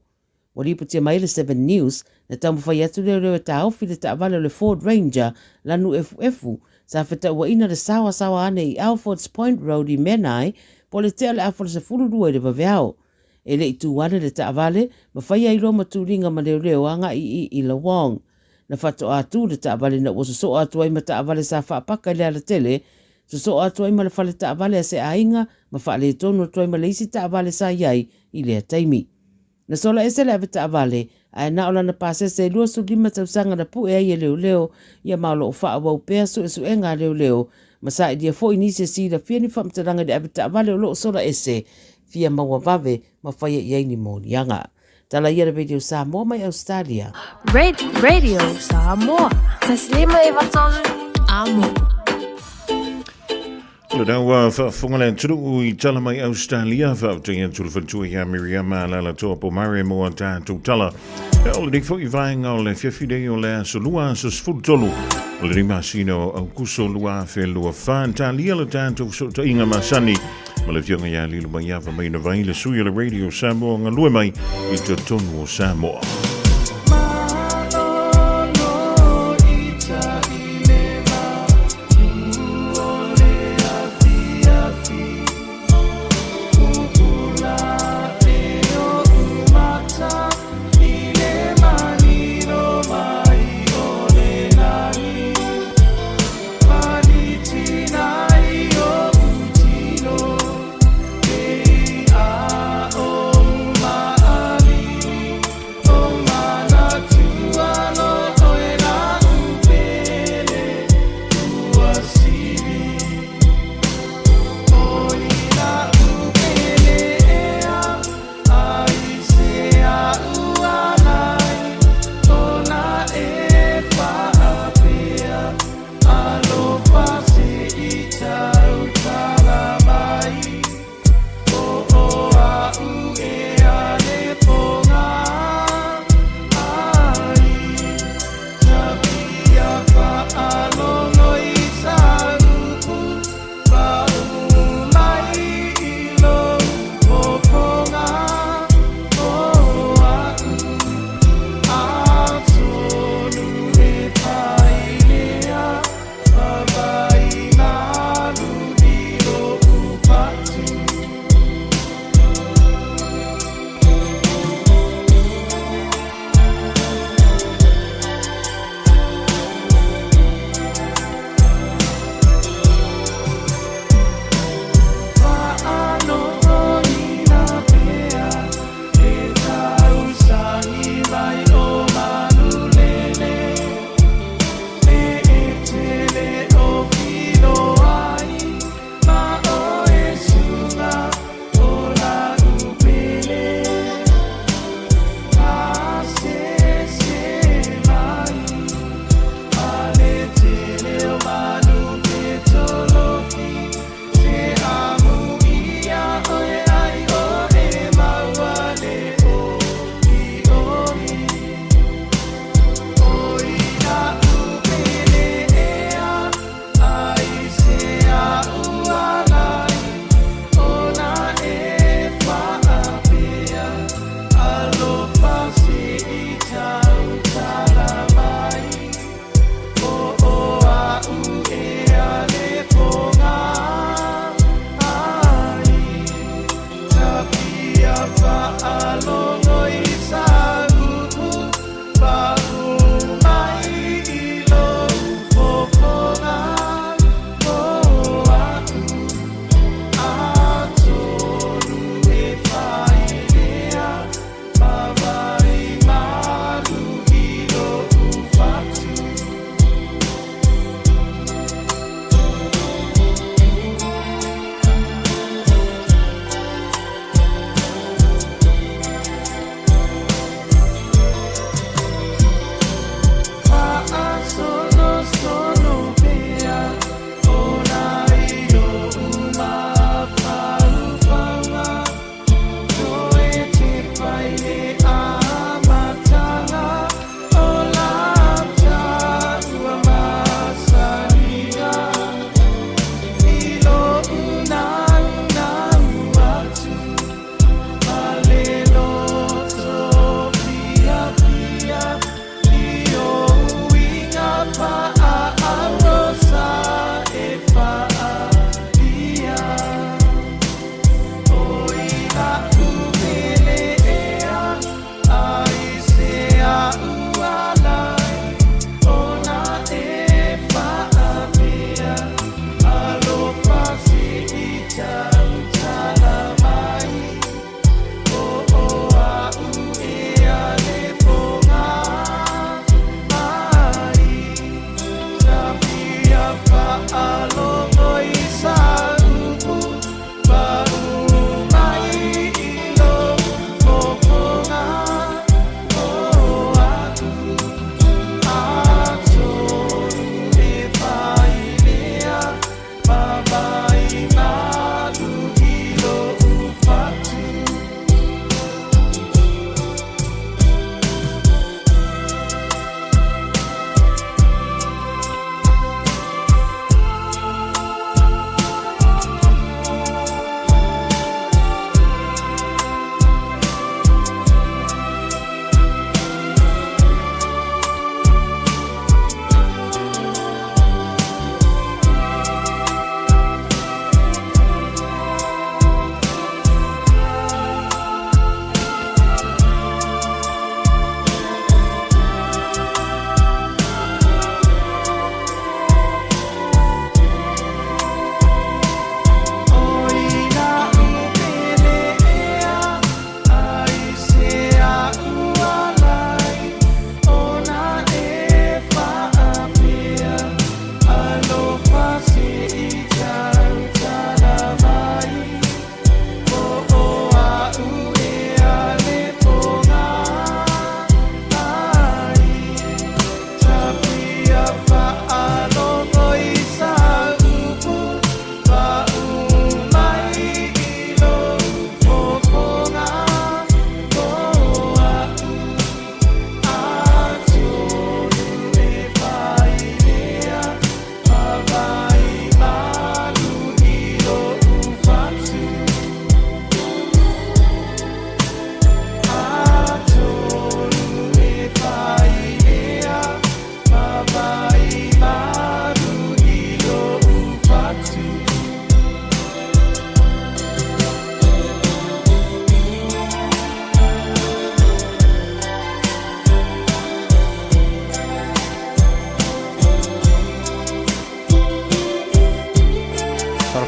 Ua lipotia mai e le Seven News, na taumafai atu leoleo e taofi le taavale o le Ford Ranger lanu efuefu sa fetauaina le saoasaoa ane i Alfords Point Road i Menai po o le tea o le afa o le 12 i le vaveao. E le i tu ane le taavale, ma fai ai loa ma tuliga ma leoleo agai i Illawong. Na faatoa tu le taavale ina ua sosoa atu ai ma taavale sa faapaka i le alatele, sosoa atu ai ma le fale taavale a se aiga ma faaletonu atu ai ma le isi taavale sa i ai i lea taimi. Na sola ese le avetaavale, ae na o lana pasese e 25 tausaga na pue ai e leoleo ia ma o lo o faaauau pea suesuega a leoleo ma sailia foi nisi e silafia ni faamatalaga i le avetaavale o lo o sola ese fia maua vave ma faia i ai ni moliaga. Tala ia le Radio Samoa mai Australia. Radio Samoa. Taslima e vatolu. Amo. Le tau faafofoga le atunuu i tala mai Australia, faafetai atu le faletua ia Miriama Alaalatoa Pomare mo a tatou tala. E o lenei foi vaega o le afiafi nei o le aso lua aso 13 o lenei masina o Aukuso 2024. Talia le tatou fesootaiga masani ma le afioga ia Lilomaiava Mainavai, le sui o le Radio Samoa galue mai i totonu o Samoa.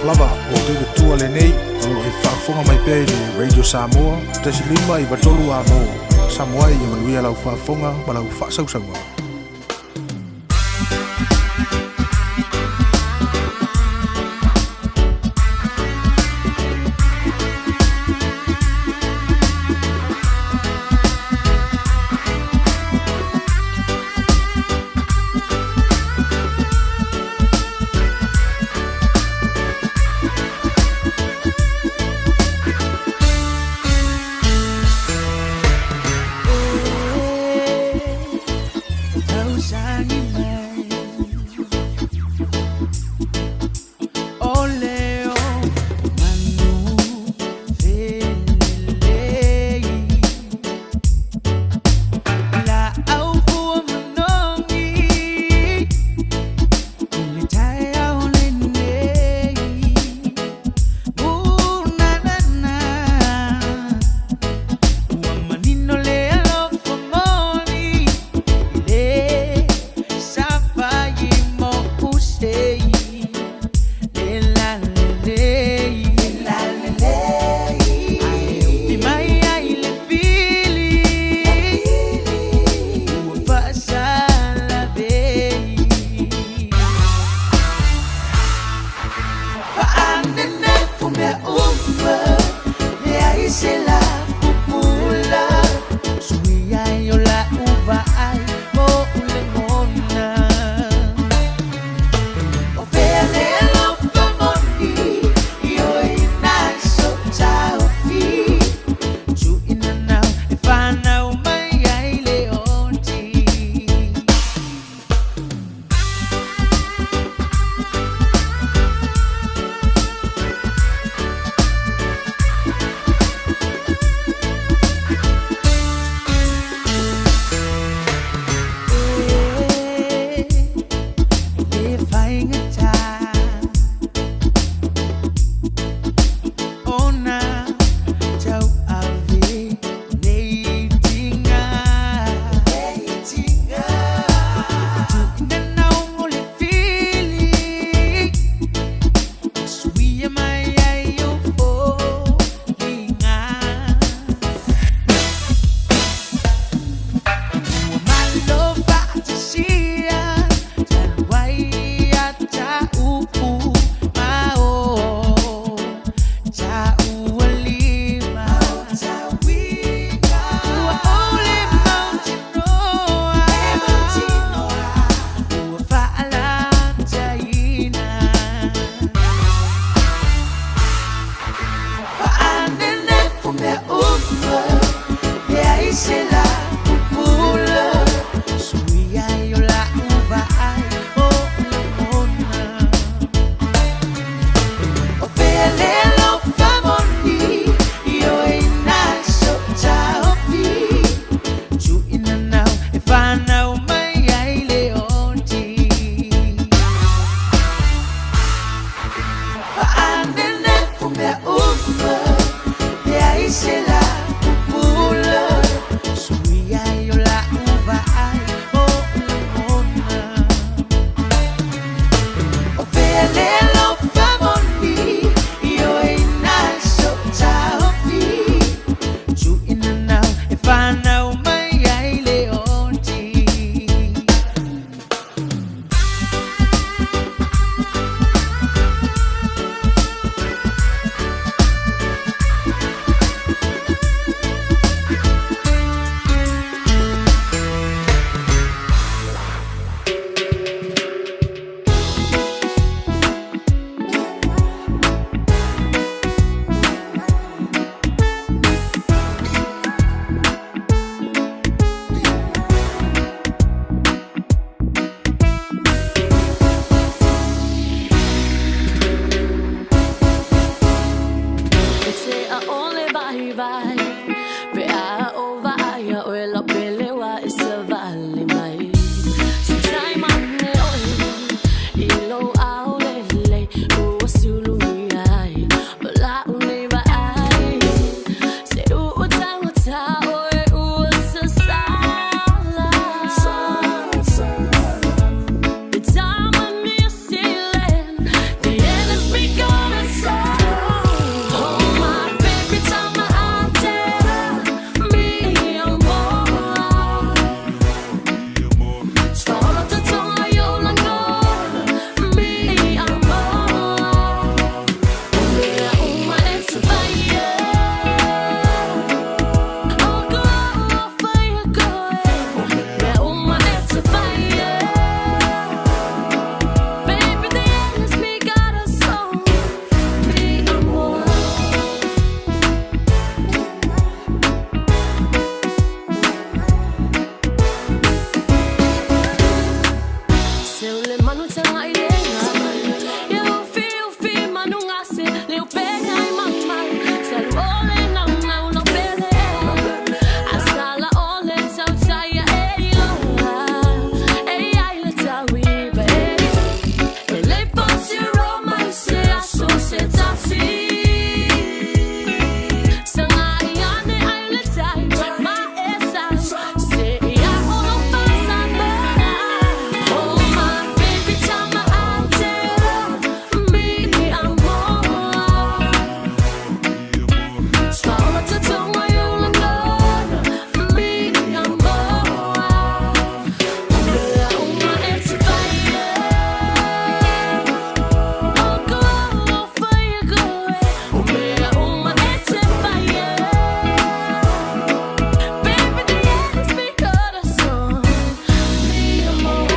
Talofa lava o David Tua lenei o lo o e faafofoga mai pea i le Radio Samoa 1593 Amo. Samoa e ia manuia lau faafofoga ma lau faasausauga. Seu le manu tanga i le ngā. Ia ufi ufi manu ngase, le upenga i mamau. Salu ole nau nau lo pele. Asala ole tau taia e iloa. E ai le tau i ba e. E le posi Roma i se aso se tasi. Sanga i ane ai le tai, ma e sa. Se ia ono pasa mea. Oh my baby, tama atera, mi amor. Swalla tatonga yolangana, mi amor. Umea uma e te whaia. Oh, go, oh, whaia koe. Umea uma e te whaia. Baby, the end is mi corazón, mi amor.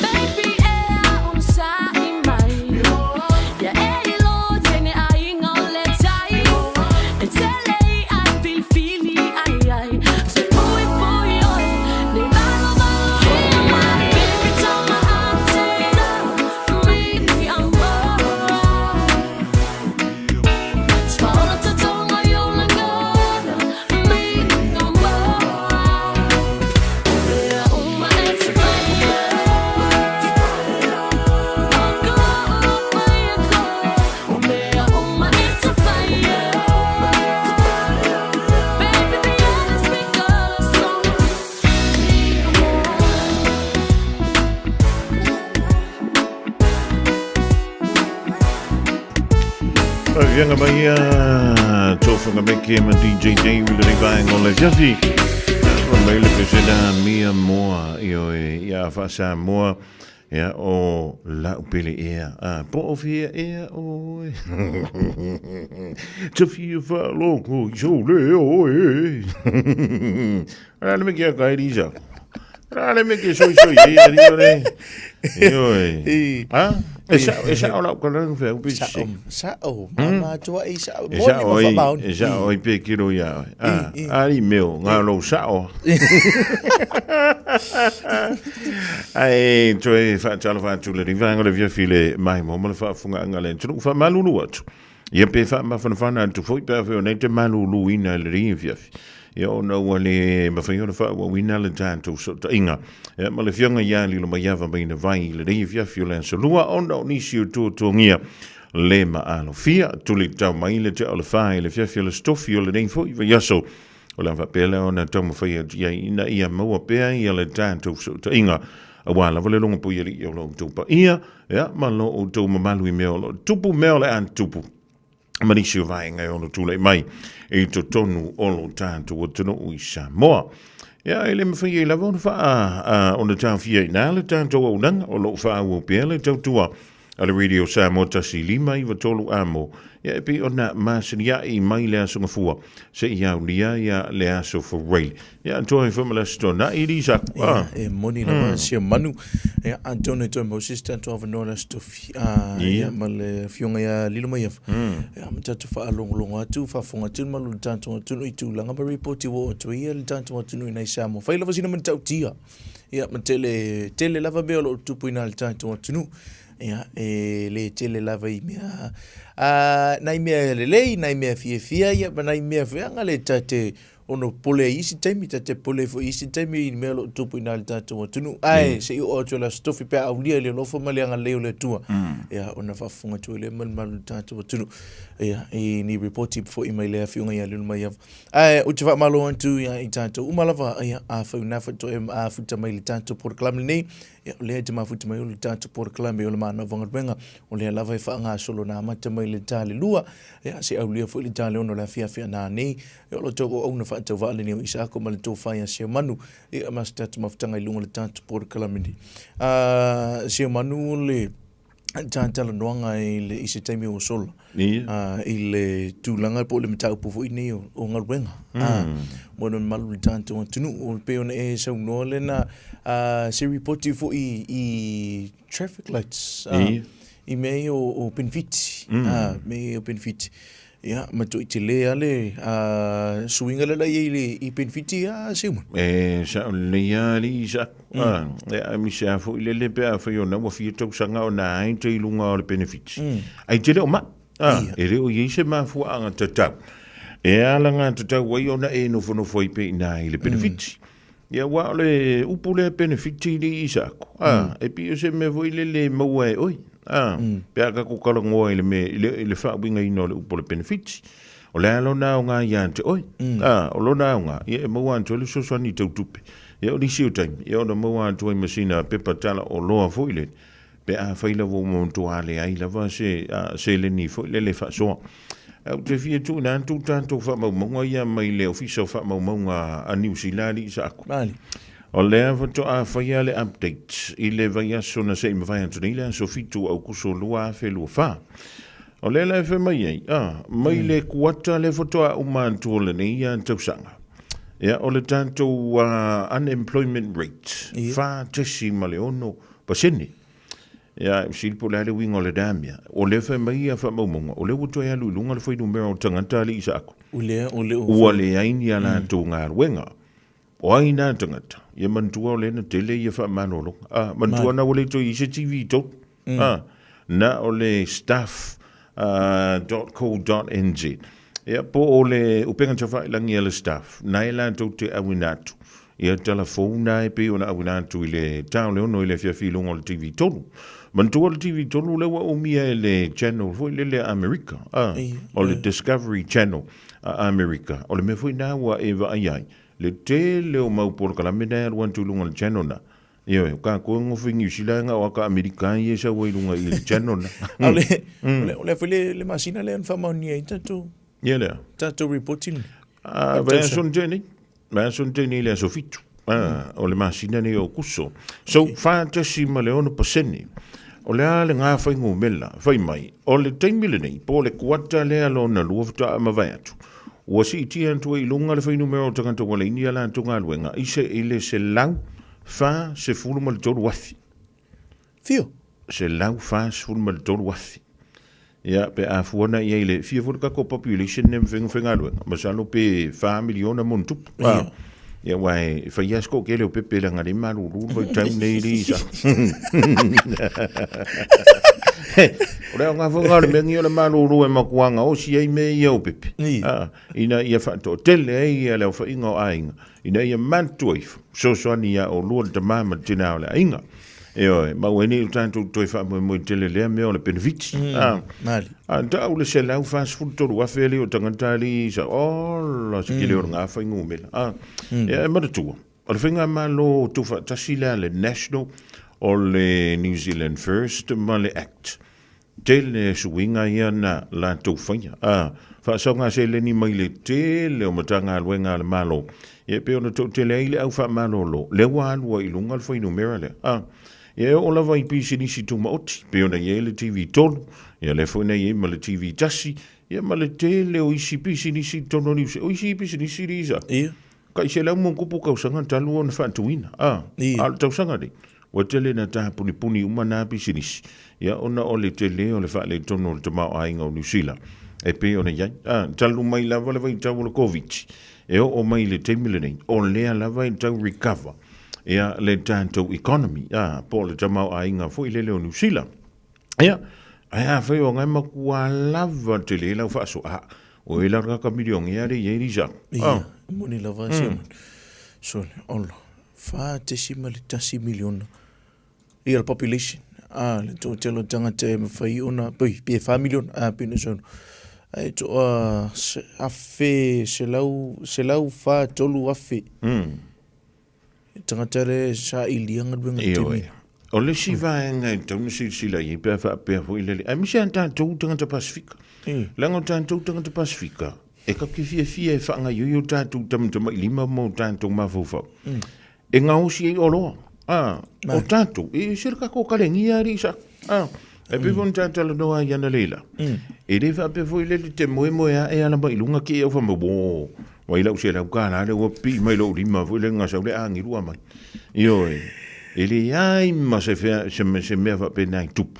Baby, e a un sa'i mai. Ia e i lo tene ai ngau le tai. E tele i ai filifili ai ai. Te pui pui oi, ne valo valo ia mai. Baby, tama atera, mi amor. Swalla tatonga yolangana, mi amor. Umea uma e te whaia. Oh, go, whaia koe. Umea uma e te whaia. Baby, the end is mi corazón, mi amor. Vianga mai ia tofunga meke ma DJ Dave le rivaenga o le fiafi. Mai le pesena mia moa i oe ia wha ia o lau pele ea. A, po o fia ea oe. Te fia whaloko i so le oe. Rā le meke a kai risa. Rā le meke soi soi e ari ore. E oe. Ha? E sa e sa o lau kalang whea upe Sa se. o, sa o, mama tua i sa o, E moni sa ma oi, whamaoni. e sa oi pe kiro ia oi. A, ari meo, ngā lou sa o. Ai, toe whaatalo whaatu le riwanga le viafi le mai mo ma le whaafunga anga le tunu wha malulu atu. Ia pe wha mawhanawhana atu foi pe awheo nei te malulu ina le ri viafi. Ia ona ua le mawhai ona wha ua wina le tātou so ta inga. Ia ma le fionga ia lilo mai ava mai na vai le ri viafi o le ansolua ona o nisi o tuatuangia le ma alofia tuli tau mai le te o le whae le fiafi o le stofi o le nei foi vai aso. O le whapea ona tau mawhai atu ia ina ia maua pea ia le tātou so ta inga. A wā lava le longa pui ali i o lo tau ia, ia, ma lo o tau mamalu i mea o lo tupu mea o le an tupu. Manisi o vaenga e ono tūlei mai e to tonu o lo tātou o tonu i Samoa. Ia, e le mawhai e lava ona wha ona tāu fia i nā le tātou au nanga o lo wha au pea le tautua a le Radio Samoa tasi lima i watolu amo. Ia e pe ona masani ai mai le aso ngafua se i au nia ia le aso for rail. Ia antoa i whamala stona i risa. Ia, e moni lava sia manu. Ia, Antonio toi Moses tatou avanoa le Aso Tofi. Ia, ma le afioga ia Lilo Maiafa. Ia, ma tatou faalogologo atu, faafofoga atu le malu i le tatou atunuu i tulaga ma ripoti ua oo atu ai ia le tatou atunuu i nai Samoa. Fai lava sina matautia. Ia, ma tele, tele lava mea o lo o tupu i na le tatou atunuu. Ia, e le tele lava i mea, nai mea lelei, nai mea fiafia, ia, ma nai mea foi aga le ta te ono pole ai isi taimi, ta te pole foi isi taimi i mea o lo o tupu i na le tatou atunuu. Ae, se i oo atu e le Aso Tofi pe a aulia i le alofa ma le agalelei o le Atua, ia, ona faafofoga atu ai lea ma le malu i le tatou atunuu. Ia, i ni ripoti foi mai le Afioga ia Lilomaiava. Ae, ou te faamalo atu ia i tatou uma lava, ia, afai o na faatoa e afuta mai i le tatou polokalame lenei, Ia, o lea e te mafuta mai o le tatou polokalame o le Manava Galuega, o lea lava e faagasolo na amata mai le ta le lua, ia, se aulia foi le ta le ono le afiafi ana nei, ia, o lo tou auauna faatauvaa lenei o Isaako ma le tofa ia Seumanu, ia, ma se tatou mafutaga i luga o le tatou polokalame nei. Seumanu o le. Talanoaga i le i se taimi ua sola. Ia. I le tulaga po o le mataupu foi nei o galuega. Mo le mamalu o le tatou atunuu. E pei ona e saunoa lena se ripoti foi i traffic lights. Ia. I mea ia o penefiti. Mea ia o penefiti. Ia, matuai tele lava le suiga lea la i ai i penefiti a Seumanu. E sao lelei lava alii sa. Aemaise lava foi lele pe afai ona ua fia tausaga ona ai te i luga o le penefiti. Ai te le o mai. E le o i ai se mafuaaga tatau. E alagatatau ai ona e nofonofo ai pea i ina i le penefiti. Ia, aua o le upu lea penefiti alii Isako, a, e pei o se mea foi lele e maua e oe, a, pe a tatou talanoa i le mea, i le, i le faauigaina o le upu o le penefiti. O le a lona aoga ia te oe? A, o lona aoga, ia e maua atu ai le fesoasoani tau tupe. Ia o nisi o taimi, ia ona maua atu ai ma sina pepa tala oloa foi lele, pe afai lava ua matua leai lava se seleni foi lele faasoa. Ae ou te fia tuuina atu tatou faamaumauga ia mai le Ofisa o Faamaumauga a Niu Sila alii Saaku. O lea faatoa faia le update i le vaiaso na se i mavae atu nei le aso 7 Aukuso 2024. O lea la e fai mai ai, mai le kuata lea faatoa uma atu o lenei tausaga. Ia, o le tatou unemployment rate, 4.6 pasene. Ia, e sili po o le a le uiga o lena mea. O lea fai mai ia faamaumauga, o lea ua toe alu i luga le fuainumera o tagata alii Isaako. O lea, o lea ua leai ni a latou galuega. O ai nā tagata? Ia manatua o lea na tele ia faamalologa. Ah, manatua na ua le toe i ai se TV i totonu. Ah, na o le staff dot co dot nz. Ia, po o le upega tafailangi a le staff, na e latou te auina atu. Ia tala fou na e pei ona auina atu i le ta o le 6 i le afiafi i luga o le TV 3. Manatua le TV 3 lea ua umia e le channel foi lele a Amerika, a, o le Discovery Channel a Amerika. O le mea foi na ua e vaai ai, le tele o mau polokalame na e alu atu i luga o le channel na. Ioe, o kākou e gofo i Niu Sila na o aka Amerika ia e sau ai i luga i le channel na. A o le, o le a foi le masina lea na faamaonia ai tatou. Ia lea. Tatou reporting. A, vaiaso na tea nei. Vaiaso na tea nei le aso 7. O le masina nei o Akuso. So, 4.6%. O le a le ngā whaingumela, whai mai, o le taimi lenei, po o le kuata lea lona lua faatoa mavae atu. Ua siitia atu ai i luga le fuainumera o tagata ua laini a latou galuega i se i le 143,000. Fio? 143,000. Ia, pe a fua na i ai le fia foi le tatou population ne mawhenga whaingaluega. Masalo pe 4 miliona mo tupu. Ia. Ia, aua e fai lava se toatele o pepe leaga le malulu le vaitau nei le isa. O le aoga foi lena o le mea nei o le malulu e matua gaosi ai mea ia o pepe. Ina ia faatoatele ai le aofaiga o aiga, ina ia manatua ifo, fesoasoani ia oulua le tama ma le tina o le aiga. Ioe, ma ua nei o tatou toe faamoemoe tele lea mea o le penefiti. A tau le 143,000 alii o tagata alii sa, ola, se kele o le ngā whaingumela. Ia, e manatua, o le faigamalo tuufaatasi lea le National o le New Zealand First ma le Act. Tele suiga ia na latou faia. A faasaoga seleni mai le tele o Matagaluega a le Malo, ia e pei ona toatele ai le au faamalolo, lea ua alu ai i luga le fuainumera lea. A ia e oo lava i pisinisi tumaoti, pei ona i ai le TV 3, ia lea foi na i ai ma le TV 1, ia ma le tele o isi pisinisi i totonu o Niu Sila. O isi pisinisi Lisa, Ia. tai 100 ma ona tupu tausaga talu ona faatuina. A, Ia. a o le tausaga lenei, Ua tele ina tapunipuni uma nā pisinisi, ia ona o le tele o le faaletonu o le tamaoaiga o Niu Sila e pei ona i ai. A, talu mai lava le vaitau o le Koviti, e oo mai i le taimi lenei, o lea lava e tau recover ia le tatou economy, a, po o le tamaoaiga foi lele o Niu Sila. Ia, ae afai o ngai matua lava tele lau faasoa, a, o e la le kaka milioni e ale i ai Lisa. Ia, moni lava mm. Simon. Sole, olo, 4.1 miliona. Ia, le population. Ah, le toatele o tagata e mawhai ona, pui, pe 4 miliona, ah, pina sono. Ai toa, afe, selau, selau wha tolu afe. Tagata le sailia galuega i le taimi. Ioe. O le isi vaega e tatau ona silasila i ai pe a faapea foi lele, aemaise lava tatou tagata Pasefika. Leaga o tatou tagata Pasefika, e tatou te fiafia e faagaoioi o tatou tamatamailima ma o tatou mafaufau. E gaosi ai oloa. A, o tatou, e ese le tatou kalegia alii sa. A, E pei foi ona talanoa ai analeila. E le faapea foi lele te moemoe ae ala mai i luga ke au fai mai, wo, vai lau $100 lea ua pipii mai lou lima foi lele na sau le agelu aumai. Ioe, e leai ma se fea, se, se mea faapena e tupu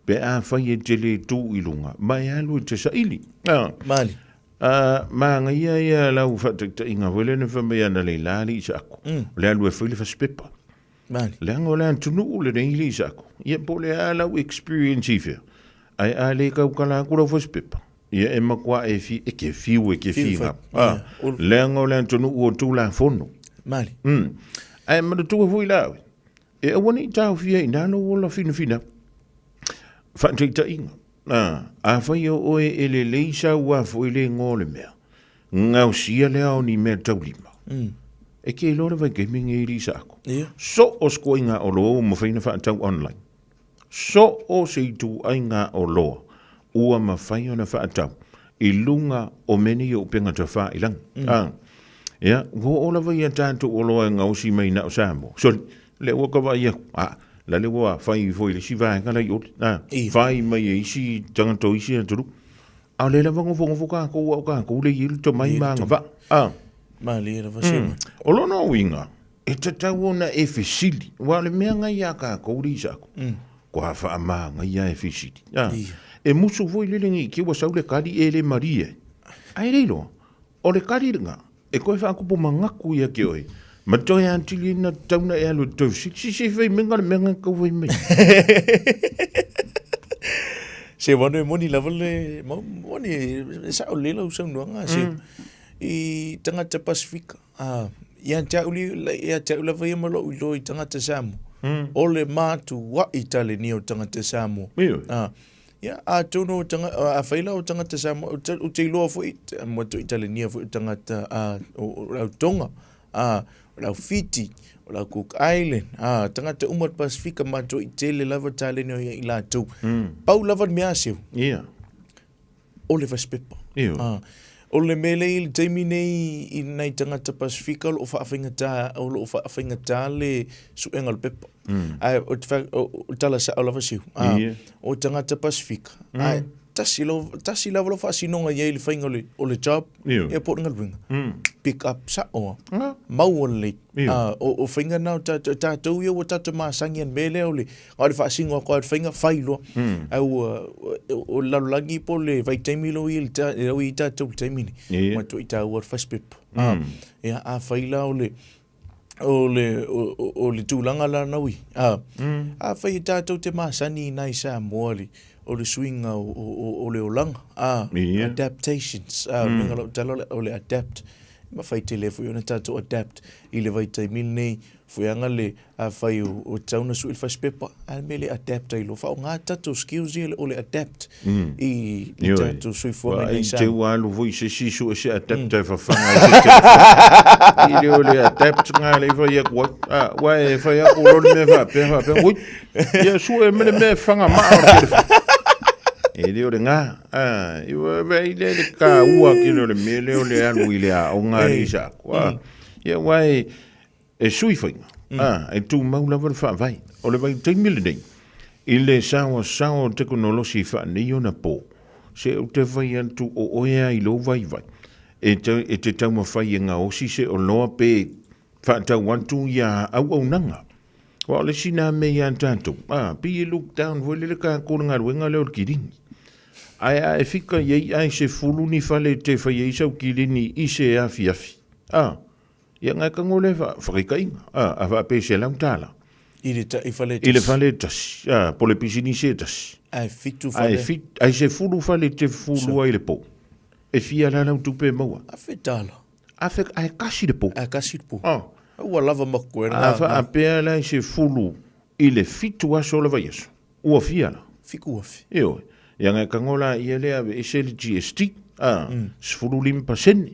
pe afai e te le tu i luga ma e alu e te saili. Ah. Mali. Ah, manaia ia lau faataitaiga foi lea na fai mai analeila alii Saako. O le alu e fai le fasipepa. Mali. Leaga o le atunuu lenei alii Saako. Ia po o le a lau experience i fea, ae a le tautala atu lau fasipepa, ia e matua e fi, e ke fiu e ke Fiu fi fai. ngā. Ah, leaga o le atunuu o Tulafono. Mali. Ae manatua foi la oe, e aua ne i taofia i ina lou ola finafinau. Faataitaiga, ah, afai o oe e lelei sau a foi le igoa o le mea, gaosia lea o ni mea taulima. E ke iloa le vaitaimi lenei i Saako. Ia. So o se koaiga oloa ua mafai ona faatau online. So o se ituaiga oloa ua mafai ona faatau i luga o mea nei o upega tafailagi. Ah. Ia, ua oo lava ia tatou oloa e gaosi mai na o Samoa. Sorry, lea ua ka vaai aku. Ah, la le ua fai foi le isi vaega la i ole. Ah, fai mai e isi tagata o isi atunuu. A o lea lava nofonofo kākou a o kākou lea i ai le tomai ma agavaa. Ah. Malie lava se O lona uiga, e tatau ona e fesili, aua o le mea ngai iā kākou le Isako, kua faamānaia e fesili. Ah. E musu foi lele nei ke ua sau le kali e le malie. Ae le iloa, o le kali lena, e toe faakupu manatu ia ke oe, ma toe atili ai na tatau na e alu e toe fesili, si se fai mai na le mea na tau fai mai. Se wano e moni lava le, moni e sao lelei lau saunoaga se i tagata Pasifika. Ah, ia te au li, ia te au lava ia ma lou iloa i tagata Samoa. O le matua'i talenia o tagata Samoa. Ioe. Ah, ia, atonu o tanga, a fai la o tagata Samoa, ou te, ou te iloa foi, mo te talenia foi o tagata, ah, o, o lau Tonga, ah, o lau Fiti, o lau Cook Island, ah, tagata uma o le Pasifika matua'i tele lava taleni o ia i latou. Pau lava le mea a seu. Ia. O le fasipepa. Ioe. Ah, o le mea lea i le taimi nei i nai tagata Pasifika o lo o faafaigata, o lo o faafaigata le suega o le pepa. Ae o te wha- o, o tala sa'o lava seu. Ah, Ia. o tagata Pasifika. Ae tasi lo, tasi lava lo faasinoga i ai le faiga o le, o le job, Ioe. ia po o le galuega. Pick up sa'o a. Maua lelei. Ioe. Ah, o, o faiga na o tatou, tatou ia ua tatou masani i le mea lea o le, A o le faasino atu lava i le faiga, fai loa. Ae ua, o le lalolagi po o le vaitaimi lea ua i ai lea ua i ai tatou i le taimi lenei, Ia. matuai taua le fasipepa. Ia, afai la o le, o le, o le tulaga la na ua i ai, afai e tatou te masani i nai Samoa le, o le suiga o le olaga, Ia. adaptations, o le uiga o lau tala o le adapt, e mafai tele foi ona tatou adapt i le vaitaimi lenei, fueaga le Afai o tatau ona sui le fasipepa, a le mea le adapt ai loa. Faaaoga tatou skills ia o le adapt i le tatou soifuaga i nei Te ua alu foi se isi sue se adapt e fafaga i se telefoni. I le o le adapt ngā le fai aku ai. Ah, ua e fai aku lo le mea faapea faapea. Ui, ia sue me le mea e fanga maa o le telefoni. E le o le ngā. Ah, i ua vei le le ka ua ki le o le mea le o le alu i le a o ngā le isa aku. Ah, ia ua e, E sui faiga, ā, e tumau lava le faavae. O le vaitaimi lenei, i le saoasaoa o tekonolosi faanei ona pō, se ou te fai atu o oe a i lou vaivai, e te, e te taumafai e gaosi se oloa pe faatau atu ia auaunaga. Aua o le isi nā mea iā tatou, ā, pei e look down foi lele kākou le galuega lea o le kilini. Ae a e fika i ai ae 10 ni fale e te fai ai sau kilini i se afiafi, ā, Ia ngai ka ngole fa whakaikainga, a, a whaapē se lau tāla. I le, ta, i fale tasi. I le fale tasi, a, po le pisinisi e tasi. Ai fitu fale. Ai, fit, ai se fulu fale te fulu ai le po. E fia la lau tupe maua. A fe tāla. A fe, ai kasi le po. Ai kasi le po. A. Ua lava maku e A whaapea la se fulu i le fitu aso le vaiaso. Ua fia la. Fiku afi. Ioe. Ia ngai kango la ia lea ave ese le GST, a, 15%.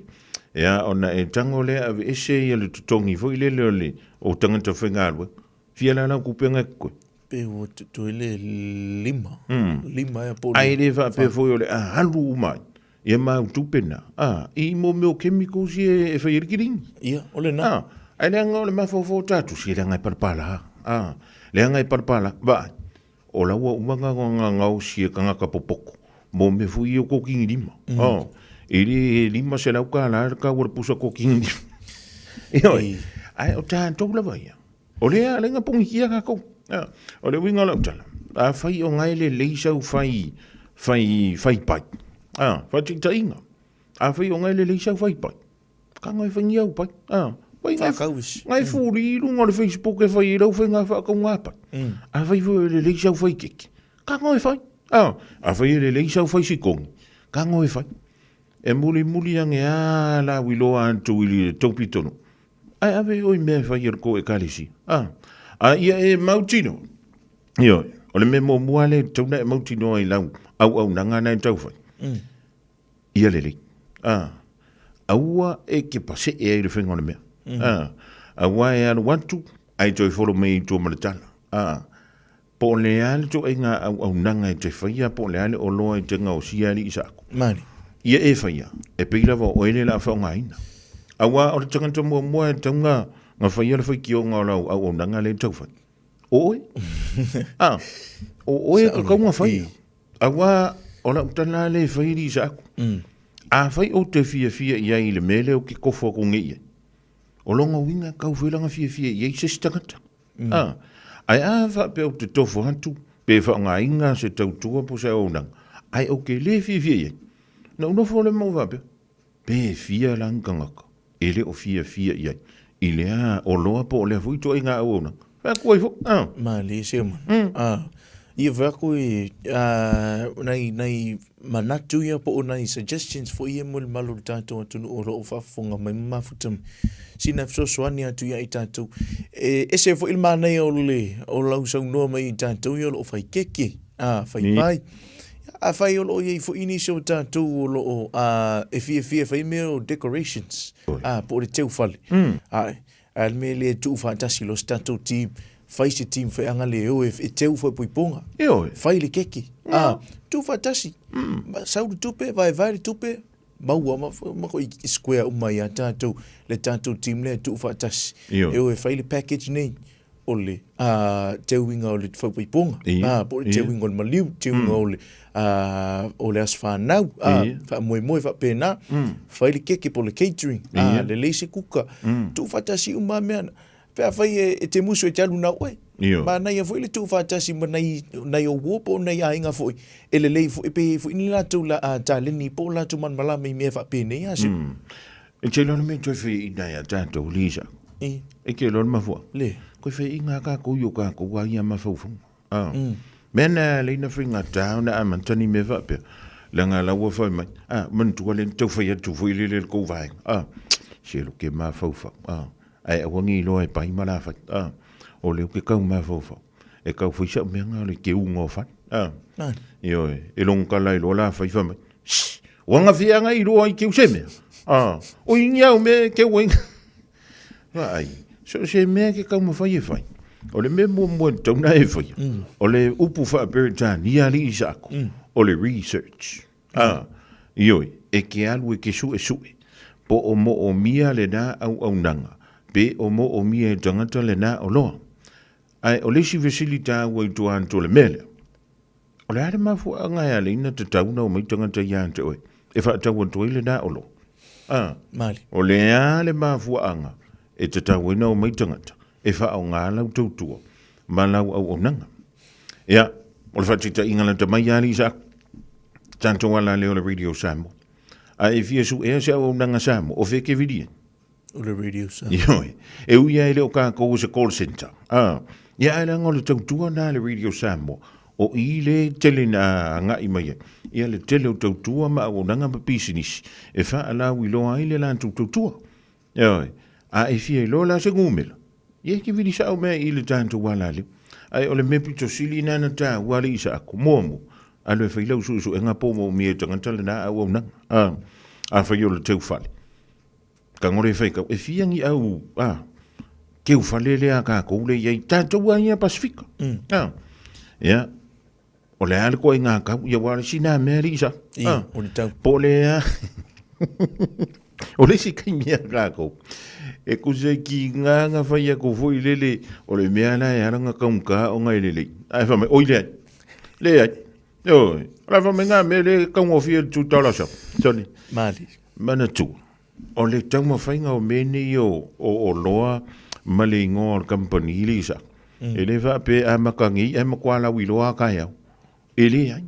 Ia, ona e tango lea ave ese ia le totogi foi lele o le, o tagata faigaluega. Fia la lau kupe ngai koe. Pe ua totoe le lima. Lima ea po o le. Ai le faapea foi o le a alu uma ai. Ia mau tupe na, a, i mo mea o chemicals ia e fai ai le kilini. Ia, o lena. A, ai leaga o le mafaufau o tatou, se leaga e palapala, a, leaga e palapala, vaai. O la ua uma nga nga gaosi e tagata popoto mo mea foi ia o kokigi lima. E le he $500 le tau o le pusa kokigi lima. Ioe. Ae o tatou lava ia, o lea ala ai na pogitia tatou. O le uiga o lau tala, afai o na e lelei sau fai, fai, fai pai, faataitaiga, afai o na e lelei sau fai pai, Kanga e whaingi au pai. Ah, wai ngai Whakauisi. Ngai furi i runga o le Facebook e whai i rau whai ngā whaakau ngā pai. A whai whai e le lei sau whai keke. Ka ngoi whai. Ah, a whai e le lei sau whai sikongi. Ka ngoi whai. E muli muli ange a la wiloa antu i le taupi tonu. Ai ave oi mea e whai e le ko e kalesi. Ah, a ia e mautino. Ioe, o le mea muamua le tauna e mautino ai lau au au nanga nei tau whai. Ia lelei. Ā, aua e ke pasee ai le whenga o le mea. Ā, aua e alu atu, ai toe folo mai i tua ma le tala. Ā, po o le a le toaiga auaunaga e te faia, po o le a le oloa e te gaosia alii sa aku. Mani. Ia e faia, e pei lava o oe le la whaongaina. Aua o le tangata muamua e taunga nga faia le whaikionga o lau auaunaga le tauwhai. O oe? Ā, o oe ka kaunga faia. Aua, o lau tala le e fai ri sa aku. Afai ou te fiafia i ai i le mea lea ou ke kofo aku nei i ai. O longa uiga kau whailanga fiafia i ai se isi tagata. Ae a faapea ou te tofo atu, pe whaongainga se tautua po se auaunaga, ae ou ke le fiafia i ai. Na ou nofo le mau faapea, pe fia la ni tagata e le o fiafia i ai, i lea oloa po o lea foi ituaiga auaunaga. Fai atu ai foi, a. Malie se mana. A, ia fai atu i, a, nai, nai manatu ia po o nai suggestions foi ia mo le mamalu o le tatou atunuu o lo o faafofoga mai ma mafuta mai. Sina fesoasoani atu ia i tatou. E ese foi le manaia o le, o lau saunoa mai i tatou ia o lo o fai keke, a, fai pai. Afai o lo o i ai foi nisi o tatou o lo o e fiafia e fai mea o decorations, po o le teu fale. Ae, a le mea lea e tuufaatasi loa se tatou team, fai se team feaga le o e teu faaipoipoga. Fai le keke. Tuufaatasi. Sau le tupe, vaevae le tupe, maua ma, ma ko i square uma ia tatou, le tatou team lea e tuufaatasi. E o e fai le package nei. o le teuiga o le faupaipoga, po o le teuiga o le maliu, teuiga o le, o le aso fanau, faamoemoe faapena, fai le keke po o le catering, lelei se kuka, tuufaatasi uma lava mea na. Pe afai e te musu e te alu na oe, manaia foi le tuufaatasi ma nai, nai ou uo po o nai aiga foi, e lelei foi pe i ai foi ni latou taleni po o latou malamalama i mea faapenei, a se. E te iloa le mea toe whaiina ia tātou, Lisa. I. E te iloa le mafua. Le. Koe whaiina a kākou i o kākou a ia mawhauwhanga. Ah. Mea nā leina whainga tāo na a mantani me whaapea. La ngā laua whai mai. Ah, manatua le tau whai atu fo i lele le kou vaenga. Ah, se lo ke mawhauwhau. Ah, ai aua ngi loa e pai ma la whai. Ah, o leo ke kau mawhauwhau. E kau whai sa mea ngā le ke unga o whai. Ah, Ioe, e longo ka lai loa la whai whai mai. Shh! Wanga whianga i roa i keu se mea. Ah, o ingi au me keu wainga. Ai, so se mea ke kau mawhai e whai. O le mea mua mua tauna e whai. O le upu wha Peretania li i sako. O le research. Ah, ioi, e ke alu e ke sue sue. Po o mo o mia le nā au au nanga. Pe o mo o mia e tangata le nā o loa. Ai, o le isi fesili tāua i tua atu o le mea lea. O le a le mafuaaga e ala ai na tatau ona omai tagata ia te oe e faatau atu ai lena oloa? A, Mali. o le a le mafuaaga e tatau ai na omai tagata e faaaoga lau tautua ma lau auaunaga? Ia, o le faataitaiga lata mai ia alii sa tatou ala lea o le Radio Samoa. A e fia suea se auaunaga Samoa, o fea e te vili ai? O le Radio Samoa. Ioe. E ui ai le o kākou o se call center. Ah. Ia ai langa o le tautua nā le Radio Samoa. O i le tele na agai mai ai. Ia le tele o tautua ma auaunaga ma pisinisi. E whaalau i loa ai le lātou tautua. Ioe. A e fia iloa la se gumela. Ia ke vili sao mea i le tātou ala leo. Ai o le mea pito sili nā na tā ua le isa aku. Mua mua. Alu e whai lau suesuega po mo umia e tangata le nā auaunaga. Ah. A whai o le teu whale. Ka ngore e whai kau, e whia ngi au, a, keu whale le a kākou le iai, tātou a ia Pasifika. A, ia, o le a le koa i ngā kau, ia wā le sina mea li isa. I, o le tau. Po le a, o le si kai mea kākou. E kuse ki ngā ngā whai a ko foi lele, o le mea la e aranga kaunga o ngai lele. Ai wha mai, oi le ai. Leai. Ioe. O le faamaiga mea le taugofie le $2 a. Sorry. Mali. Manatua, o le taumafaiga o mea nei o oloa ma le igoa o le kamupani le isa. E le faapea a makangi ae matua lauiloa a taeao. E leai.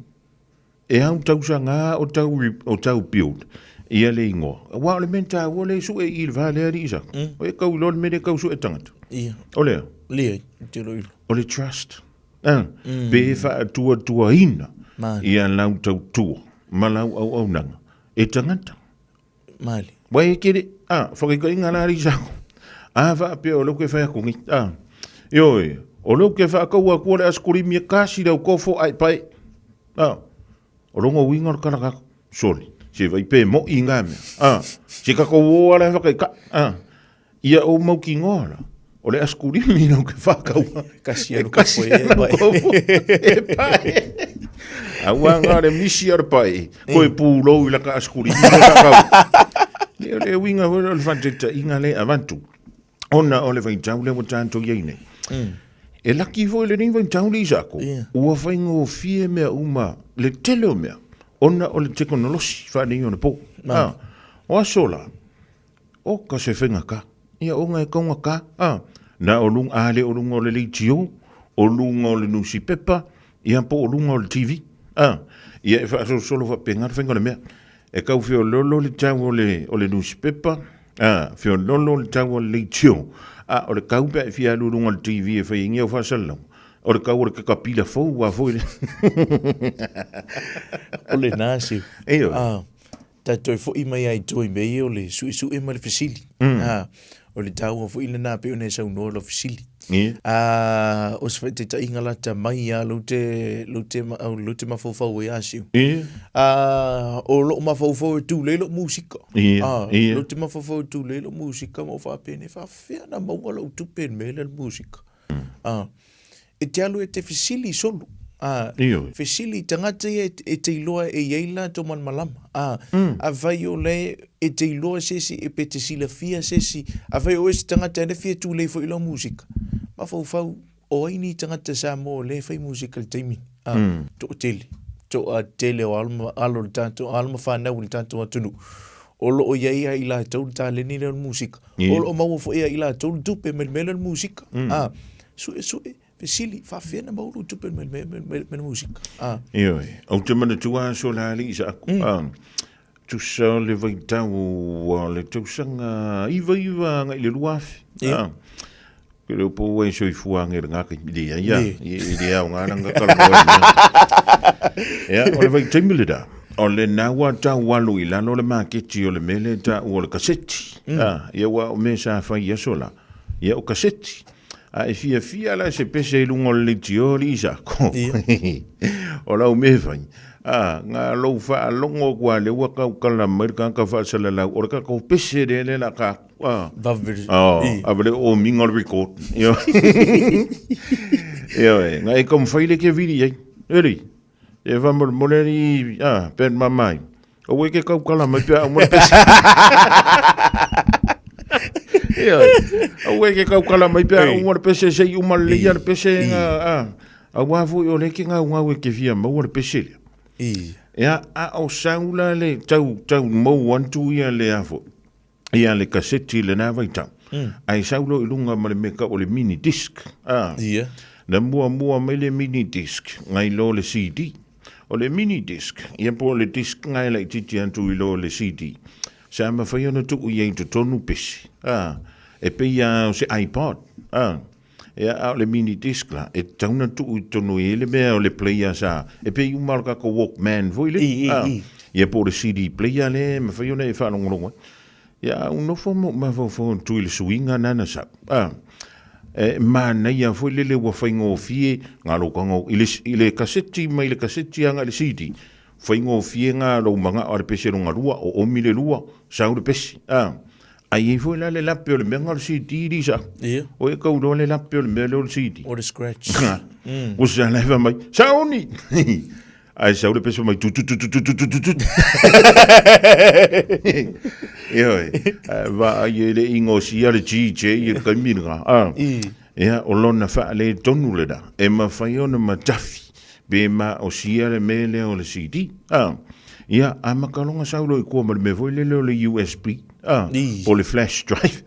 E au tausaga o tau, o tau build ia le igoa. Aua o le mea taua le sue i le va lea alii sa. O e kau iloa le mea le kau sue tagata. Ia. O lea? Leai, te lo ilo. O le trust. Ah, Pe faatuatuaina ia lau tautua ma lau auaunaga e tagata. Mali. Wa e kere, a, whakaikainga la alii sa. A faapea o leu ke whai aku ngi. A, ioe, o leu ke whaakaua aku o le askurimi e kasi lau kofo ai pai. A, o longo uiga o le kalaka aku. Sorry, se vai pe mo i ngā mea. A, se kako o ala e whakaika. A, ia o mau ki ngoa la. O le askurimi lau ke whakaua. Kasi alu kofo e pai. E pai. Aua ngā le misi o le pai. Koe pūlou i laka askurimi le whakau. Le o le uiga foi o le whantetaiga le avatu. Ona o le vaitau lea ua tatou i ai nei. E laki foi lenei vaitau le Isako, ua faigofie mea uma, le tele o mea, ona o le tekonolosi faaneionapo. A, o aso la, o ka se faigata, ia ona e taugata, a, na o luga, a le o luga o le leitio, o luga o le nusipepa, ia po o luga o le TV, a, ia e faasolosolo faapena le faiga o le mea. E tau feoloolo le tau o le, o le nusipepa, a, feoloolo le tau o le leitio, a, o le tau pe a e fia alu i luga o le TV e fai ai ni au faasalalau, o le tau o le kekapila fou a foi le. O lena se. Ioe. A, tatou foi mai ai toi mea ia o le suesue ma le fesili. A, o le taua foi lena pei ona e saunoa lau fesili. Ia. A, o se faataitaiga lata mai a lou te, lou te, lou te mafaufau ai Asiu. Ia. A, o lou mafaufau e tulei lou musika. Ia, A, ia. lou te mafaufau e tulei lou musika ma ou faapea nei, faafefea na maua lou tupe i le mea lea o le musika. A, e te alu e te fesili solo. A, Ioe. fesili i tagata ia e te iloa e i ai latou malamalama. A, afai o le e te iloa se isi, e pe te silafia se isi, afai o oe se tagata e le fia tulei foi i lau musika, mafaufau, o ai ni tagata Samoa o lea e fai musika i le taimi nei? A, toatele, toatele o alo ma, alo o le tatou, alo ma fanau o le tatou atunuu, o lo o i ai ia i latou le taleni lea o le musika. O lo o maua foi ia i latou le tupe mai le mea lea o le musika. A, suesue, fesili, faafefea na maua lou tupe mai le mea le musika. A. Ioe, ou te manatua aso la alii sa aku. A, tusa o le vaitau o le tausaga 99 agai i le 2000. A, ke leo po ua e soifua ange le ngā kai leai ia, i le ao ngā ranga kalanoa i mea. Ia, o le vaitaimi le da, o le nā ua tau alu i lalo le maketi o le mele ta ua le kaseti. A, ia ua o me sa fai aso la, ia o kaseti. A e fiafia la se pese i lunga o le leitio li isa ko. O lau me fai. A, ngā lou whaalongo kua le ua kau kala mai le kaka whaasalalau, o le kako pese le le la ka. A, oh, a vale o minga o le record. Io. Io e, ngā e kamwhai le ke viri ai. Eri, e wha mo mo le ni, a, pen mamai. O wei ke kau kala mai pea o mo le pese. Io e, o wei ke kau kala mai pea o mo le pese sei uma le ia le pese ngā, a, a wā fui o le ke ngau ngau e ke fia maua le pese lea. Ia, a o saula le tau, tau mou antu ia le afo. Ia le kaseti lena vaitau. Ae sau loa i luga ma le mea kau o le mini disc. A. Ia. Na muamua mai le mini disc ngai lo le CD. O le mini disc, ia po o le disc ngai laitiiti atu i lo le CD. Sa mafai ona tuu i ai i totonu pesi. A. E pei lava o se iPod. A. Ia, a o le mini disc la, e tatau ona tuu i totonu i ai le mea o le player sa, e pei uma o le tatou Walkman foi le, I, i, a, i. ia po o le CD player lea e mafai ona e faalogologo ai. Ia, a ou nofo ma ou mafaufau atu i le suiga lena na sau, a, e manaia foi lele ua faigofie ngā lou tago i le, i le kaseti mai le kaseti agai i le CD, faigofie ngā lou mana'o a le pese longa lua, o omi le lua, sau le pese, a. Ai i ai foi la le lape o le mea o le CD li sa. Ia. O e kau loa le lape o le mea lea o le CD. O le scratch. Ua sa la e mai, sauni! Ai sau le pese mai tu tu tu tu tu tu tu tu tu. Ioe, va ai e le ingosia le GJ i le taimi lena. Ah. Ia, o lona faaletonu lena, e mafai ona matafi. Pe maosia le mea lea o le CD. A, ia, a makaloga sau loa i kua ma le mea foi lele o le USB, a, po o le flash drive.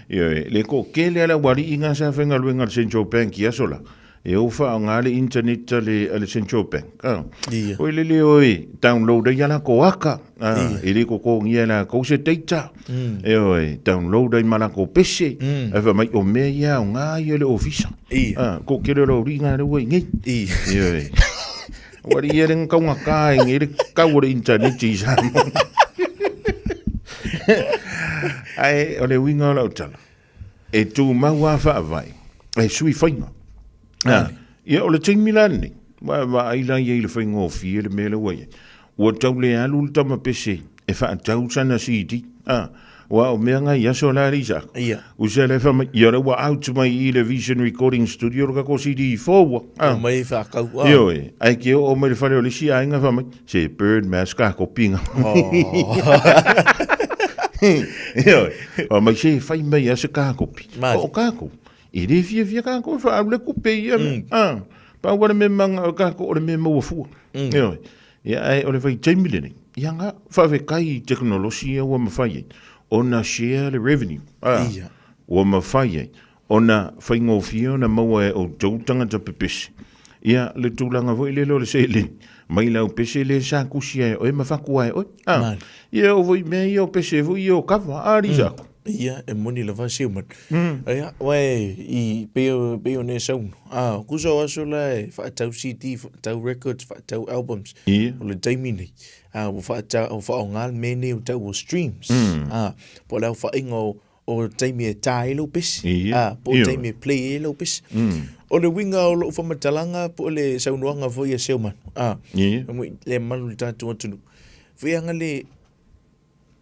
Ioe, le toatele lava le aualii na sa faigaluega i le Central Bank i aso la, e o faaaoga le internet a le Central Bank. A, oi lele o e download ai a latou aka, a, e le totogia e latou se data. Ioe, download ai ma latou pese, ae fai mai o mea ia e aoga ia i le ofisa. A, toatele o le aualii na lea ua i nei. Ioe. Ua li ia le taugata i nei le kau o le internet i Samoa. Ae o le uiga o lau tala, e tumau lava faavae, e sui faiga. Ah, ia o le taimi la lenei, ua vaai la ia i le faigofie le mea lea ua i ai. Ua tau le alu le tama pese e faatau sana CD. Ah, aua o mea nga i aso la le Isako. Ia. Usa le wha mai, ia le ua out mai i le Vision Recording Studio le kako CD fou. Ah. O mai whakau. Ah. Io e, ai ke o mai le whare o le si ainga wha mai, se bird mask ka kopinga. Oh. Io e, o mai se whai mai a se ka kopi. O kako, e le fia fia kako e wha le kupe ia. Ah. Pa ua le me manga o kako o le me maua fua. Io e, Ia, ae o le vaitaimi lenei, ia nga faafetai i tekonolosi ia ua mafai ai ona share le revenue, a, Ia. ua mafai ai ona faigofie ona maua e outou tagata pepese. Ia, le tulaga foi lele o le seleni, mai lau pese lea sa tusia e oe ma fatua e oe, a. Mali. Ia, o foi mea ia o pese foi ia o kava, a, Lisa? Ia, e moni lava si o manu. Ia, uai, i pei o, pei o nei sauno. A, kusa o aso la e whaatau CD, whaatau records, whaatau albums. Ia. O le taimi nei. A, ua whaatau, ua whaonga le mea nei o tau o streams. A, po o le aofaiga o, o taimi e tā ai lau pese. Ia. A, po o Ia. taimi e play ai lau pese. O le uiga o lou faamatalaga po o le saunoaga foi a Seomanu. A, Ia. le mamalu o le tatou atunuu. Feaga le,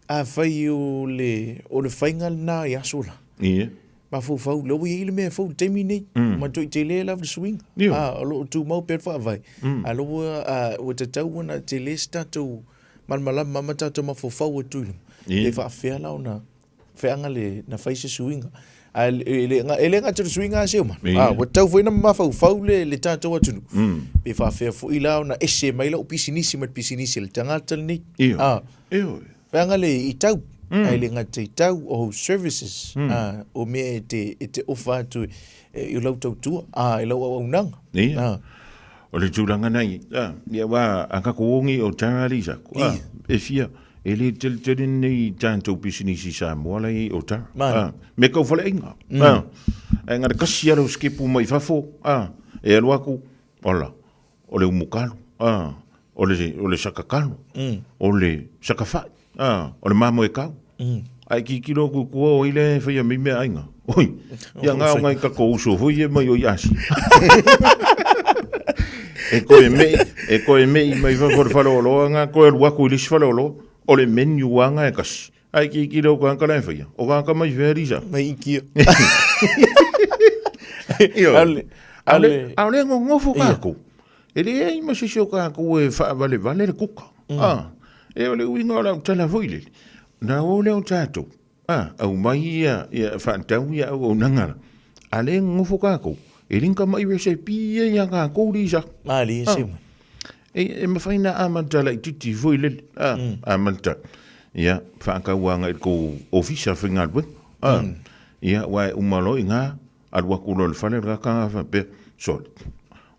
Afai o le, o le faiga lena i aso la. Ia. Mafaufau, lea ua i ai le mea fou i le taimi nei. Mm. Matuai tele lava le suiga. Ia. A, o lo o tumau pea le faavae. Mm. A lea ua, a, ua tatau ona tele se tatou malamalama ma tatou mafaufau atu i luma. Ia. E faafefea la ona feaga le, na fai se suiga. Ae e le, e le gata i le suiga a Seomanu. Ia. A, ua tatau foi ona mafaufau le, le tatou atunuu. Mm. Pe faafefea foi la ona ese mai lau pisinisi ma le pisinisi a le tagata lenei. Ia. A, Ioe. Feaga le i tau, mm. ai le ngata i tau o hou services, mm. o mea e te, e te ofa atu e, i lau tautua, a, i lau auaunaga. Ia. O le tulaga nei, a, ia wā, a kako ongi o tara lisa, a, e fia, e le tele tele nei tātou pisinisi Samoa lai i o tara. Mani. A, me kau whale inga. Mm. A, e ngare kasi alo skepu mai fafo, a, e alo aku, ola, o le umukalo, a, o le, o le sakakalo, o le sakawhai, a, o le mamoe kau. Ai ki kilo ku kua o ile whaia mi mea ainga. Oi, ia ngā o ngai kako uso hui e mai o i asi. e koe me, e koe me i mai whawhara whare o loa ngā koe ruaku i lisi whare o loa, o le menu anga e kasi. Ai ki kilo ka ka lai whaia. O ka ka mai whea risa. Mai ikia. Io. Ale, ale, ale ngongofo kākou. E leai ma se isi o kākou e faavalevale le kuka. Mm. Ah, e o le uiga o lau tala foi lele. Na o lea o tātou. Ah, au mai ia, ia whaatau ia au au nangara. A le ngofo kākou. E ringa mai recipe ia ia kākou risa. Ah, li Ah. E, e mawhai na amata lai titi foi lele. Ah, mm. amata. Ia, whaakauanga i ko ofisa whingalwe. Ah, mm. Ia, wae umalo i ngā, alu aku loa i le fale, le kakanga faapea, Sole,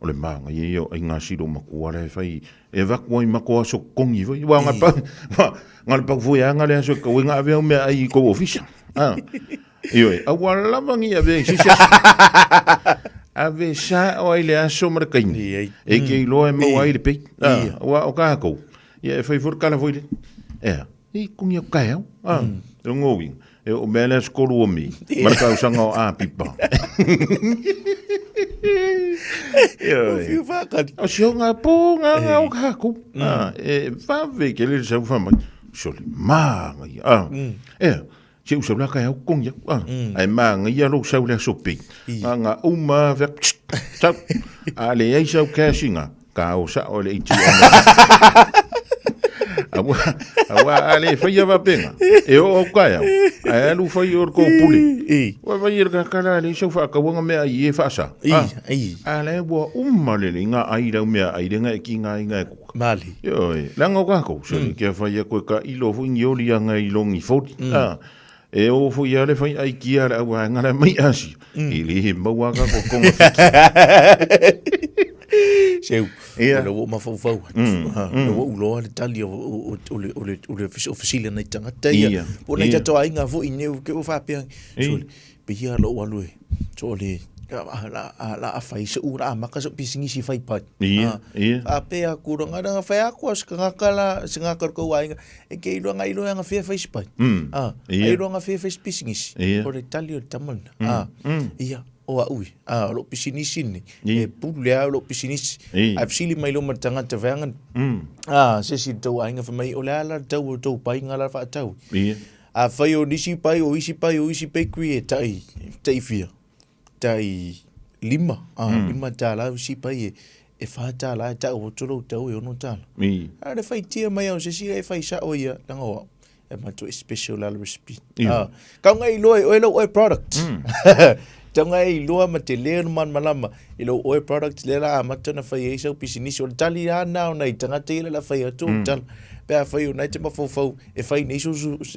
o le māngaia ia o aiga silo makua la e fai, e avatu ai ma ko aso kongi foi, aua nga pau, nga le pau foi anga le aso e kau ai nga ave au meaai i kou ofisa. Ah, ioe, aua lava ni ave i se isi aso. Ave sao ai le aso ma le kaimi, e ke iloa e maua ai le pei. Ah, aua o kākou, ia e fai foi le kala foi le, ea, I kongi o kaeau. Ah, mm. E ngowi. E o mea lea skolu o mi. Ma le kausaga o Apipa. O whiu whakari. O si o ngā pō ngā ngā o kākou. Ah, e whawe ke lele sau whamai. Sole, mā ngai. Ah, mm. e, se usau la kaeau kongi au. Ah, mm. ai mā ngai a lou sau lea sopi. Ngā ngā uma, whea, sau. A le ai sau cash inga. Ka o sa o le ATM. Aua, aua a le faia vapenga, e oo au taeao, ae alu fai o le kou pule. Ua vai e le kakala a le sau faakauanga mea ai e faasa. A la ua uma le le ngā ai lau mea ai le ngā e ki ngā ai ngā e kuka. Mali. Ioe, langa o kākou, so mm. kia whai a koe ka ilo fo ingi oli a ngai longi fori. E o fo ia le whai ai kia le aua ngara mai asi. I le he maua ka ko konga whiki. Seu, yeah. o le mafaufau atu. Le ua uloa le tali o le o le o le o fesili nei tagata ia. Po nei tatou aiga foi nei ke o faapea. So, pe ia lou alu e. So le la a fai se ura a maka se pisinisi fai pai. Ia, ia. A pe a kura ngara nga fai aku as ngaka la se ngaka ko ai e ke ilo nga ilo nga fia fai pai. Ah, ilo nga fia fai pisinisi. O le tali o le tamana. Ah, ia o au ia, a, o lou pisinisi lenei, e pule lava lou pisinisi. Ae fesili mai loa ma le tagata vaeaga, a, se isi i le tou aiga fai mai, o le a la le tau o le tou paiga la faatau? Afai o nisi pai, o isi pai, o isi bakery e tai, tai fia, tai lima, a, $5 isi pai e, e $4 e tau atu lou tau e $6. A le faitia mai au se isi e fai sao ia, leaga o au, E matua e special la le recipe. Ah, kau ngai iloa e oe lou oe product. Tau ngai iloa ma te leo no malama i lou oe product le la amata na fai ai sau pisinisi. O le tali a na o nai tagata ia la fai atu o tala. Pe a fai o nai te mafaufau e fai nei so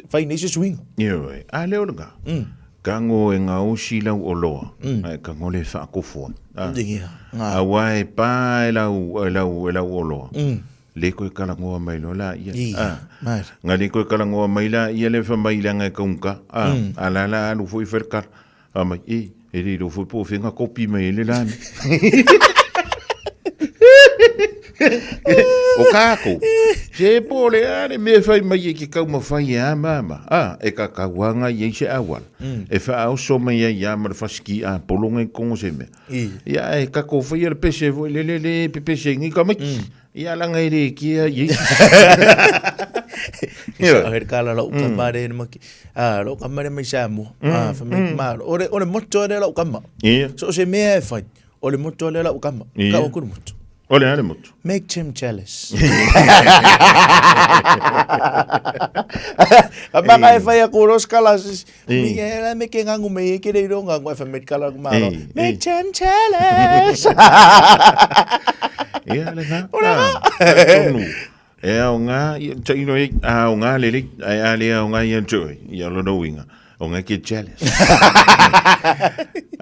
fai nei se suiga. Ioe, a leo le nga. Kango e ngā osi lau o loa, ai kango le whaakofoa. A wai pa e lau, e lau, e lau o loa. Le koe kalangoa mai loa la ia. Ia, Ah. mare. Nga le koe kalangoa mai la ia le fa mai langa e kaunka. Ah, a la la alu foi fel kala. A mai, e, e le ro foi po whenga kopi mai e le la ni. O kākou. Se po le a le mea fai mai e ke kau mawhai e a mama. Ah, e ka kauanga i ei se awala. E wha oso mai ai a ma le whasiki a polonga i kongo se mea. Ia e kako whai le pese foi le le le pe pese ngi ka mai. Ia langa e le kia i. Ia he kala lau kamare ni maki. Ah, lau kamare mai Samoa. Ah, fa mai ma ore ore moto le lau kama. Ia. So se mea e fai. O le moto le lau kama. Ka o kuru moto. O le ale moto. Make Tim jealous. A maka e fai a kuro skala. Mi e la me ke ngangu me e ke le ro ngangu e fa me kala ku malo. Make Tim jealous. Ia le nga. O le nga. Tonu. E ao ngā, ta ino e, a o ngā lele, ai a le ao ngā ia tui, ia lo no winga. O ngā ke jealous.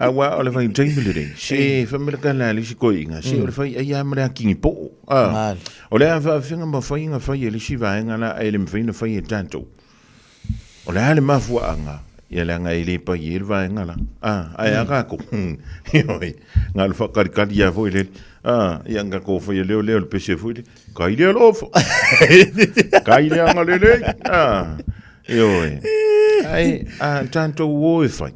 A wa o le whai taimi le rei. Se, whamera ka la lisi koi inga. Se, o le whai ai a mara kingi po. A, o le a whaawhenga ma whai inga whai e lisi vaenga la e le mwhai na whai e tātou. O le a le mafuaanga, ia leaga e le pai e le vaega la. Ah, ae a kākou. Heoi, ngā le whakarikari ia foi le. Ah, ia ngā kō whai leo leo le pese foi le. Kai lea lofo. Kai lea ngā lele. Ah, heoi. Ai, a tātou o e whai.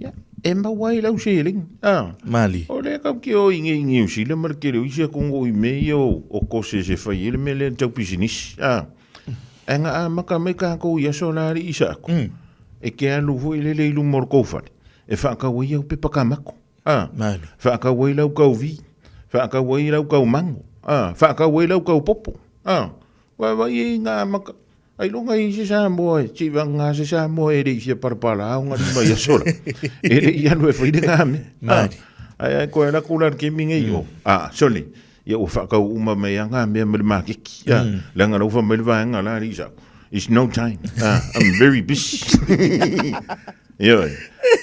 Ia, e mau ai lau seling. Ah. Mali. O le kau ki o inge inge o sila ma le kere o isi a kongo i me ia o, o kose se whai e le mea le tau pisinisi. Ah. E nga a maka mai kākou i aso la ari i saaku. E ke alu foi lele i luma o le kou fale. E whaakau ai au pepa ka mako. A, whaakau ai lau kau vi. Whaakau ai lau kau mango. A, whaakau ai lau kau popo. A, wai wai e ngā maka. Ai longa i se Samoa, e ti ngā se Samoa e rei fia parapara au ngā rima i aso la. E rei alu e whaire ngā me. A, ai ai koe la kula ke minge i o. A, sorry. Ia ua whaakau uma mai a ngā mea ma le makeki. Ia, leaga lau wha mai le vaenga la ri sa. It's no time. I'm very busy. Ia,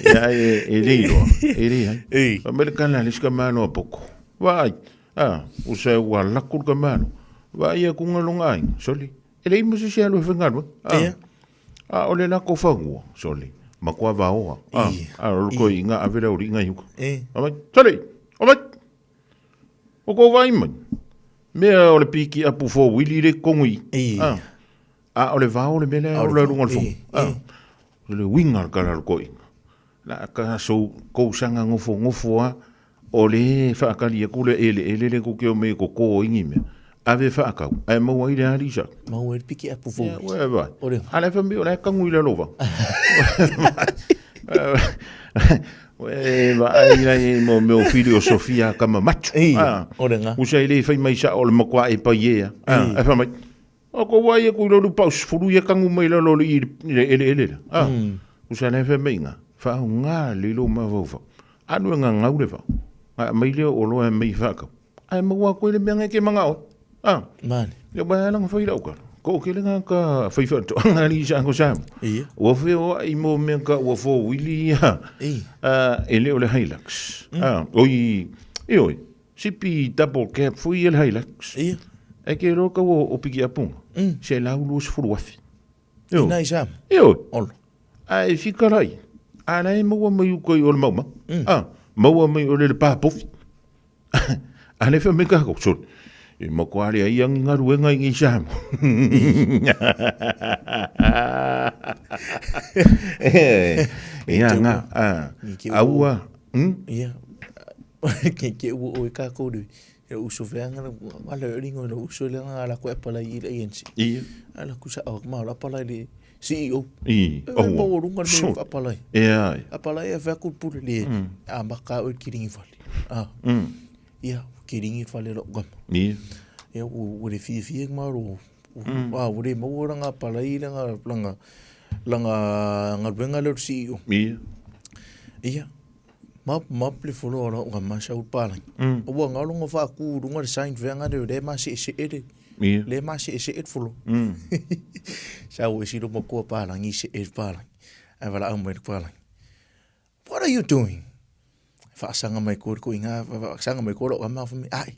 ia e, e le iloa, e le ai. Fa mai le kala le sika malo a poko. Vai, ah, o sa ua laku le ka malo. Vai ia kunga longa ai, soli. E le imo se se alu e whengalua. Ah, ah, o le lako whangua, soli. Makua vaoa. Ah, ah, o le koi ngā awera uri ngai huka. Amai, soli, amai. O ko vai mai. Mea o le piki apu fo wili le kongi. Ah. A o le vao le mele o le runga le fo. Ah. O le winga le kala le koi. La ka so ko sanga ngofo ngofo a o le whaakali e kule ele ele le ko ke o me ko ko ingi mea. Ave whaakau. Ai mau ai le ari sa. Mau ai le piki apu fo wili. Ia, vai. A le whambi o le kangu i le lova. E vaai lai mo mea o filosofia a kama matu. Ei, o le ngā. Usa i le whai mai sa o le makua e pai ea. E wha mai. O ko wai e ku lolu pau sefulu ia kangu mai lalo le i le ele ele la. Ah. Usa le fe meinga. Fa o ngā le lo ma vau vau. Anu e ngā ngau le vau. Ngā mai leo o loa e mai whakau. Ai ma wā koe le mea ngai ke manga o. Ah. Mani. Ia wā langa whai lau kala. Ko ke le ngā ka whai whato ngā li sa ko sam. Ia. Ua whea o ai mō mea ka ua fō wili ia. Ah, e le o le Hilux. Ah, oi, e oi. Sipi double cab fui e le Hilux. Ia. E ke roa kau o piki apunga. Se lau 20 afe. Io. Ina i sam. Io. Olo. A e fika lai. A lai maua mai uka i o le mauma. A, maua mai o le le pāpofi. A le wha me kako. So, e makoare ai angi ngaruenga i ngi Samoa. Ia ngā. Aua. Ia. Ke ke ua o e kākou le e uso feanga le ala e ringo le uso le nga la ko apala i le agency. Ia. Ala ku sa o ma la apala le CEO. I. Oh. Ma o runga le apala. Ia. Apala e fa ku pule le a maka o kiringi fale. Ah. Ia kiringi fale lo gama. Ia. Ia o le fia fia ma ro. A o le mo ranga apala i langa langa langa ngaluenga le CEO. Ia. Ia. Map map le folo ora o ma sa upala. Ua ngalo ngo fa ku runga le sign venga le le ma se se ere. Ia. Le ma se se ere folo. Sa o si lo mo ko pala ngi se ere pala. Ai wala au mai pala. What are you doing? Fa sanga mai ko ko inga fa sanga mai ko ro ma fa mi ai.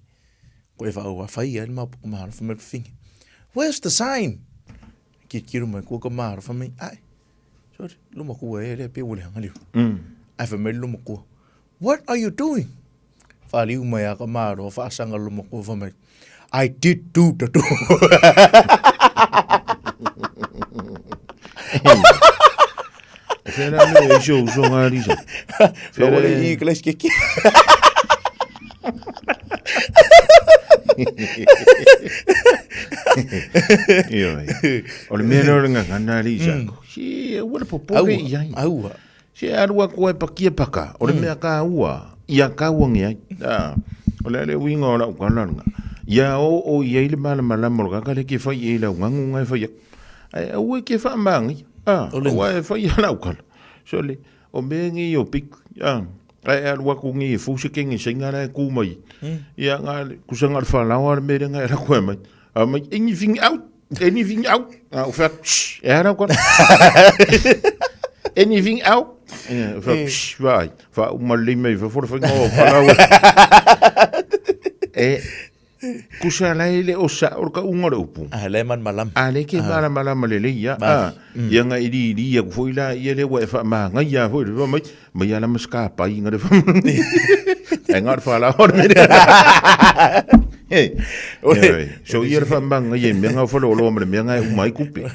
Ko e fa o fa ia ma ko ma fa mai fingi. Where's the sign? Ki ki ro mai ko ko ma fa mi ai. Sorry, lo mo ko e le pe o le hanga liu. Ai fa mai lo mo ko. What are you doing? Fa liu mai a ka maro, fa sanga lo mo ko fa mai. I did do the do. E whera me e sio uso ngā risa. Lo le i kles ke ki. Io e. O le mea leo ngā ngana risa. Si, ua le popore i ai. Aua. Si arua koe pakia paka. O le mea ka ua. Ia ka ua nge ai. Ah, o le ale uinga o lau kalalanga. Ia o o i ai le malamalama o le kaka le ke whai e lau ngangu ngai whai. Ai aua ke wha mangi. Ah, ua e whai a lau kala. So le, o mea ngi o pik. Ah, ai alu aku ngi e fuse ke ngi senga la e ku mai. Ia ngā kusa ngā le whalawa le mere ngai la koe mai. A mai, anything out, anything out. Ah, o whea, shh, e ara kona. Anything out. Ia, o whea, shh, vai. Wha uma le mei, wha fora whainga o whalawa. E, kusa lai le o sa o ka unga le upu. Ah, le man malam. A le ke mala malama le le ia. Ah, ia nga iri iri ia ku foi la ia le wa e wha ma ngai ia foi le mai mai ala maska pai nga le wha. E nga wha la hora me. Hey. So ia le wha ma ngai ia me nga wha lo lo me me nga e umai kupe.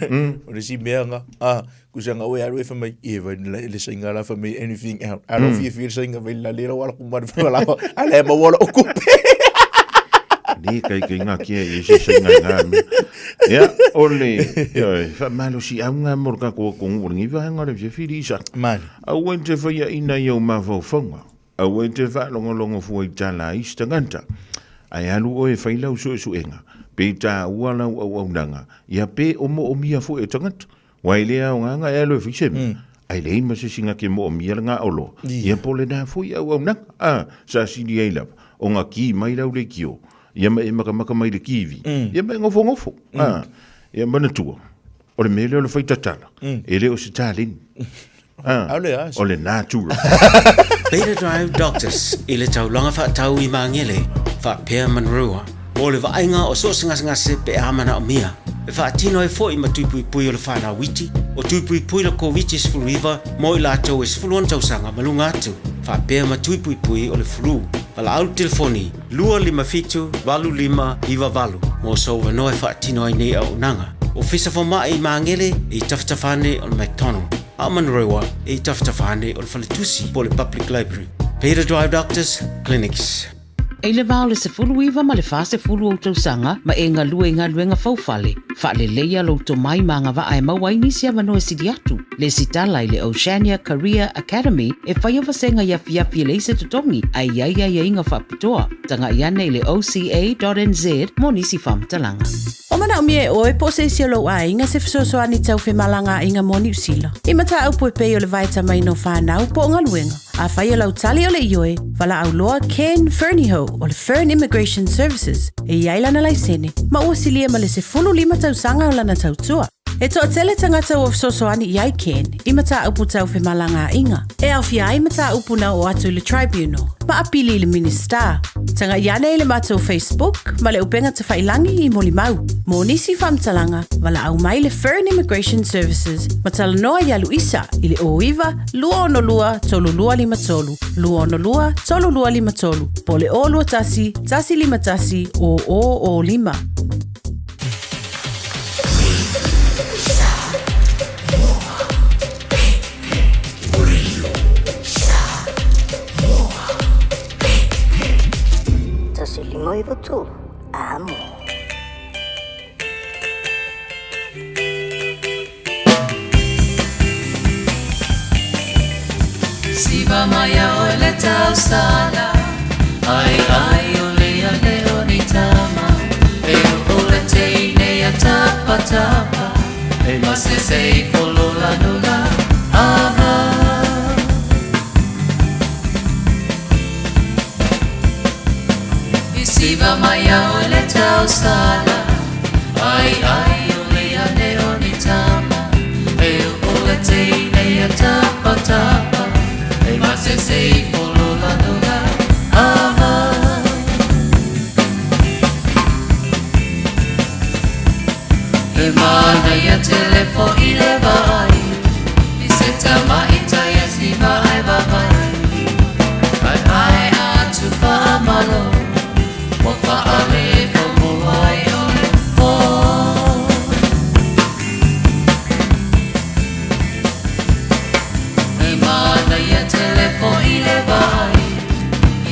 O le si mea nga, ah, kusa nga oe aru e wha mai, e vai le le singa la wha mai anything out. Aro fia fia singa vai la le wala kumar wha la ale ma wala o kupe. Ni kai kai ngā kia i se singa ngā me. Ia, o le, ia, wha malo si au ngā moro ka kua kongu o ngi wha ngā le whiwhiri isa. Mani. Au e te whaia ina i au mawhau whaunga. Au e te whaalongolongo fua i tala i stanganta. Ai alu oe whai lau suesuenga. Pe tā ua lau au au nanga. Ia pe o mo o mia fua e tangata. Wai lea o ngā ngā e alu e whise. Ai lei ma se singa ke mo o mia ngā olo. Ia po le nā fui au au nanga. A, sa sili ai lava. O ngā ki mai lau le kio. Ia ma e makamaka mai le kiwi. Ia ma e ngofo ngofo. A, ia mana tua. O le mea lea o le whai tatala. E le o se tāleni. Ah, o le natural. Beta Drive Doctors i le taulaga faatau i Magele faapea Manurewa mo le vaaiga o so o se gasegase pe a manaomia e faatino ai foi ma tui puipui o le fanau iti o tui puipui le Koviti-19 mo i latou e 16 tausaga ma luga atu faapea ma tui puipui o le flu. Valaau le telefoni 257 8598 mo sou avanoa e faatino ai nei auaunaga. Ofisa Fomai i Magele e i tafatafa ane o le McDonald, a o Manurewa e i tafatafa ane o le Faletusi po o le Public Library. Beta Drive Doctors Clinics. E le va o le 19 ma le 40 ou tausaga ma e galue i galuega faufale, faaleleia lou tomai ma agavaa e maua ai nisi avanoa e sili atu. Lesitala i le Oceania Career Academy e faia vasega i afiafi e leai se totogi ae i ai aiaiga faapitoa. Tagai ane i le oca.nz mo nisi faamatalaga. O manaʻomia e ʻoe po o se isi o lou ʻaiga se fesoasoani tau femalagaaiga mo Niu Sila. I mataupu e pei o le vaetamaina o fanau po o galuega. Afai o lau tali o le ioe, valaau loa Ken Fernihough o le Fern Immigration Services e i ai lana laisene ma ua silia ma le 15 tausaga o lana tautua. E toatele tagata ua fesoasoani i ai Ken i mataupu tau femalagaaiga e aofia ai mataupu na oo atu i le Tribunal ma apili i le Minisita. Tagai ane i le matou Facebook ma le upega tafailangi i molimau. Mo nisi faamatalaga, valaau mai le Fern Immigration Services ma talanoa iā Luisa i le 09 262 3253, 262 3253, po o le 021 151 0005. 153, amo. Siva mai a oe le tausala Ai ai o le ane o ni tama E o le teine a tapa tapa E masese i folola nula Aha I siva mai a oe le tausala Ai ai o le ane o ni tama E o le teine a tapa tapa E masese i folola nula Aha E manaia tele fo'i le vaai I se tamaita ia siva ai vavai Ai ai atu whaamalo Ua whaale fo ai o le po E manaia tele fo'i le vaai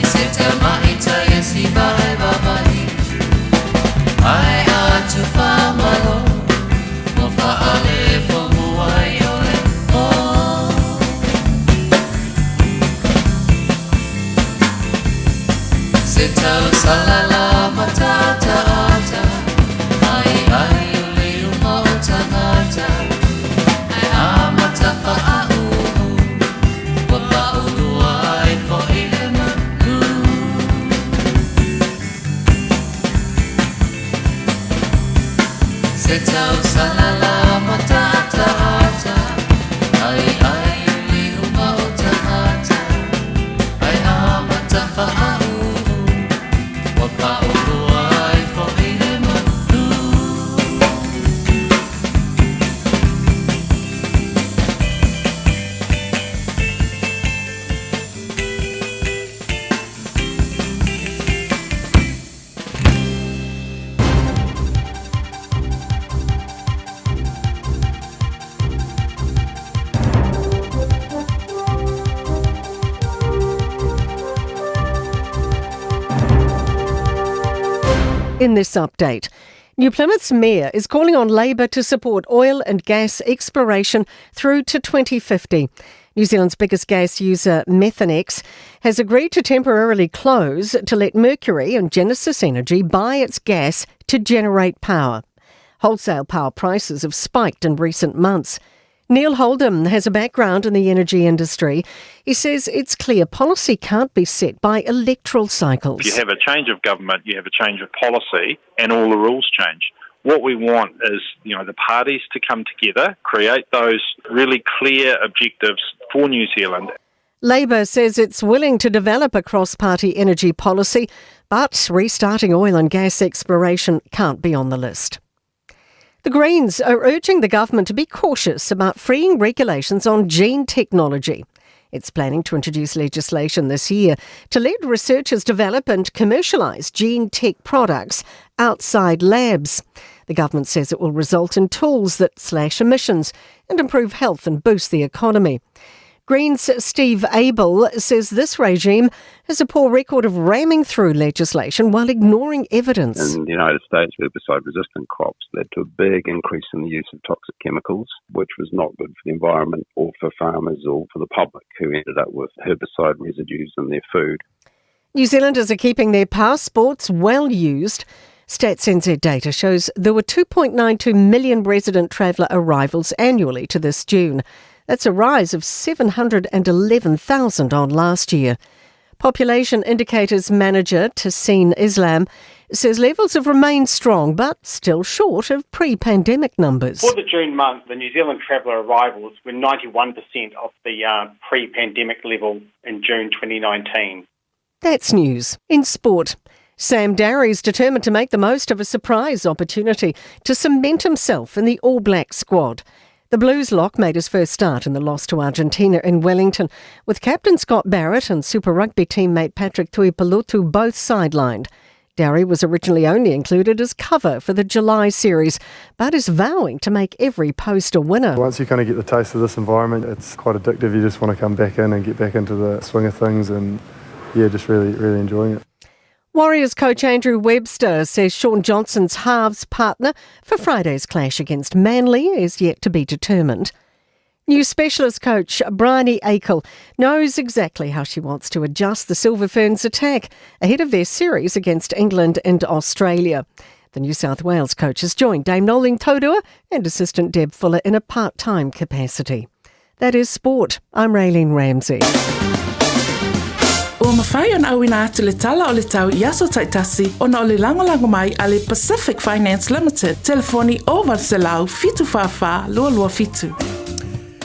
I se tamaita ia siva ai vavai Ai atu whaamalo Ua whaale fo ai o le po Se tau salala matata ata Ai ai o le uma o tangata Ai a matafa a uhu Ua paulua ai fo'i le manu Se tau salala matata ata Ai ai o le uma o tangata Ai a matafa a uhu Ua paulua ai fo'i le manu In this update, New Plymouth's mayor is calling on Labour to support oil and gas exploration through to 2050. New Zealand's biggest gas user, Methanex, has agreed to temporarily close to let Mercury and Genesis Energy buy its gas to generate power. Wholesale power prices have spiked in recent months. Neil Holden has a background in the energy industry. He says it's clear policy can't be set by electoral cycles. If you have a change of government, you have a change of policy, and all the rules change. What we want is, you know, the parties to come together, create those really clear objectives for New Zealand. Labour says it's willing to develop a cross party energy policy, but restarting oil and gas exploration can't be on the list. The Greens are urging the government to be cautious about freeing regulations on gene technology. It's planning to introduce legislation this year to let researchers develop and commercialise gene tech products outside labs. The government says it will result in tools that slash emissions and improve health and boost the economy. Greens Steve Abel says this regime has a poor record of ramming through legislation while ignoring evidence. In the United States, herbicide resistant crops led to a big increase in the use of toxic chemicals, which was not good for the environment or for farmers or for the public who ended up with herbicide residues in their food. New Zealanders are keeping their passports well used. Stats NZ data shows there were 2.92 million resident traveller arrivals annually to this June. That's a rise of 711,000 on last year. Population Indicators Manager Tehseen Islam says levels have remained strong but still short of pre pandemic numbers. For the June month, the New Zealand traveller arrivals were 91% of the pre pandemic level in June 2019. That's news. In sport, Sam Darry's determined to make the most of a surprise opportunity to cement himself in the All Black squad. The Blues lock made his first start in the loss to Argentina in Wellington, with captain Scott Barrett and Super Rugby teammate Patrick Tuipulotu both sidelined. Darry was originally only included as cover for the July series, but is vowing to make every post a winner. Once you kind of get the taste of this environment, it's quite addictive. You just want to come back in and get back into the swing of things and, yeah, just really, really enjoying it. Warriors coach Andrew Webster says Shaun Johnson's halves partner for Friday's clash against Manly is yet to be determined. New specialist coach Bryony Akle knows exactly how she wants to adjust the Silver Ferns attack ahead of their series against England and Australia. The New South Wales coach has joined Dame Noeline Taurua and assistant Deb Fuller in a part-time capacity. That is sport. I'm Raylene Ramsey. Ua mafai ona auina atu le tala o le tau i aso taitasi ona o le lagolago mai a le Pacific Finance Limited, telefoni 0800 744 227.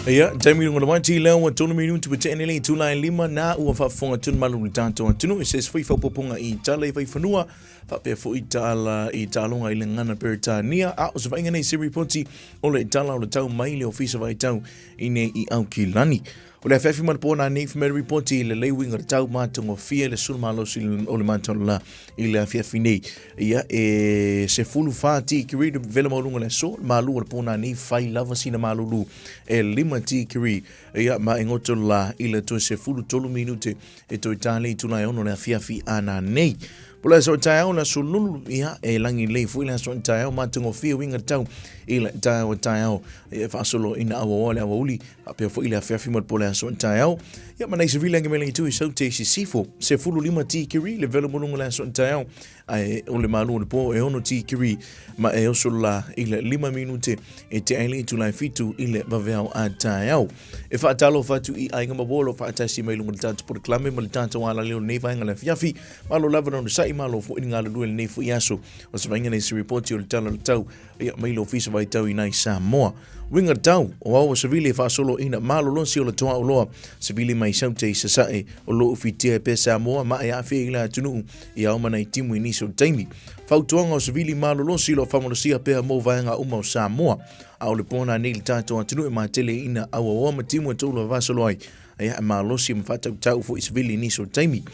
Ia, taimi lunga le waiti lea ua tolu minutu pa te'e nei le itula e lima na ua faafofoga tonu malu le tatou atunuu e se isi foi faaopoopoga i tala i vaifanua faapea foi tala i taaloga i le gagana Peretania a o se vaaiga nei se ripoti o le tala o le tau mai le Ofisa Vaitau i nei i Aukilani. O le afiafi ma le po nanei fai mai le ripoti i lelei uiga le tau matagofie le sulu malosi o le matou la i le afiafi nei. Ia e 14 tikiri le vela maualuga o le aso, le malu o le po nanei fai lava sina malulu e 5 tikiri. Ia ma e goto la i le toe 13 minute e toe tāle i tula e ono le afiafi a nanei. Po le aso taeao le aso lulu, ia, e lagi lelei foi le aso taeao, matagofie uiga le tau i le taeao taeao e faasolo ina auaoa le aoauli faapea foi le afiafi ma le po le aso taeao. Ia ma nei savili ange mele itu i saute i sisifo, 15 tikiri le velo molunga le aso taeao, ae o le malu o le po e 6 tikiri ma e oso la i le 5 minute e te aile i tulai fitu i le vaveao a taeao. E faatalofa atu i aiga ma uo o lo o faatasi mai luga o le tatou polokalame ma le tatou alale o lenei vaega o le afiafi. Malo lava le onosai, malo foi le galulue i lenei foi aso. O se vaaiga nei se ripoti o le Tala o le Tau ia mai le Ofisa Vaitau i nai Samoa. Uiga tau, o aua savili e faasolo ina malolosi o le toaʻuloa, savili mai Saute i Sasaʻe o lo o fitia e pea Samoa ma e aafia i le atunuu i ao ma nai timu i nisi o taimi. Fautuaga o savili malolosi o lo o faamalosia pea mo vaega uma o Samoa. A o le pona nei le tatou atunuu e matele ina auaoa ma timu e toulu vavasolo ai, ia e malosi ma faatautau foi savili i nisi o taimi.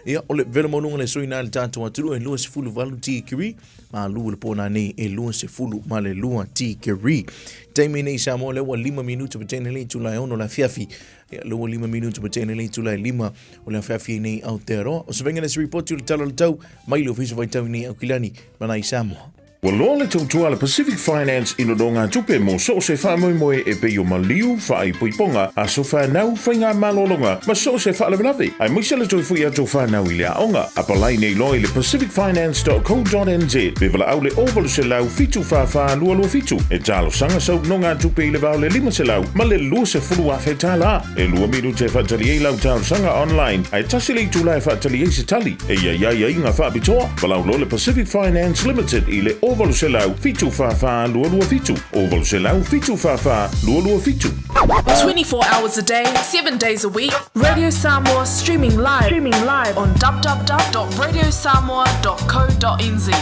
Ia, o le velo maualuga le soina ai le tatou atunuu e 28 tikiri, malu o le pona nei e 22 tikiri. Taimi nei Samoa lea ua 5 minutu pa tene le itula e 6 le afiafi. Ia, lea ua 5 minutu pa tene le itula e 5 o le afiafi nei Aotearoa. O se vainga le se ripoti o le tala o le tau mai le ofisa vaitau nei Aukilani, mana i Samoa. Ua loa le tautua a le Pacific Finance i nonogatupe mo so o se faamoemoe e pei o maliu, faaipoipoga, aso fanau, faigamalologa ma so o se faalavelave, aemaise le toe foi atu o fanau i le aoga. Apalai nei loa i le pacificfinance.co.nz pe valaau le 0800 744 227 e talosaga sau nonogatupe i le va o le 500 ma le 20,000 tala. E lua minute e faatali ai lau talosaga online, ae tasi le itula e faatali ai se tali. E i ai aiaiga faapitoa, valaau loa le Pacific Finance Limited i le 0800 744 227, 0800 744 227. 24 hours a day, 7 days a week, Radio Samoa streaming live, streaming live on www.radiosamoa.co.nz.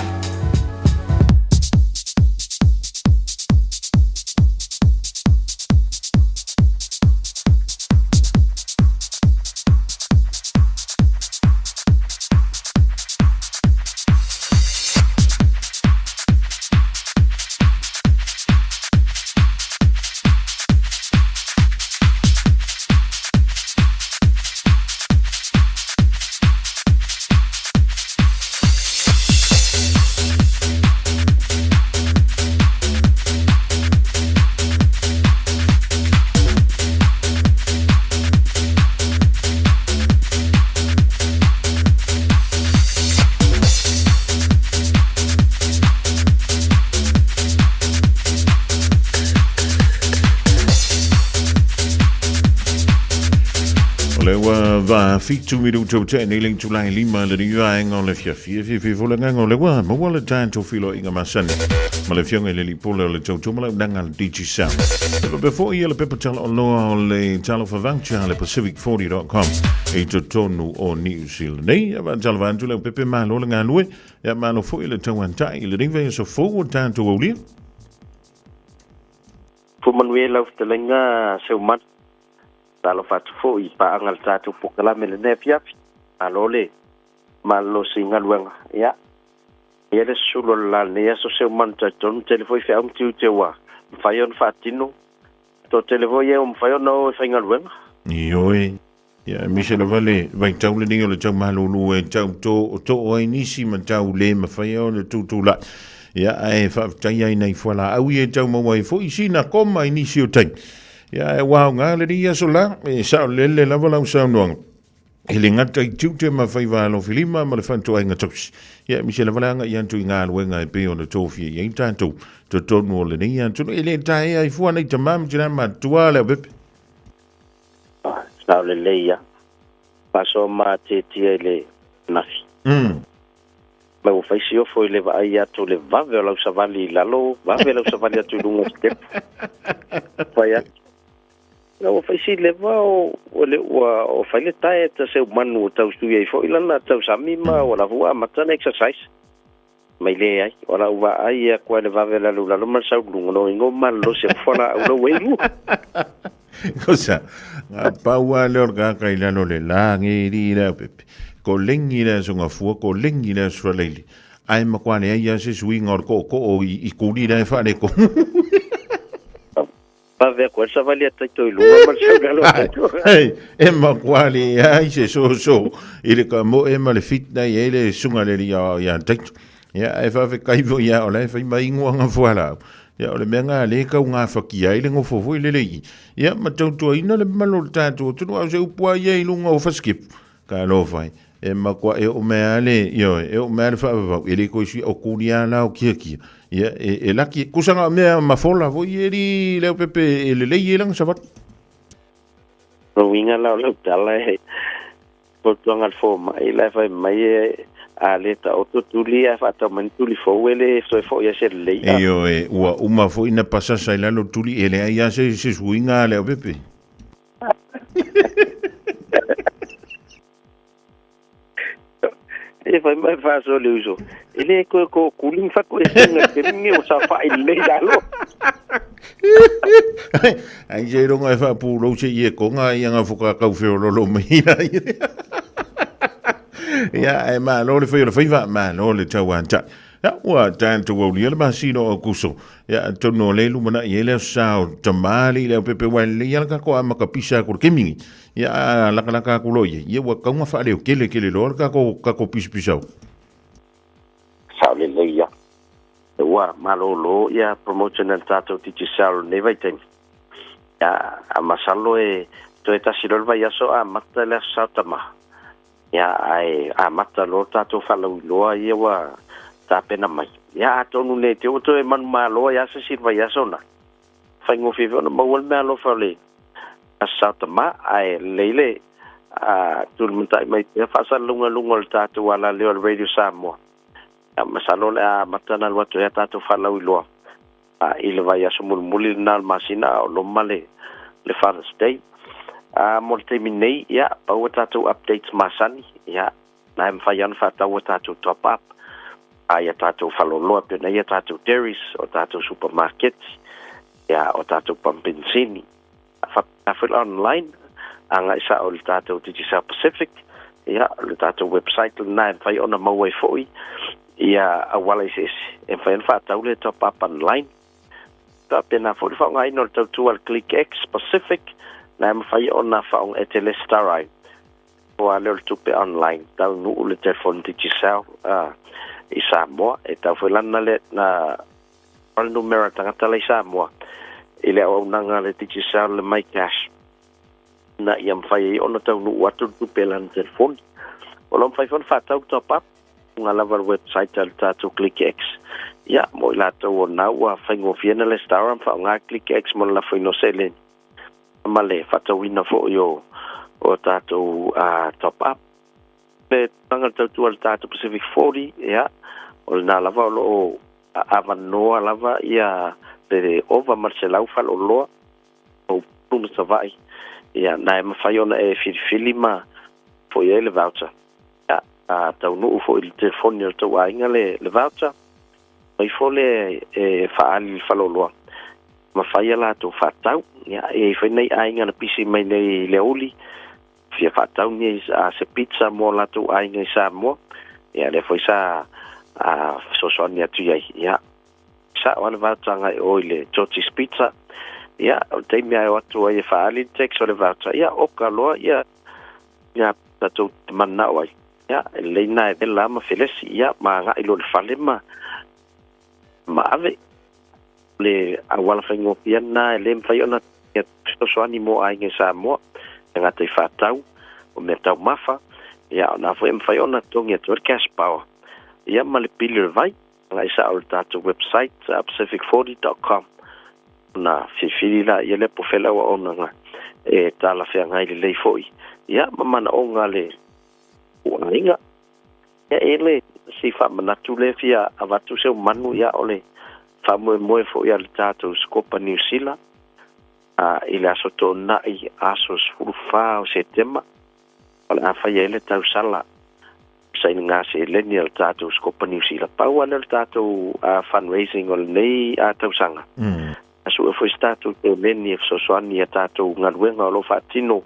Va fitu minuta o te nei le itula e lima le ni vaega o le afiafi. E fiafia foi le agaga o lea ua maua le tatou feiloaiga masani ma le Afioga i le Alii Pule o le Tautua ma le Auaunaga a le Digicel. E faapea foi ia le pepa talaoloa o le Talofa Voucher a le Pacific40.com i totonu o Niu Sila nei. Ia faatalofa atu Leaupepe, malo le galue, ia malo foi le tauantai i lenei vaiaso fou o tatou aulia. Fou manuia lau fetalaiga Seumanu. Talofa atu foi i paaga a le tatou polokalame i lenei afiafi. Malo le malolosi i galuega. Ia, ia le susulu o le la lenei aso Seumanu talitonu tele foi feau ma tiute ua mafai ona faatino. Toatele foi e ua mafai ona o e faigaluega. Ioe. Ia, aemaise lava le vaitau lenei o le tau malulu e tau tootoo ai nisi ma tau le mafai ona tutulai. Ia, ae faafetai ai nai fualaau ia e tau maua ai foi sina koma i nisi o taimi. Ia, ae ua aoga lenei aso la, e saolele lava lau saunoaga. E le gata i tiute ma faiva alofilima ma le fatuaiga tausi. Ia, aemaise lava le agai atu i galuega e pei ona tofia i ai tatou totonu o lenei atunuu. E le taea ai fua nei tama ma tina matutua Leaupepe. Sao lelei ia. Faasoa matietie i le nafi. Mai ua fai si ofo i le vaai atu le vave o lau savali i lalo, vave lau savali atu i luga o sitepu. Fai atu. Na ua fai si leva o o le ua o fai le diet a Seumanu o tau sui ai foi lana tausami ma ua lava ua amata na exercise. Mai leai, o lau vaai atu ai le vave lalo lalo ma le sau luga no ingo malolosi atu fualaau lau e lua. Kosa, ngā pau a leo le kaka i lalo le la nge ri i Leaupepe. Ko lengi le aso ngafua, ko lengi le aso faleili. Ai makua le ai a se suiga o le ko'oko'o i, i kuli la e whaale ko. Vave atu ai le savali a taito i luga ma le sau lalo a taito. Hei, e makua le ai se soso i le ka moe ma le fit nei e le sunga le ria o ia taito. Ia, e whawhekai fo ia o lai whai mai ingoa ngā fualau. Ia, o le mea ngā le kau ngā whakia i le ngofo foi le lei. Ia, ma tautuaina le malo le tātou tunu au se upua ia i lunga o whaskipu. Ka alofa ai. E makua e o mea le, ioe, e o mea le whaavavau, e le koe sui o kuli a lao kia kia. Ia, e, e laki, kusanga o mea mafola foi e li Leaupepe e lelei e langa savatu. Uiga la o lau tala e fautuaga a le fomai la e fai mai e a le taoto tuli ae faatau mai ni tuli fou e le toe foi ai se lelei a. Ioe, ua uma foi na pasasa i lalo tuli e leai a se, se suiga a Leaupepe. E fai mai faasoa le uso, e le koe ko kuli ma fako e singa te mingi o sa whai lelei lalo. Ai se ronga e whaapūrou se i e konga i anga whakakau wheololo mai ia. Ia, e malo le whai o le whaiva, malo le tau anta. Ia, ua tatou aulia le masina o Aukuso. Ia, atonu o le lumanai ai le aso sa o Tamali, le Aupepe Wailelei, ia la kako a makapisa aku le kemingi. Ia, a lakalaka aku loa ia, ia ua kaunga whaaleo kele kele loa le kako, kako pisapisau. Sao lelei ia. Ua malōlō ia promotion a le tatou Digicel lenei vaitaimi. Ia, a masalo e toe tasi loa le vaiaso amata le aso sa o Tama. Ia, ae amata loa le tatou faalauiloa ia ua tapena mai. Ia, atonu nei te ua toe manumalo ai lava se isi i le vaiaso na. Faigofie foi ona maua le meaalofa o le Aso Sa o Tama, ae lelei le tulimatai mai pea faasalalauga luga o le tatou alaleo a le Radio Samoa. Ia, masalo o le a amata ona alu atu ai a tatou faalauiloa i le vaiaso mulimuli lena o le masina a o loma le Father's Day. Mo le taimi nei, ia, pau a tatou updates masani, ia, na e mafai lava ona faatau a tatou top up a ia tatou faleoloa pei ona i ai a tatou dairies, o tatou supermarkets, ia, o tatou pampensini. Faapena foi le online, agai sao i le tatou Digicel Pacific, ia, o le tatou website lena e mafai ona maua ai foi ia auala eseese e mafai ona faatau le top up online. Faapena foi le faaaogaina o le tautua a le Click X Pacific, na e mafai ona faaaoga e te lesitara ai po a lea o le tupe online taunuu le telefoni Digicel i Samoa. E tau foi lana le na le numera tagata la i Samoa i le auaunaga a le Digicel le MyCash ina ia mafai ai ona taunuu atu le tupe i lana telefoni. O lo o mafai foi ona faatau le top up luga lava o le website a le tatou ClickX. Ia, mo i latou o na ua faigofie ona lesitara ma faaaoga ClickX mo le lafoina o seleni ma le faatauina foi o o tatou top up. Le tulaga i le tautua i le tatou Pacific 40, ia, o lena lava o lo o avanoa lava ia le ova ma le 100 faleoloa o Upolu ma Savaii, ia, na e mafai ona e filifili ma foi ai le voucher. Ia, a taunuu foi i le telefoni o le tou aiga le, le voucher, mai fo lea e faaali i le faleoloa, mafai a latou faatau. Ia, e i ai foi nai aiga na pisi mai nei i le aoauli, fia faatau ni a se pizza mo latou aiga i Samoa, ia lea foi sa a fesoasoani atu i ai. Ia, sa'o lava le voucher agai i o i le Georgie's Pizza. Ia, o le taimi lava e o atu ai e faaali le tax o le voucher, ia oka loa ia ia tatou te mananao ai. Ia, e lelei lena e vela ma felesi, ia, ma agai loa i le fale ma ma ave. O le auala faigofie lena e le mafai ona fesoasoani mo aiga i Samoa, e gata i faatau o mea taumafa, ia o lena foi e mafai ona totogi atu ai le cash power, ia ma le pili o le vai, agai sao i le tatou website pacific40.com ona filifili laia lea po o fea le auaunaga e talafeagai lelei foi, ia ma manaoga a le aiga. Ia e le si faamanatu lea fia avatu seu manu ia o le faamoemoe foi a le tatou Sikopa Niu Sila a i le aso Toonai aso 14 o Setema o le a faia ai le tausala sainiga seleni a le tatou Sikopa Niu Sila. Pau lava lea o le tatou fundraising o lenei tausaga. A sue foi se tatou seleni e fesoasoani i a tatou galuega o lo o faatino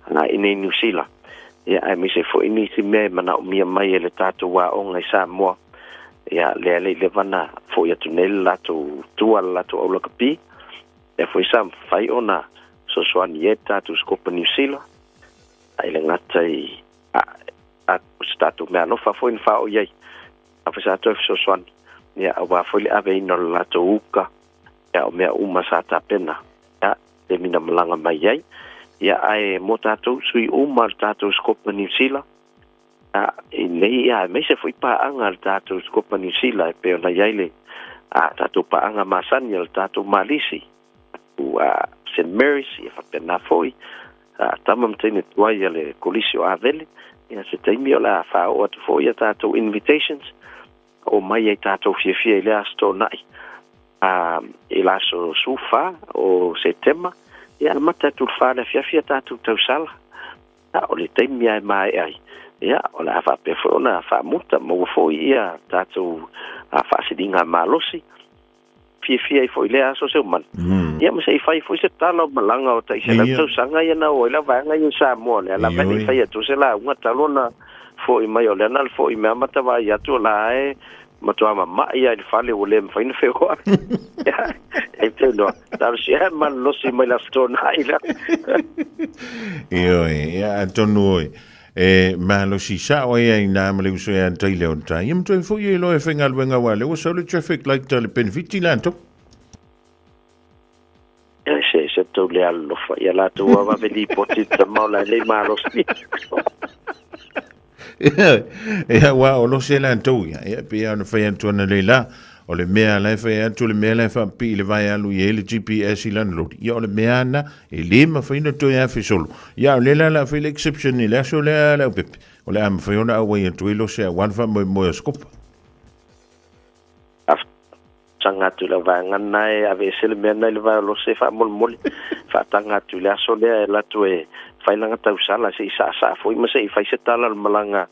i nei Niu Sila, ia aemaise foi nisi mea e manaomia mai e le tatou aoga i Samoa, ia lea e le i leva ona foi atu nei le latou tua le latou aulakapi, lea foi sa mafai ona fesoasoani ai le tatou Sikopa Niu Sila, e le gata i a se tatou meaalofa foi na faaoo i ai, a foi sa toe fesoasoani, ia aua foi le aveina o le latou uka, ia o mea uma sa tapena, ia, taimi na malaga mai ai. Ia, ae mo tatou sui uma o le tatou Sikopa Niu Sila, ia, i nei, ia, aemaise foi paaga a le tatou Sikopa Niu Sila e pei ona i ai le a tatou paaga masani a le tatou Malisi, a St. Mary's, ia faapena foi, a tama ma teine tuai a le Kolisi o Avele, ia, se taimi o le a faaoo atu foi a tatou invitations, Omai ai tatou fiafia i lea aso Toonai, a i le aso 14 o Setema, ia amata atu i le 4 i le afiafi a tatou tausala. Ia, o le taimi lava e maea ai, ia, o le a faapea foi ona faamuta, maua foi ia tatou faasiliga malosi. Fiafia ai foi i lea aso seu mana. Ia ma se i fai foi se tala o malaga o tai 100 tausaga ia na oo ai la vaega ia i Samoa lea lava e le i fai atu se lauga talu ona foi mai o lea na le foi mai amata vaai atu o la e matua mama'i lava i le fale ua le mafai ona feoai. E te iloa, talosia e malolosi mai le Aso Toonai la. Ioe, ia atonu oi. E malosi sao ai ai nā ma le uso ia tai leo tai. Ia matoe foi e loe whaingaluenga wa le ua sau le traffic light le penefiti lanto. Ia se se tau le alofa ia latou ua vave lipoti te tama o la e lei malosi. Ia ua o lose lantou ia. Ia pe ia ona whai atu ana le la. O le mea la e whai atu le mea la e whaapii le vae alu i e le GPS i lana lori. Ia o le mea ana e le mafai ona toe afe solo. Ia o le la la whai le exception i le aso lea le aupepe. O le a mafai ona auai atu ai lose a wan whaamoemoe o Skopa. Tanga atu i le vaega lena e aveese le mea lena i le vae o lose faamolemole. Faataga atu i le aso lea e alu atu e fai lana tausala se i saasaa foi ma se i fai se tala o le malaga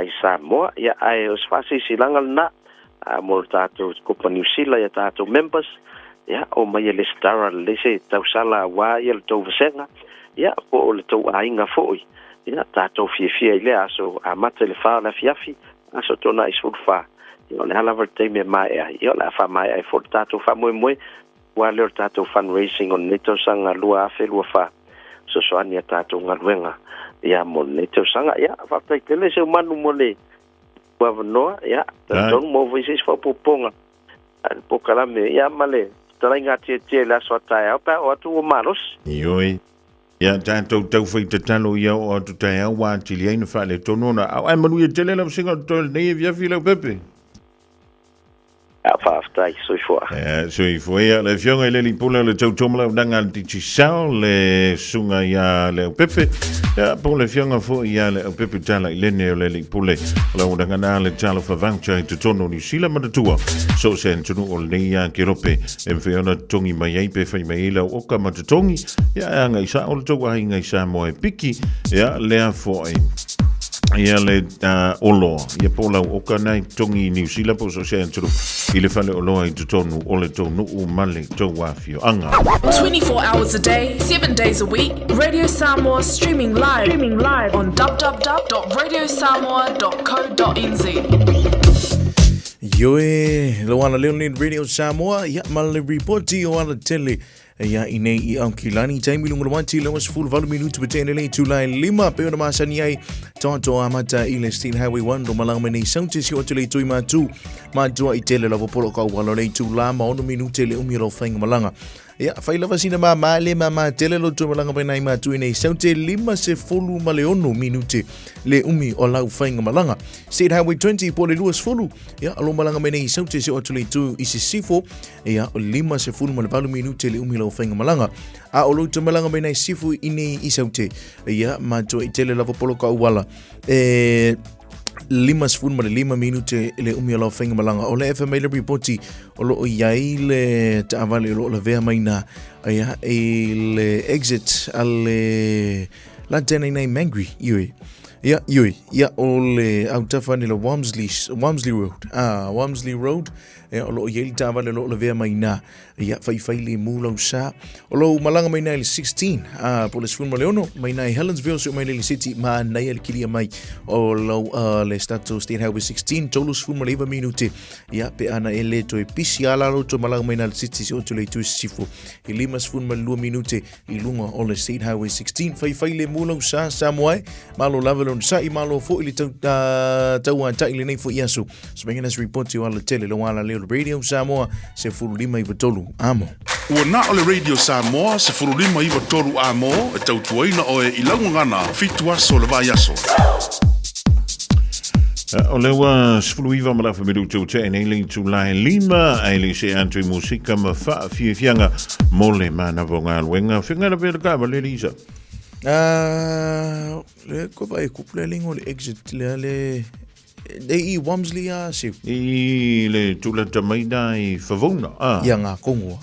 i Samoa. Ia ae o se faasilasilaga lena mo le tatou Kopa Niu Sila i a tatou members. Ia omai e lesitara lelei se tausala aua ia le tou vasega, ia po o le tou aiga foi. Ia tatou fiafia i lea aso amata i le 4 o le afiafi, aso Toonai 14. Ia o le a lava le taimi e maea ai, ia o le a faamaea ai foi le tatou faamoemoe, aua lea o le tatou fundraising o lenei tausaga 2024, fesoasoani i a tatou galuega ia mo lenei tausaga. Ia, faafetai tele Seumanu mo le avanoa, ia, talitonu maua foi se isi faaopoopoga a le polokalame, ia ma le fetalaiga atiatia i le aso a taeao pe a oo atu ua malosi. Ioe. Ia tatou taufai tatalo ia oo atu taeao ua atili ai na faaletonu ona ao. Ae manuia tele lau vasega o totoe o lenei afiafi Leaupepe. A faafetai, soifua. Ia, soifua. Ia, le Afioga i le Alii Pule o le Tautomalau Naga a le Digicel, le Susuga ia Leaupepe, ia, po o le Afioga foi ia Leaupepe Talailene o le Alii Pule o le Auaunaga na le Talofa Voucher i totonu o Niu Sila manatua so o se atunuu o lenei ia Kerope e mafai ona totogi mai ai pe fai mai ai lau oka ma totogi, ia, e agai sao le tou aiga i Samoa e piki, ia, lea foi. Ia le oloa, ia po o lau oka na i totogi i Niu Sila po o so o se atunuu i le fale oloa i totonu o le tou nuu ma le tou afioaga. 24 hours a day, 7 days a week, Radio Samoa streaming live, streaming live on www.radiosamoa.co.nz. Ioe, lau ala leo nei Radio Samoa, ia ma le ripoti o ala tele Ia i nei i Aukilani, taimi lunga le wati, lewa 18 minutu pe tene le tūlai lima, pe ona masani ai, toto amata i le State Highway 1, ro malanga mai nei saute si o te le tui mātū, mātua i tele lava polo ka walo le tūlā ma ono minute le umi rau whainga malanga. Ia, whai lava sina mā mā le mā mā tele lo tui malanga mai nei mātū i nei saute lima se folu ma le ono minute le umi o lau whainga malanga. State Highway 20 po le 20, ia, alo malanga mai nei saute si o te le tū i sisifo, Ia, o le 58 minute le umi lau whainga malanga. A o loutou malaga mai nai sifu i nei i saute. Ia, matua i tele lava polo ka uala. E, 55 minute le umi o lau whainga malanga. O le FMA le ripoti o loo iai le taavale o loo lavea mai na. Ia, i le exit a le la tena i nei Mangri, ioi. Ia, ioi, ia o le autafa ni le Walmsley, Walmsley Road. Ah, Walmsley Road, Ia, o lo o i ai le taavale o lo o lavea mai i ina. Ia, faifai lemu lau sa. O lou malaga mai ina i le 16, a, po o le 16, mai ina i Helensville, seʻu mai lea i le city, manaia le kilia mai o lau, uh, le Stato State Highway 16, 39 minute. Ia, pe ana e le toe pisi a lalo toe malaga mai ina i le city, seʻu atu le itu i sisifo. I 52 minute i luga o le State Highway 16. Faifai lemu lau sa, Samoa e. Malo lava le onosai, malo foi le tau, uh, tauatai lenei foi aso. Smaking us report o ala tele lo ala leo Radio Samoa 1593 amo. Ua na o le Radio Samoa 1593 amo e tautuaina oe i lau gagana fitu aso o le vaiaso. O le ua 19 ma le afa minutu ua tea nei le itula e lima, ae le se atu i musika ma faafiafiaga mo le manava o galuega. Fegala pea le kava le Lisa. Ah, le ko vai kupu le lingo le exit le le E i Walmsley a Siu. I le tulata mai na i Favona. Ah. Ia ngā kongoa.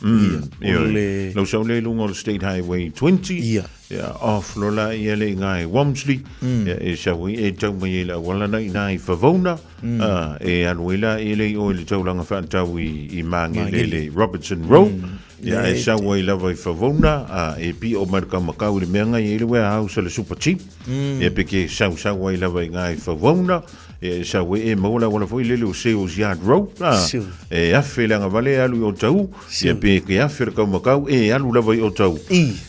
Ia. O le... Lau sau le lunga o le State Highway 20. Ia. Ia, off lola ia le ngā i Walmsley. Ia, e sau i e tau mai e la wala na i nā i Favona. Ah, e alu e la e le i o i le taulanga whaatau i, i Mangele, le Robertson Road. Ia, e sau ai lava i Favona, a, e pio mai le kaumakau i le mea ngai e le warehouse o le Super Cheap. Ia pe ke sausau ai lava i ngā i Favona, ia e sau e e maua la wala foi lele o Sales Yard Road, a, e afe le agavale e alu i Otahuhu, ia pe ke afe le kaumakau e alu lava i Otahuhu.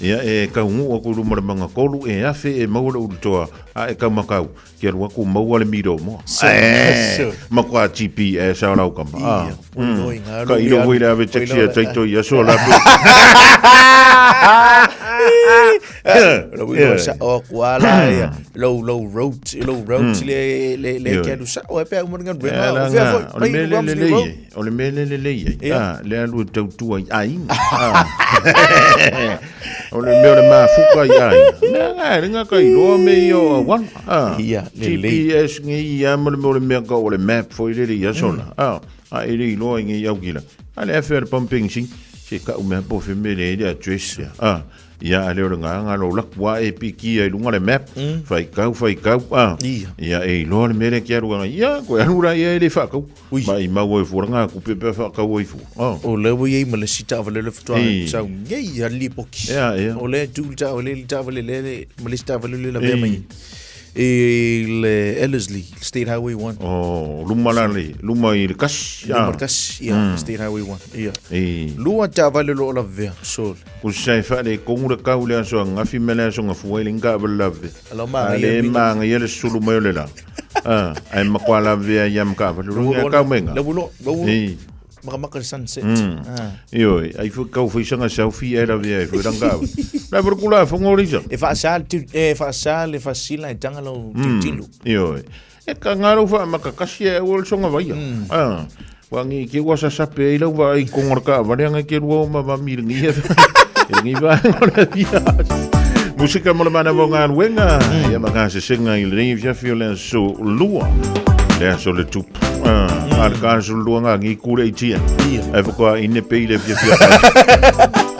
Ia e kaunuu aku i luma o le Mangakolu, e afe e maua le ulutoa, a e kaumakau, Ke alu aku maua le miro mo. Eh, ma kwa GPS a rau kama. Ah. Ka ilo hoi le ave taxi a taito i aso la pe. Lo ilo sa o kuala ia low low road low road le le le ke alu sa o pe mo ngan rema o fea foi o le mele le le o le mele le le ah le alu tautua i aiga ah O le mea o le mafuka i aiga. Mea ngā e ringa ka iloa me ia o awana. Ah, Ia, lelei. GPS nge ia ma le mea o le mea ka o le map foi lele ia sona. Ah, a e le iloa i nge i au kila. A le afe a le pumping sing, se ka umea po fe me le le address ia. Ah, ia a le o le ngā ngā lo laku a e piki ia i lunga le map. Whai kau, whai kau, ah. Ia. Ia e iloa le mea le ki aru anga. Ia, koe aru la ia e le whakau. Ui. Ma i mau ai fua ngā kupe pea whakau ai fua. Oh. O lea ua i ai ma le isi taavale le faatoa Ei. sau nei a lipoki. Ea, ea. O lea tu le taavale le taavale le le ma le isi taavale le lavea Ei. mai i le Ellerslie, State Highway 1. Oh, luma la le, luma i le kasi. Luma i le kasi, ia, State Highway 1. Ia. Ei. Lua taavale lo o lavea, sol. Ko sai wha le kongu le kau le aso ngafi me le aso ngafua i le nga wa lave. Alo maanga A ia le minga. maanga ia le sulu mai o le la. Ah, ai makoa lavea ia ma ka wa lu nga kau menga. Lau lo, lau Ei. makamaka le sunset. Ah. Ioi, ai fu kau faisanga selfie ai lavea ai fu ranga. La por kula fongo lisa. E whaasā, tu, e whaasā le whasila e tanga lau tilutilu. Ioi. E ka ngaro wha makakasi e o le songa vaia. Ah. Ua ngi ke ua sasape ai lau vaai i koga o le taavale aga e te lua o mamami i lenei i lenei vaega o le afiafi. Musika mo le manava o galuega ia ma gasesega i lenei afiafi o le aso lua. Le aso le tupu. Ah, a le ka aso lua ngā ngi kule i tia. Ai whakoa ine pe i le afiafi a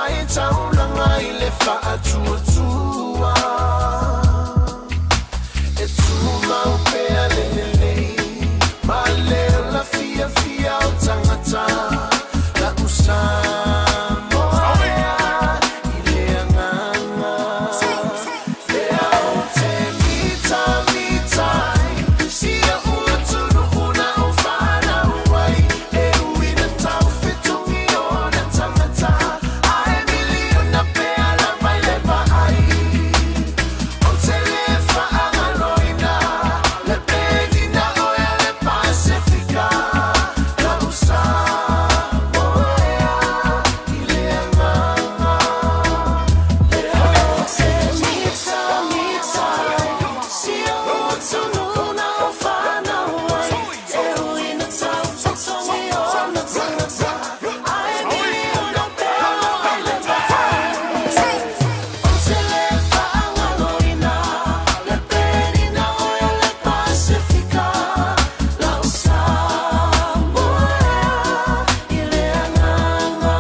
Faitaulaga i le faatuatua e tumau pea le lelei ma le ola fiafia o tagata la'u Samoa i le agaga lea ou te mitamita ai si o'u atunuu na ou fanau ai e ui na taufetogi ona tagata ae miliona pea lava i le vaai ou te lē faagaloina le penina oe le Pasefika la'u Samoa i le agaga lea ou te mitamita ai si o'u atunuu na ou fanau ai e ui na taufetogi ona tagata ae miliona pea lava i le vaai ou te lē faagaloina le penina oe le Pasefika la'u Samoa i le agaga.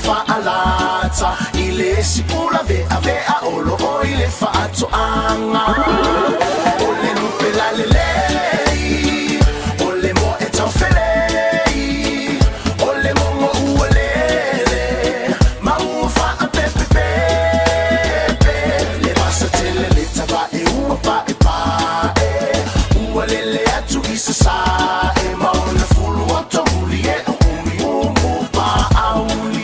Faalata i le sipula ve'ave'a o loo i le faatoaga o le lupe lalelei o le moe taufelei o le mogo ua lele ma ua faapepepepe le vasa tele le tavae ua paepae ua lele atu i sasa'e ma ona fulu o tomuli e o umi umu paauli.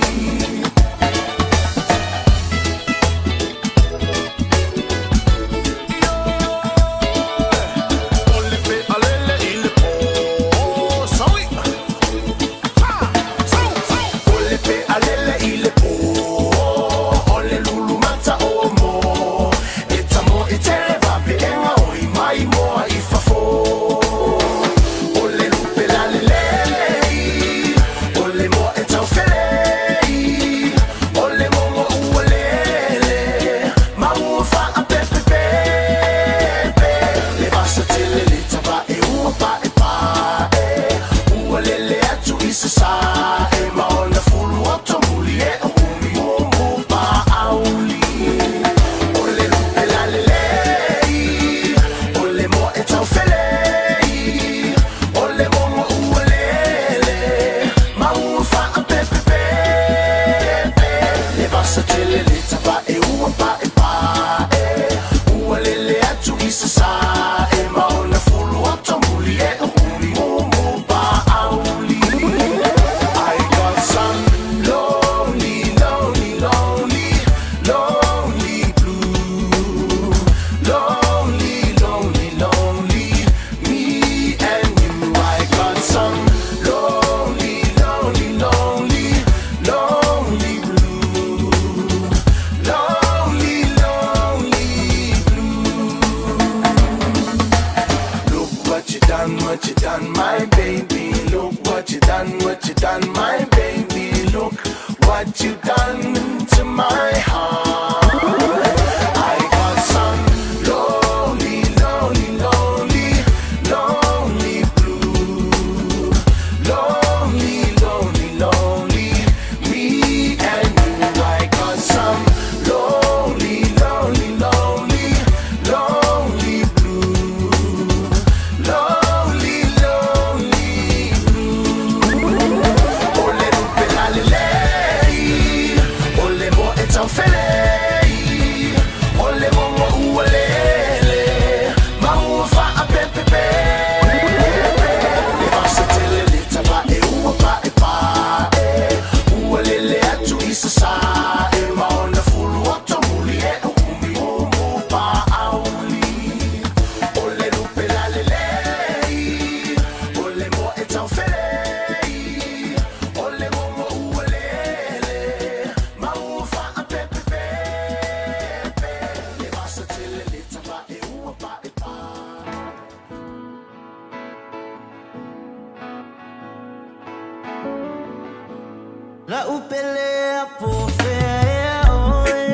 La'u pele a po o fea ea oe.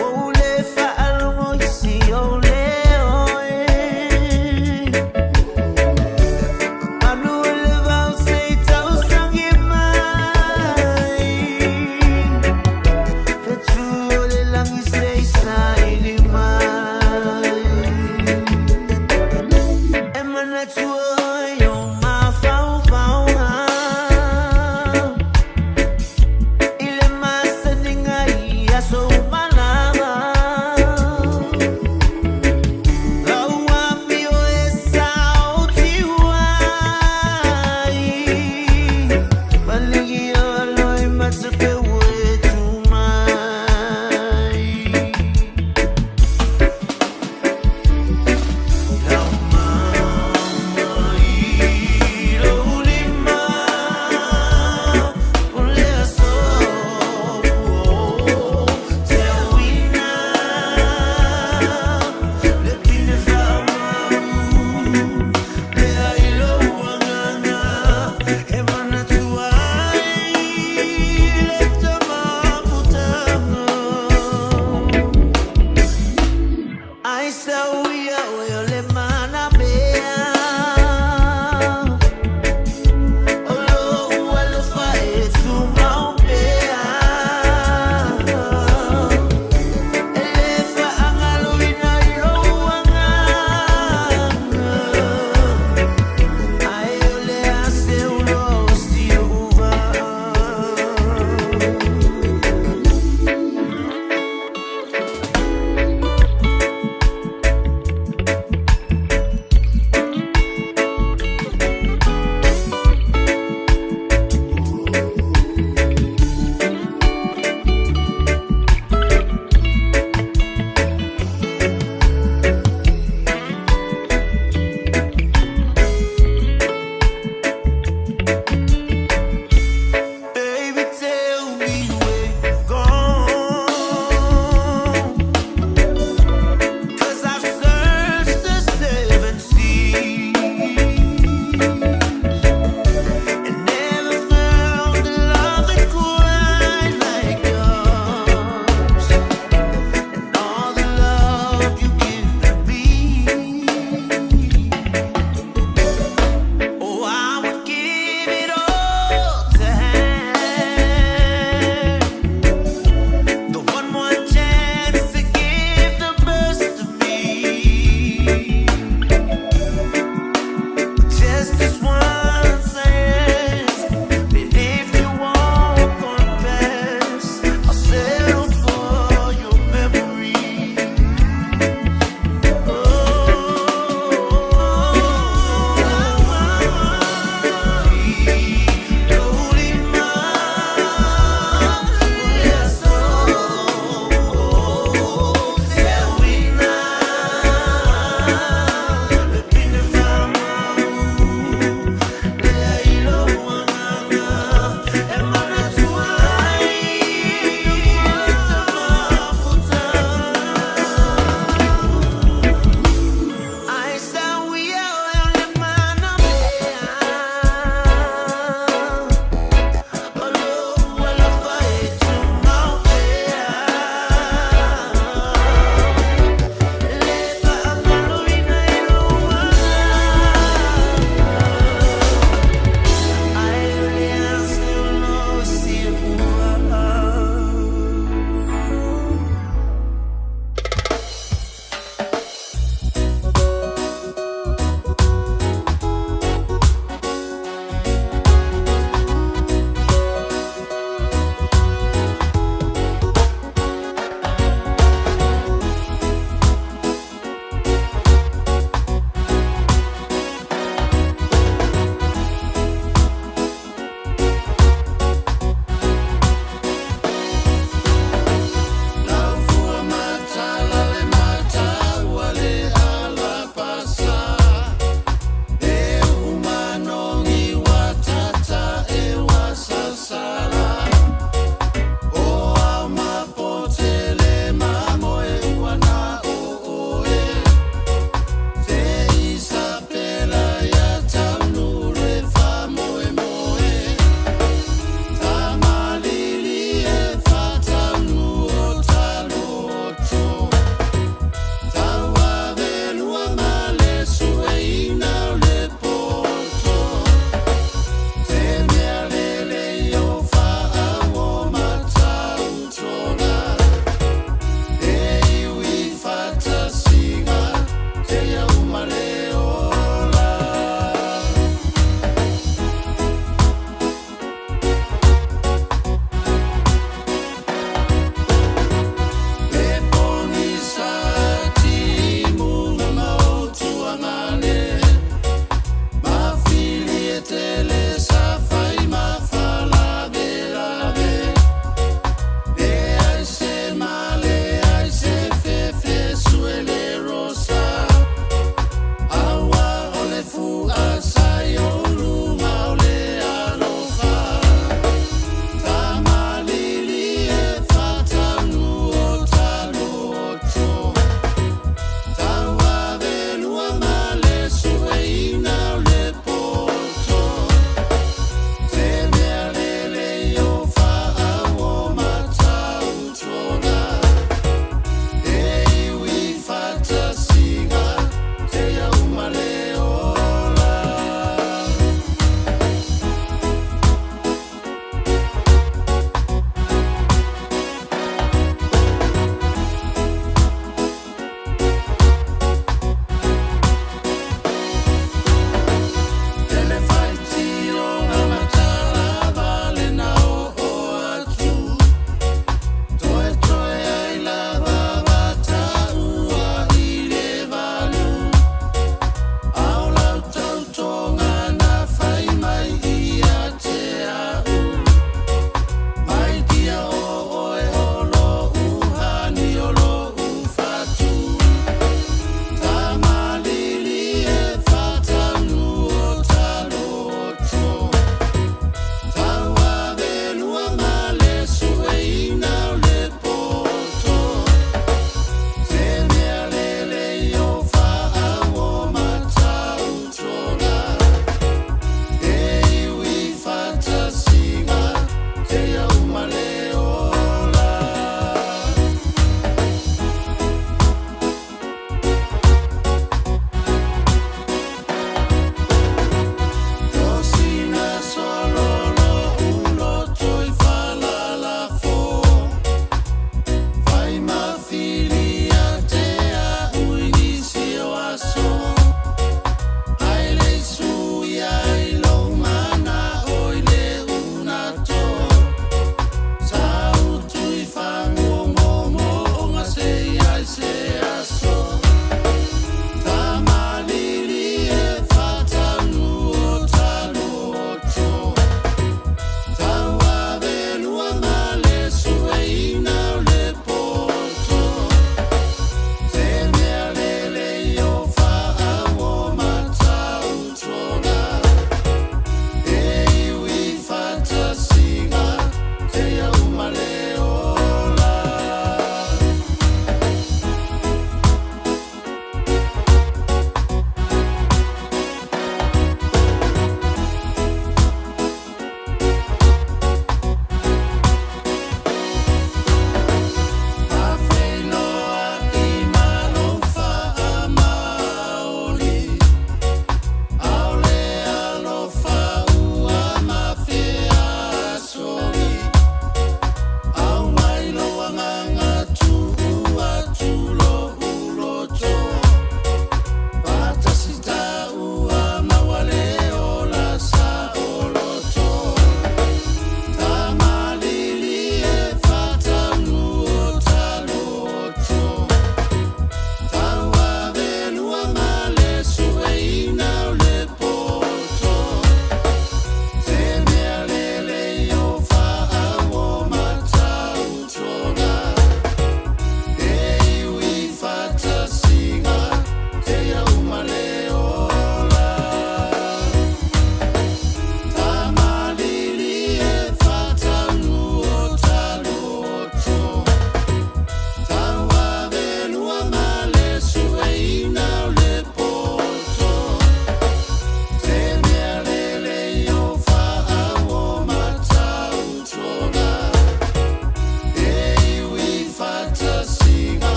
Ua ou le faalogo i si ou leo e. Manu o le vao se i tausagi mai. Fetu o le lagi se i saili mai. E manatu oe i ou mafaufauga.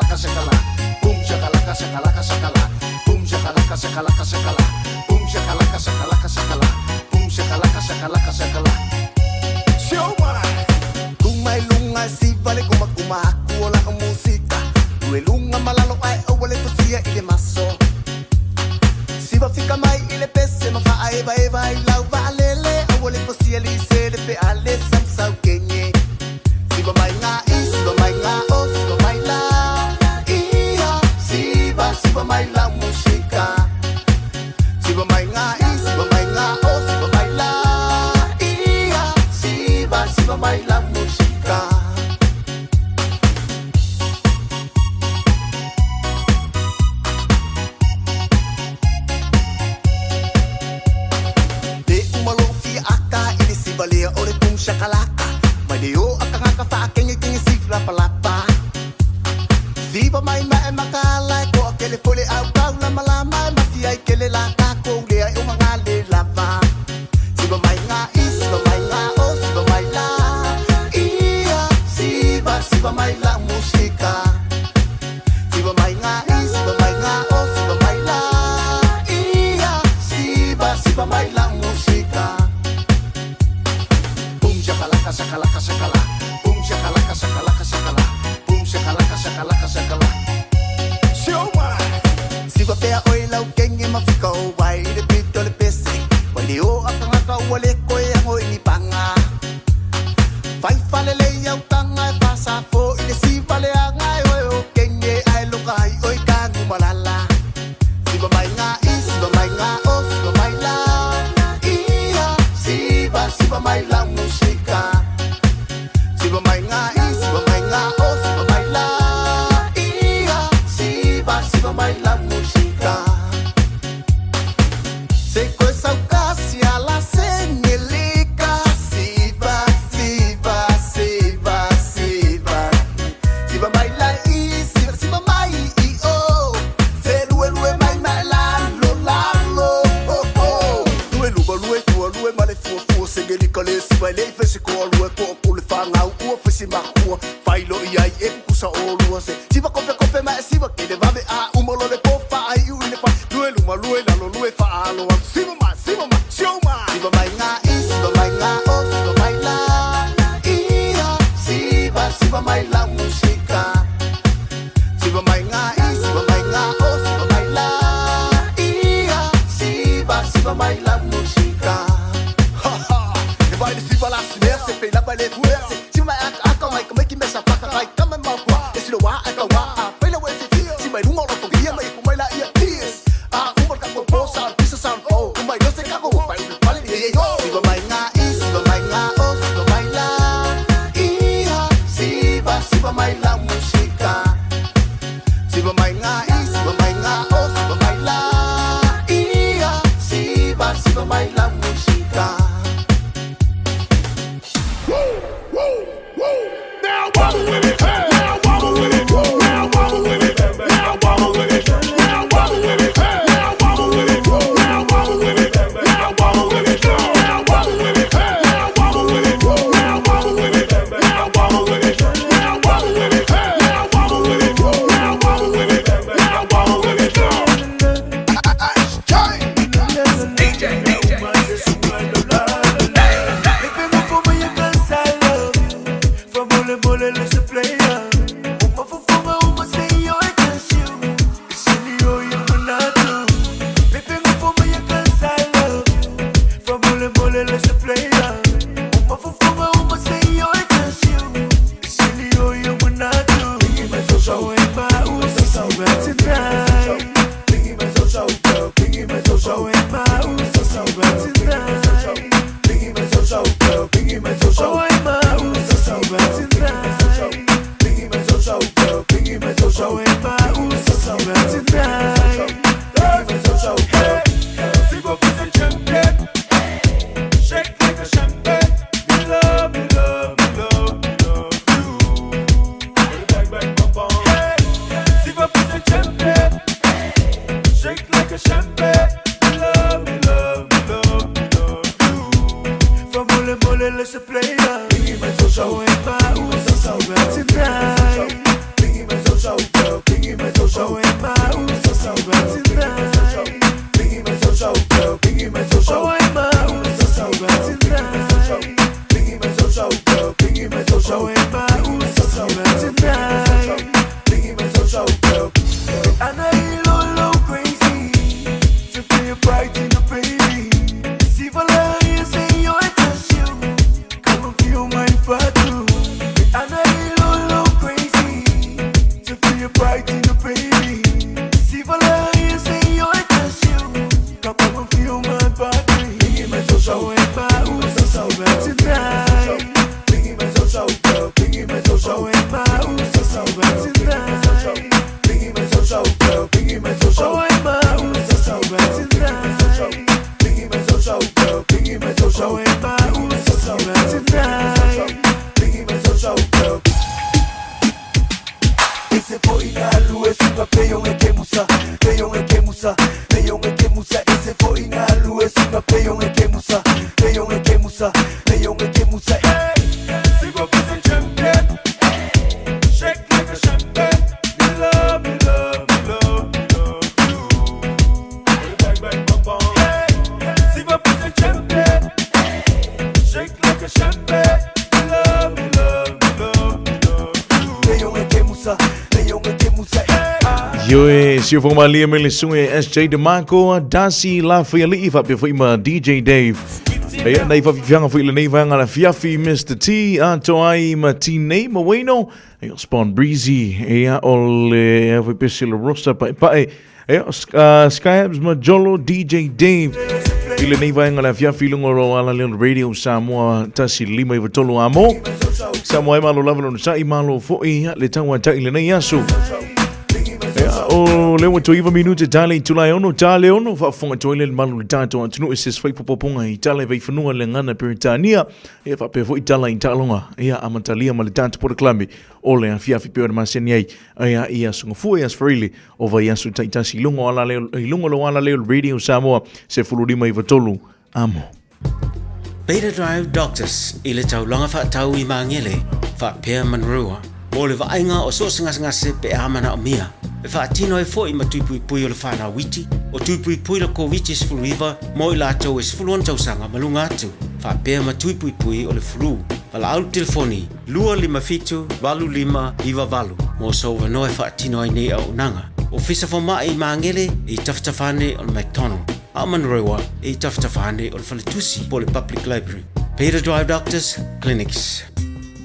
shakalaka shakala. Boom shakalaka shakalaka shakala. Boom shakalaka shakalaka shakala. Boom shakalaka shakalaka shakala. Boom shakalaka shakalaka shakala. Show my. Kuma ilunga si vale kuma kuma aku ola o musika. Luelunga malalo ai o wale fusia ile maso. Siva fika mai ile pese ma fa eva eva i lau va lele o wale fusia li se le pe ale sam sau kenye. Siva mai nga i siva mai nga o siva mai la. Ia siva siva mai la musika. Siva mai nga i siva mai nga o siva mai la. Ia siva siva mai la musika. Le umalo fi aka ili siva lea o le kum shakalaka. Mai le o akangaka fa kenge kenge si lapa lapa. Siva mai mai makala ko akele fole au kau lama lama mafia i kele la kako lea e umanga le lava. Siva mai nga i siva mai nga o siva mai la. Ia siva siva mai la musika. Siva mai nga i siva mai nga o siva mai la. Ia siva siva mai la musika. Boom shakalaka shakalaka shakala. Boom shakalaka shakalaka shakala. Boom shakalaka shakalaka shakala. Show my. Siva pea oi lau kenge mafika o vai le pito le pese. Wai le o akangaka ua le koe ango i ni panga. Fai fale le iau tanga e fasa fo i le siva le anga e oe o kenge ai loka ai oi kangu malala. Siva mai nga i siva mai nga o siva mai la. Ia siva siva mai la musika. Siva mai nga i siva mai nga o siva mai la. Ia siva siva mai la musika. Se koe saukasi ala sengelika. Siva siva siva siva. Siva mai la i siva siva mai i o. Se lue lue mai mai la lo la lo oh oh. Lue luba lue tua lue male fua fua sengelika le siva le fese ko lue ko ko le whangau ua fese makua. Whailo i ai e kukusa o lua se. Siva kope kope mai siva kele vave a umolo le po fa ai u ile fa. Lue luma lue lalo lue fa alo a. Siva mai siva mai show mai. Siva mai nga i siva mai nga o siva mai la. Ia siva siva mai la musika. Siva mai nga i siva mai nga o siva mai la. Ia siva siva mai la musika. Ha ha. E vai le siva la simea se pe la vai le fuea se. Siva mai aka aka mai ka mai ki mesa whaka kai kama mau kua. E silo wa aka wa a whaila we te tia. Si mai runga o roto ia mai ku mai la ia tears. A umar ka koe po sa pisa sa o. Umai no se kako whai ule pale ye ye yo. Siva mai nga i siva mai nga o siva mai la. Ia siva siva mai la musika. Siva mai nga i siva mai nga o siva mai la. Ia siva siva mai la musika. Now wobble with it. Now wobble with it. Now wobble with it. Now wobble with it. Now wobble with it. Now wobble with it. Now wobble with it. Now wobble with it. Now wobble with it. Now wobble with it. Now wobble with it. Now wobble with it. Now wobble with it. Now wobble with it. Now wobble with it. Now wobble with it. Tonight. Sunga peyong e kemusa, peyong e kemusa, peyong e kemusa. Ese fo inga lue sunga peyong e kemusa, peyong e kemusa, peyong e kemusa. Hey, Sigo busy champion, shake like a champagne. Me love, me love, me love, me love you. Bang bang bang bang. Hey, Sigo busy champion, shake like a champagne. Me love, me love, me love, me love you. Peyong e kemusa, peyong e kemusa. Ioe, si o whakamalia me le sunga e SJ DeMarco, Darcy Lafaiali'i faapea foi ma DJ Dave. Ia, nei whawhiwhianga foi lenei vaega la fiafi Mr. T, atoa ai ma Tinei ma Wayno, ia, Spawn Breezy, ia, o le ia foi pese le Rosa Paepae, ia, Sky Abs ma Jolo, DJ Dave. I lenei vaega la fiafi lunga o ala leo Radio Samoa 153 amo. Samoa e malo lava lona sa'i malo foi le tauata'i lenei aso. Ia, o lea ua toe iva minute tale i tulae ono, tale ono, faafofoga atu ai le malu le tatou atunuu e se fai popopoga i tala i vaifanua le gagana Peretania, ia faapea foi tala i taaloga, ia amatalia ma le tatou polokalame o le afiafi pei ona masani ai, ia i aso Gafua, i aso Faraile o vaiaso taitasi i luga o alaleo, i luga o lou alaleo Radio Samoa, 15 93 amo. Beta Drive Doctors i le taulaga faatau i Magele, faapea Manurewa, mo le vaaiga o so o se gasegase pe a manaomia. E faatino ai foi ma tuipuipui o le fanau iti, o tuipuipui le Koviti-19 mo i latou e 16 tausaga ma luga atu, faapea ma tuipuipui o le flu. Valaau le telefoni 257 8598 mo sou avanoa e faatino ai nei auaunaga. Ofisa Fomai i Magele i tafatafa ane o le McDonald. A o Manurewa e i tafatafa ane o le faletusi po o le Public Library. Beta Drive Doctors Clinics.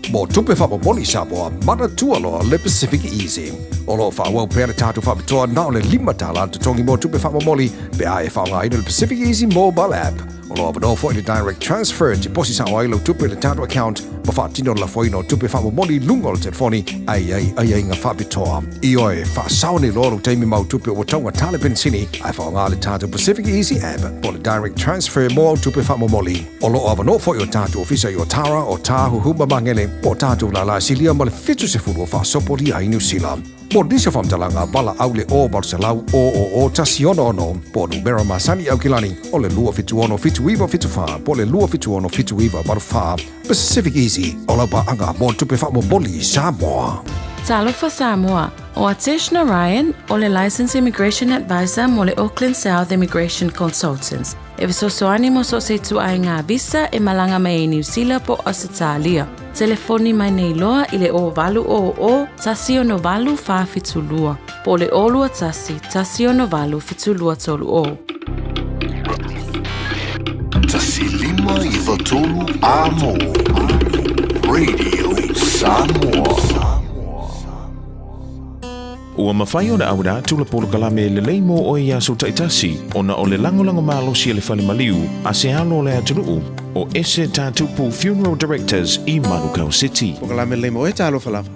Mo tupe faamomoli Samoa, manatua loa le Pacific Easy. O lo o faaauau pea le tatou faapitoa na o le $5 le totogi mo tupe faamomoli pe a e faaaogaina le Pacific Easy mobile app. O lo o avanoa foi le direct transfer e tiposi sao ai lau tupe i le tatou account ma faatino le lafoina o tupe faamomoli i luga o le telefoni a i ai aiaiga faapitoa. Ioe, faasao nei loa lou taimi ma au tupe ua taugata le penisini ae faaaoga le tatou Pacific Easy app po o le Direct Transfer mo au tupe faamomoli. O lo o avanoa foi o tatou ofisa i Otara, Otāhuhu ma Magele, po o tatou lālā silia ma le 70 o faasopolia ai Niu Sila. Mo nisi o faamatalaga, valaau le 0800 000 166 po o numera masani i Aukilani o le 276 7974 po o le 276 7984. Pacific Easy, o lau paaga mo tupe faamomoli i Samoa. Talofa Samoa, o Atesh Narayan, o le Licensed Immigration Advisor mo le Auckland South Immigration Consultants, e fesoasoani mo so o se ituaiga visa e malaga mai ai Niu Sila po o Ausetalia. Telefoni mai nei loa i le 0800 168 472 po o le 021 168 7230. 153 Amo Radio Samoa. Ua mafai ona auina atu le polokalame lelei mo oe i aso taitasi ona o le lagolago malosi a le fale maliu a se alo o le atunuu o Ese Tatupu Funeral Directors i Manukau City. Polokalame lelei mo oe, talofa lava.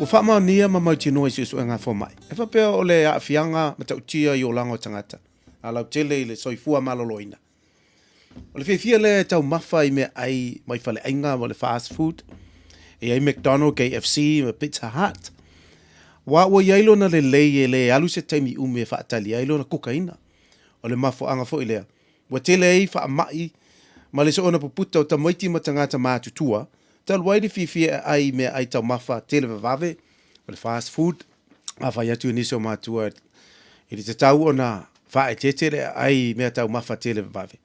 Ua faamaonia ma mautinoa i suesuega a fomai, e faapea o le aafiaga matautia i olaga o tagata, a lautele i le soifua maloloina. O le fiafia lea e taumafa i meaai mai faleaiga ma le fast food, e i ai McDonald, KFC ma Pizza Hut. Aua ua i ai lona lelei e le alu se taimi umi e faatali ai lona kukaina. O le mafuaaga foi lea, ua tele ai faamai ma le soona puputa o tamaiti ma tagata matutua, talu ai le fiafia e ai i meaai taumafa tele vavave, o le fast food. Afai atu i nisi o matua i le tatau ona faaeteete le aai i mea taumafa tele vavave.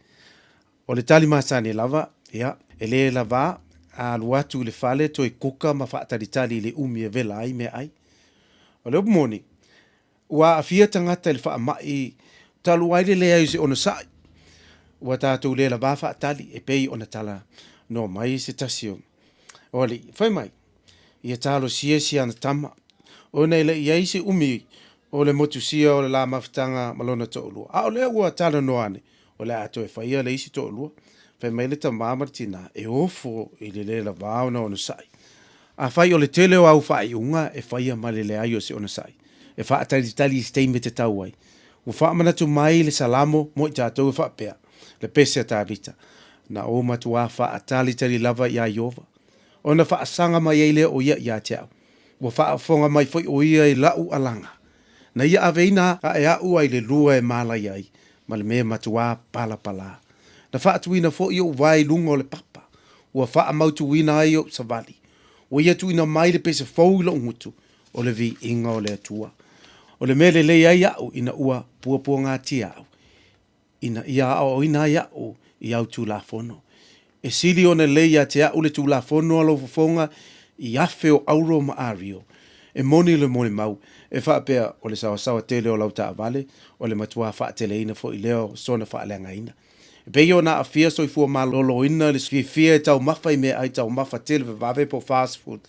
O le tali masani lava, ia, e le lava a alu atu i le fale toe kuka ma faatalitali i le umi e wela ai meaai. O le upu moni, ua aafia tagata i le faamai talu ai le leai o se onosai. Ua tatou le lava faatali e pei ona tala noa mai se tasi o alii. Fai mai, ia talosia si ana tama, ona e le i ai se umi o le motusia o le la mafutaga ma lona toalua. A o lea ua talanoa ane, o le a toe faia le isi toalua. Fai mai le tama ma le tina, e ofo i le le lava ona onosai. Afai o le tele o au faaiuga e faia ma le leai o se onosai, e faatalitali i se taimi e tatau ai. Ua faamanatu mai le Salamo mo i tatou e faapea, le pese a Tavita, Na ou matuā faatalitali lava iā Ieova, ona faasaga mai ai lea o ia ia te au. Ua faafofoga mai foi o ia i la'u alaga. Na ia aveina aʻe aʻu ai le lua e mālaia ai, ma le mea matuā palapalā. Na faatuina foʻi oʻu wae i luga o le papa, ua faamautuina ai oʻu savali. Ua ia tuuina mai le pese fou i loʻu gutu, o le viiga o le Atua. O le mea lelei ai aʻu ina ua puapuagatia au, ina ia aoaoina ai aʻu i au Tulafono. E sili ona lelei ia te aʻu le Tulafono a lou fofoga i afe o auro ma ario. E moni le molimau, e faapea o le saoasaoa tele o lau taavale, o le matuā faateleina foi lea o sona faaleagaina. E pei ona aafia soifua maloloina i le fiafia e taumafa i meaai taumafa tele vavave po o fast food.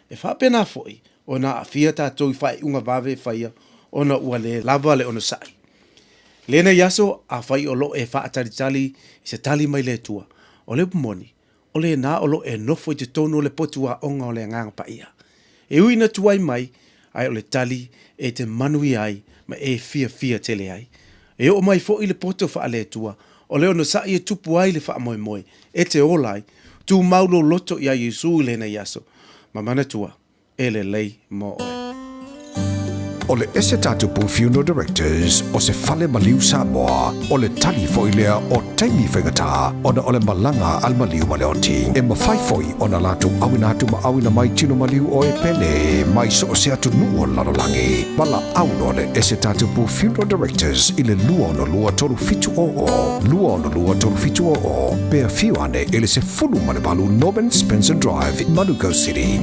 E faapena foi ona aafia tatou i faaiuga vave e faia ona ua le lava le onosai. Lenei aso, afai o lo o e faatalitali i se tali mai le Atua, o le upu moni, o lena o lo o e nofo i totonu o le potu aoga o le Agaga Paia. E ui ina tuai mai, ae o le tali e te manuia ai ma e fiafia tele ai. E oo mai foi le poto faale-Atua, o le onosai e tupu ai le faamoemoe, e te ola ai, tumau lou loto iā Iesu i lenei aso, ma manatua, e lelei mo oe. O le ese tatupu Funeral Directors o se fale maliu Samoa, o le tali foi lea o taimi faigata ona o le malaga a le maliu ma le oti. E mafai foi ona latou auina atu ma auina mai tino maliu o e pele mai so o se atunuu o le lalolagi. Valaau loa le ese tatupu Funeral Directors i le 262 3700, 262 3700, pe afio ane i le 18 Norman Spencer Drive, Manukau City.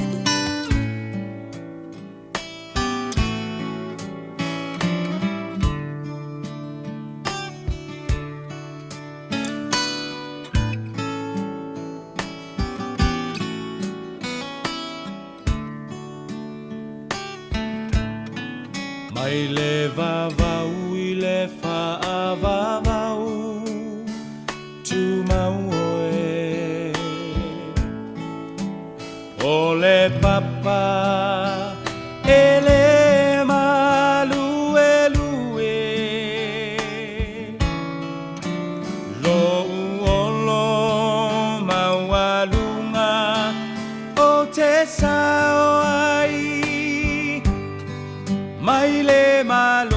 Mai le vavau i le faavavau Tumau oe O le papa e le maluelue Lou olo maualuga O te sao ai Mai le malele.